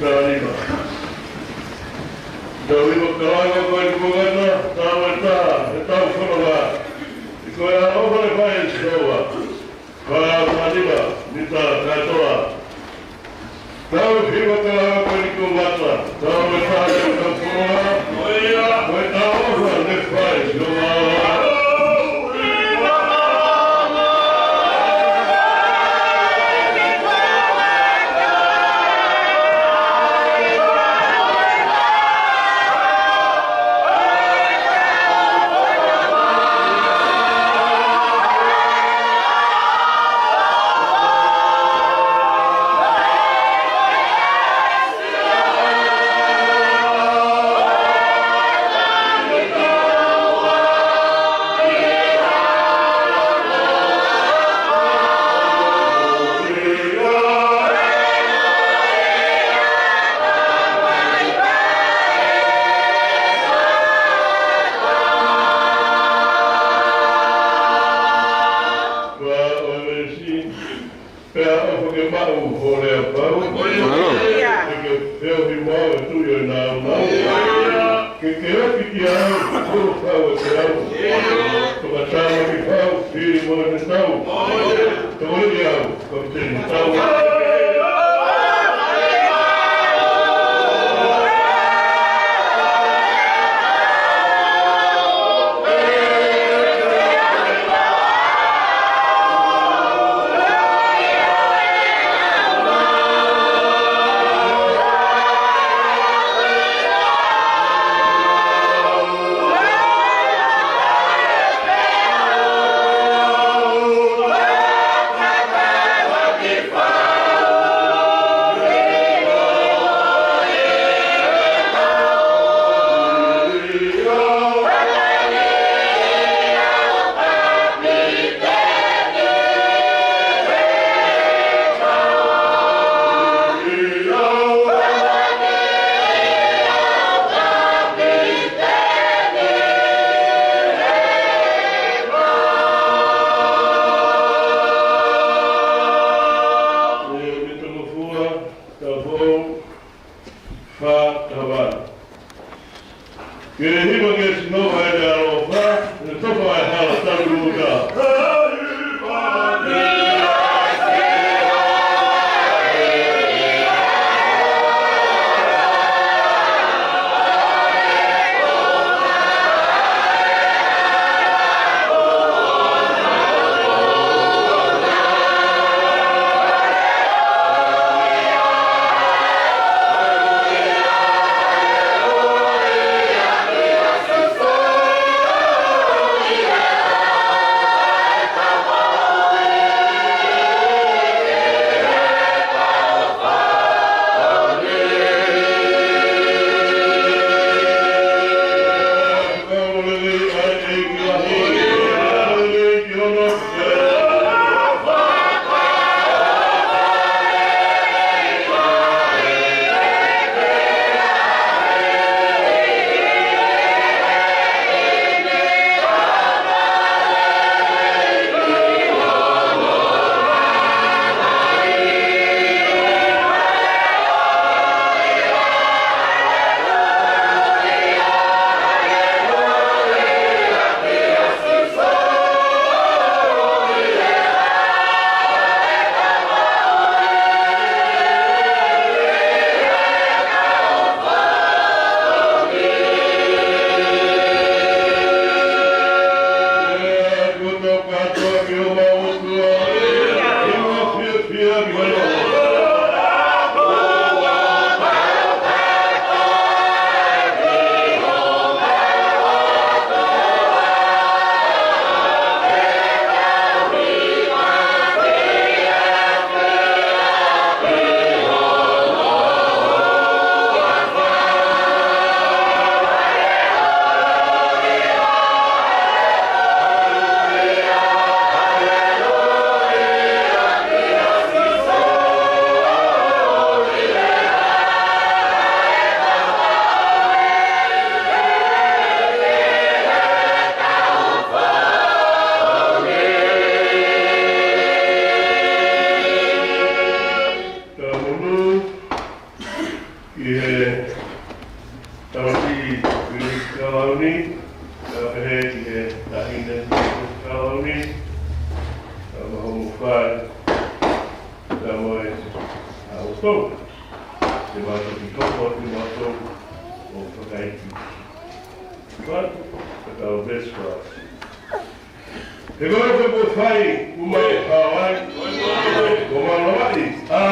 Tau hiva. Tau hiva kalanga ko eni kuo ngata, tau ʻe taha, ʻetau fononga. ʻI ko e ʻaloʻofa ne fai ʻe Sihova. Ka tau hiva, mita kātoa. Tau hiva kalanga ko eni kuo ngata, tau ʻe taha, ʻetau fononga. Ko e ʻaloʻofa ne fai ʻe Sihova. Pea ʻofa ke maʻu ho lea pau. Mālō. Ke ke feohi mo au ʻi he tuʻi ʻo e nāunau. Ke ke ofi kiate au ʻi ho kau ʻa e peau. Tokatāmaki fau, fili mo e tau. Tokoleʻi au, kapiteni tau. Ke hiva ke sino ai le alofa, le tofa ai hala talu uta. Ki he tamasiʻi Pilisi Kalauni, kae pehē ki he taʻahine Pilisi Kalauni, kae ʻumaʻā hono fale, kae ʻumaʻā e ʻaho tolu. Te mau toki hoko atu mautolu ʻo fakaʻeiki. Fai, ka tau veesi fai. He ko e meʻa kuo fai, kuo mau haʻu ai, kuo mau lavaʻi. ʻA,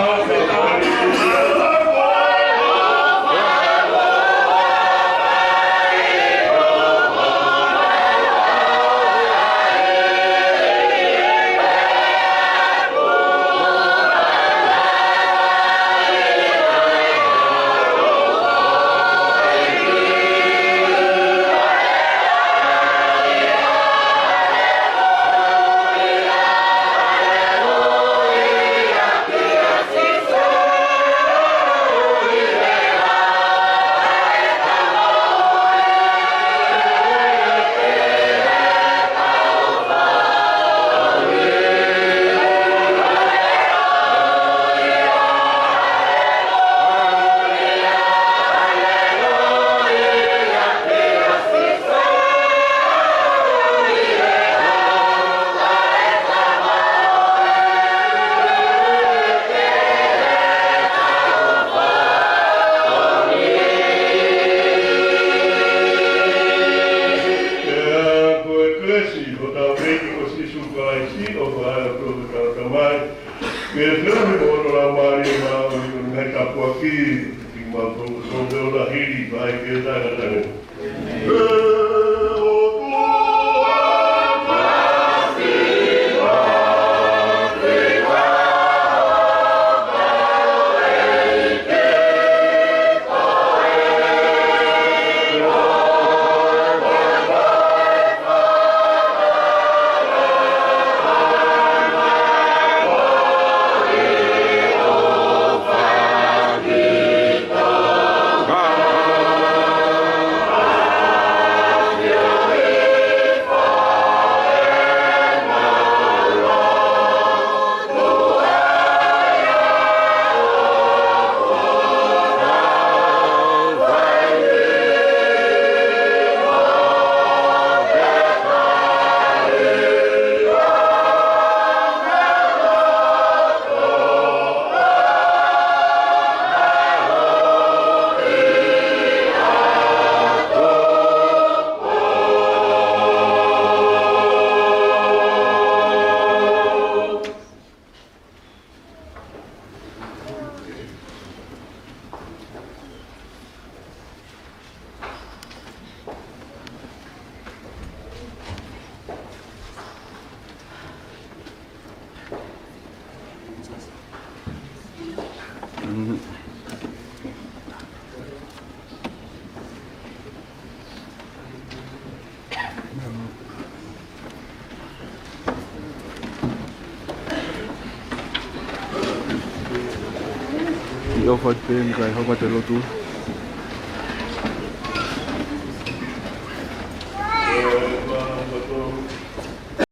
Ko e kelesi ʻa hotau ʻEiki ko Sīsū Kalaisi, ʻofa ʻa e ʻOtua ko e Tama, feohi mo e Laumālie Māʻoniʻoni, ʻo ne tāpuakiʻi kimautolu kotoa pē ʻo lahi hili, pea ʻikai ke tangata ne. ʻI ʻofa atu pē ni kae hoko atu e lotu.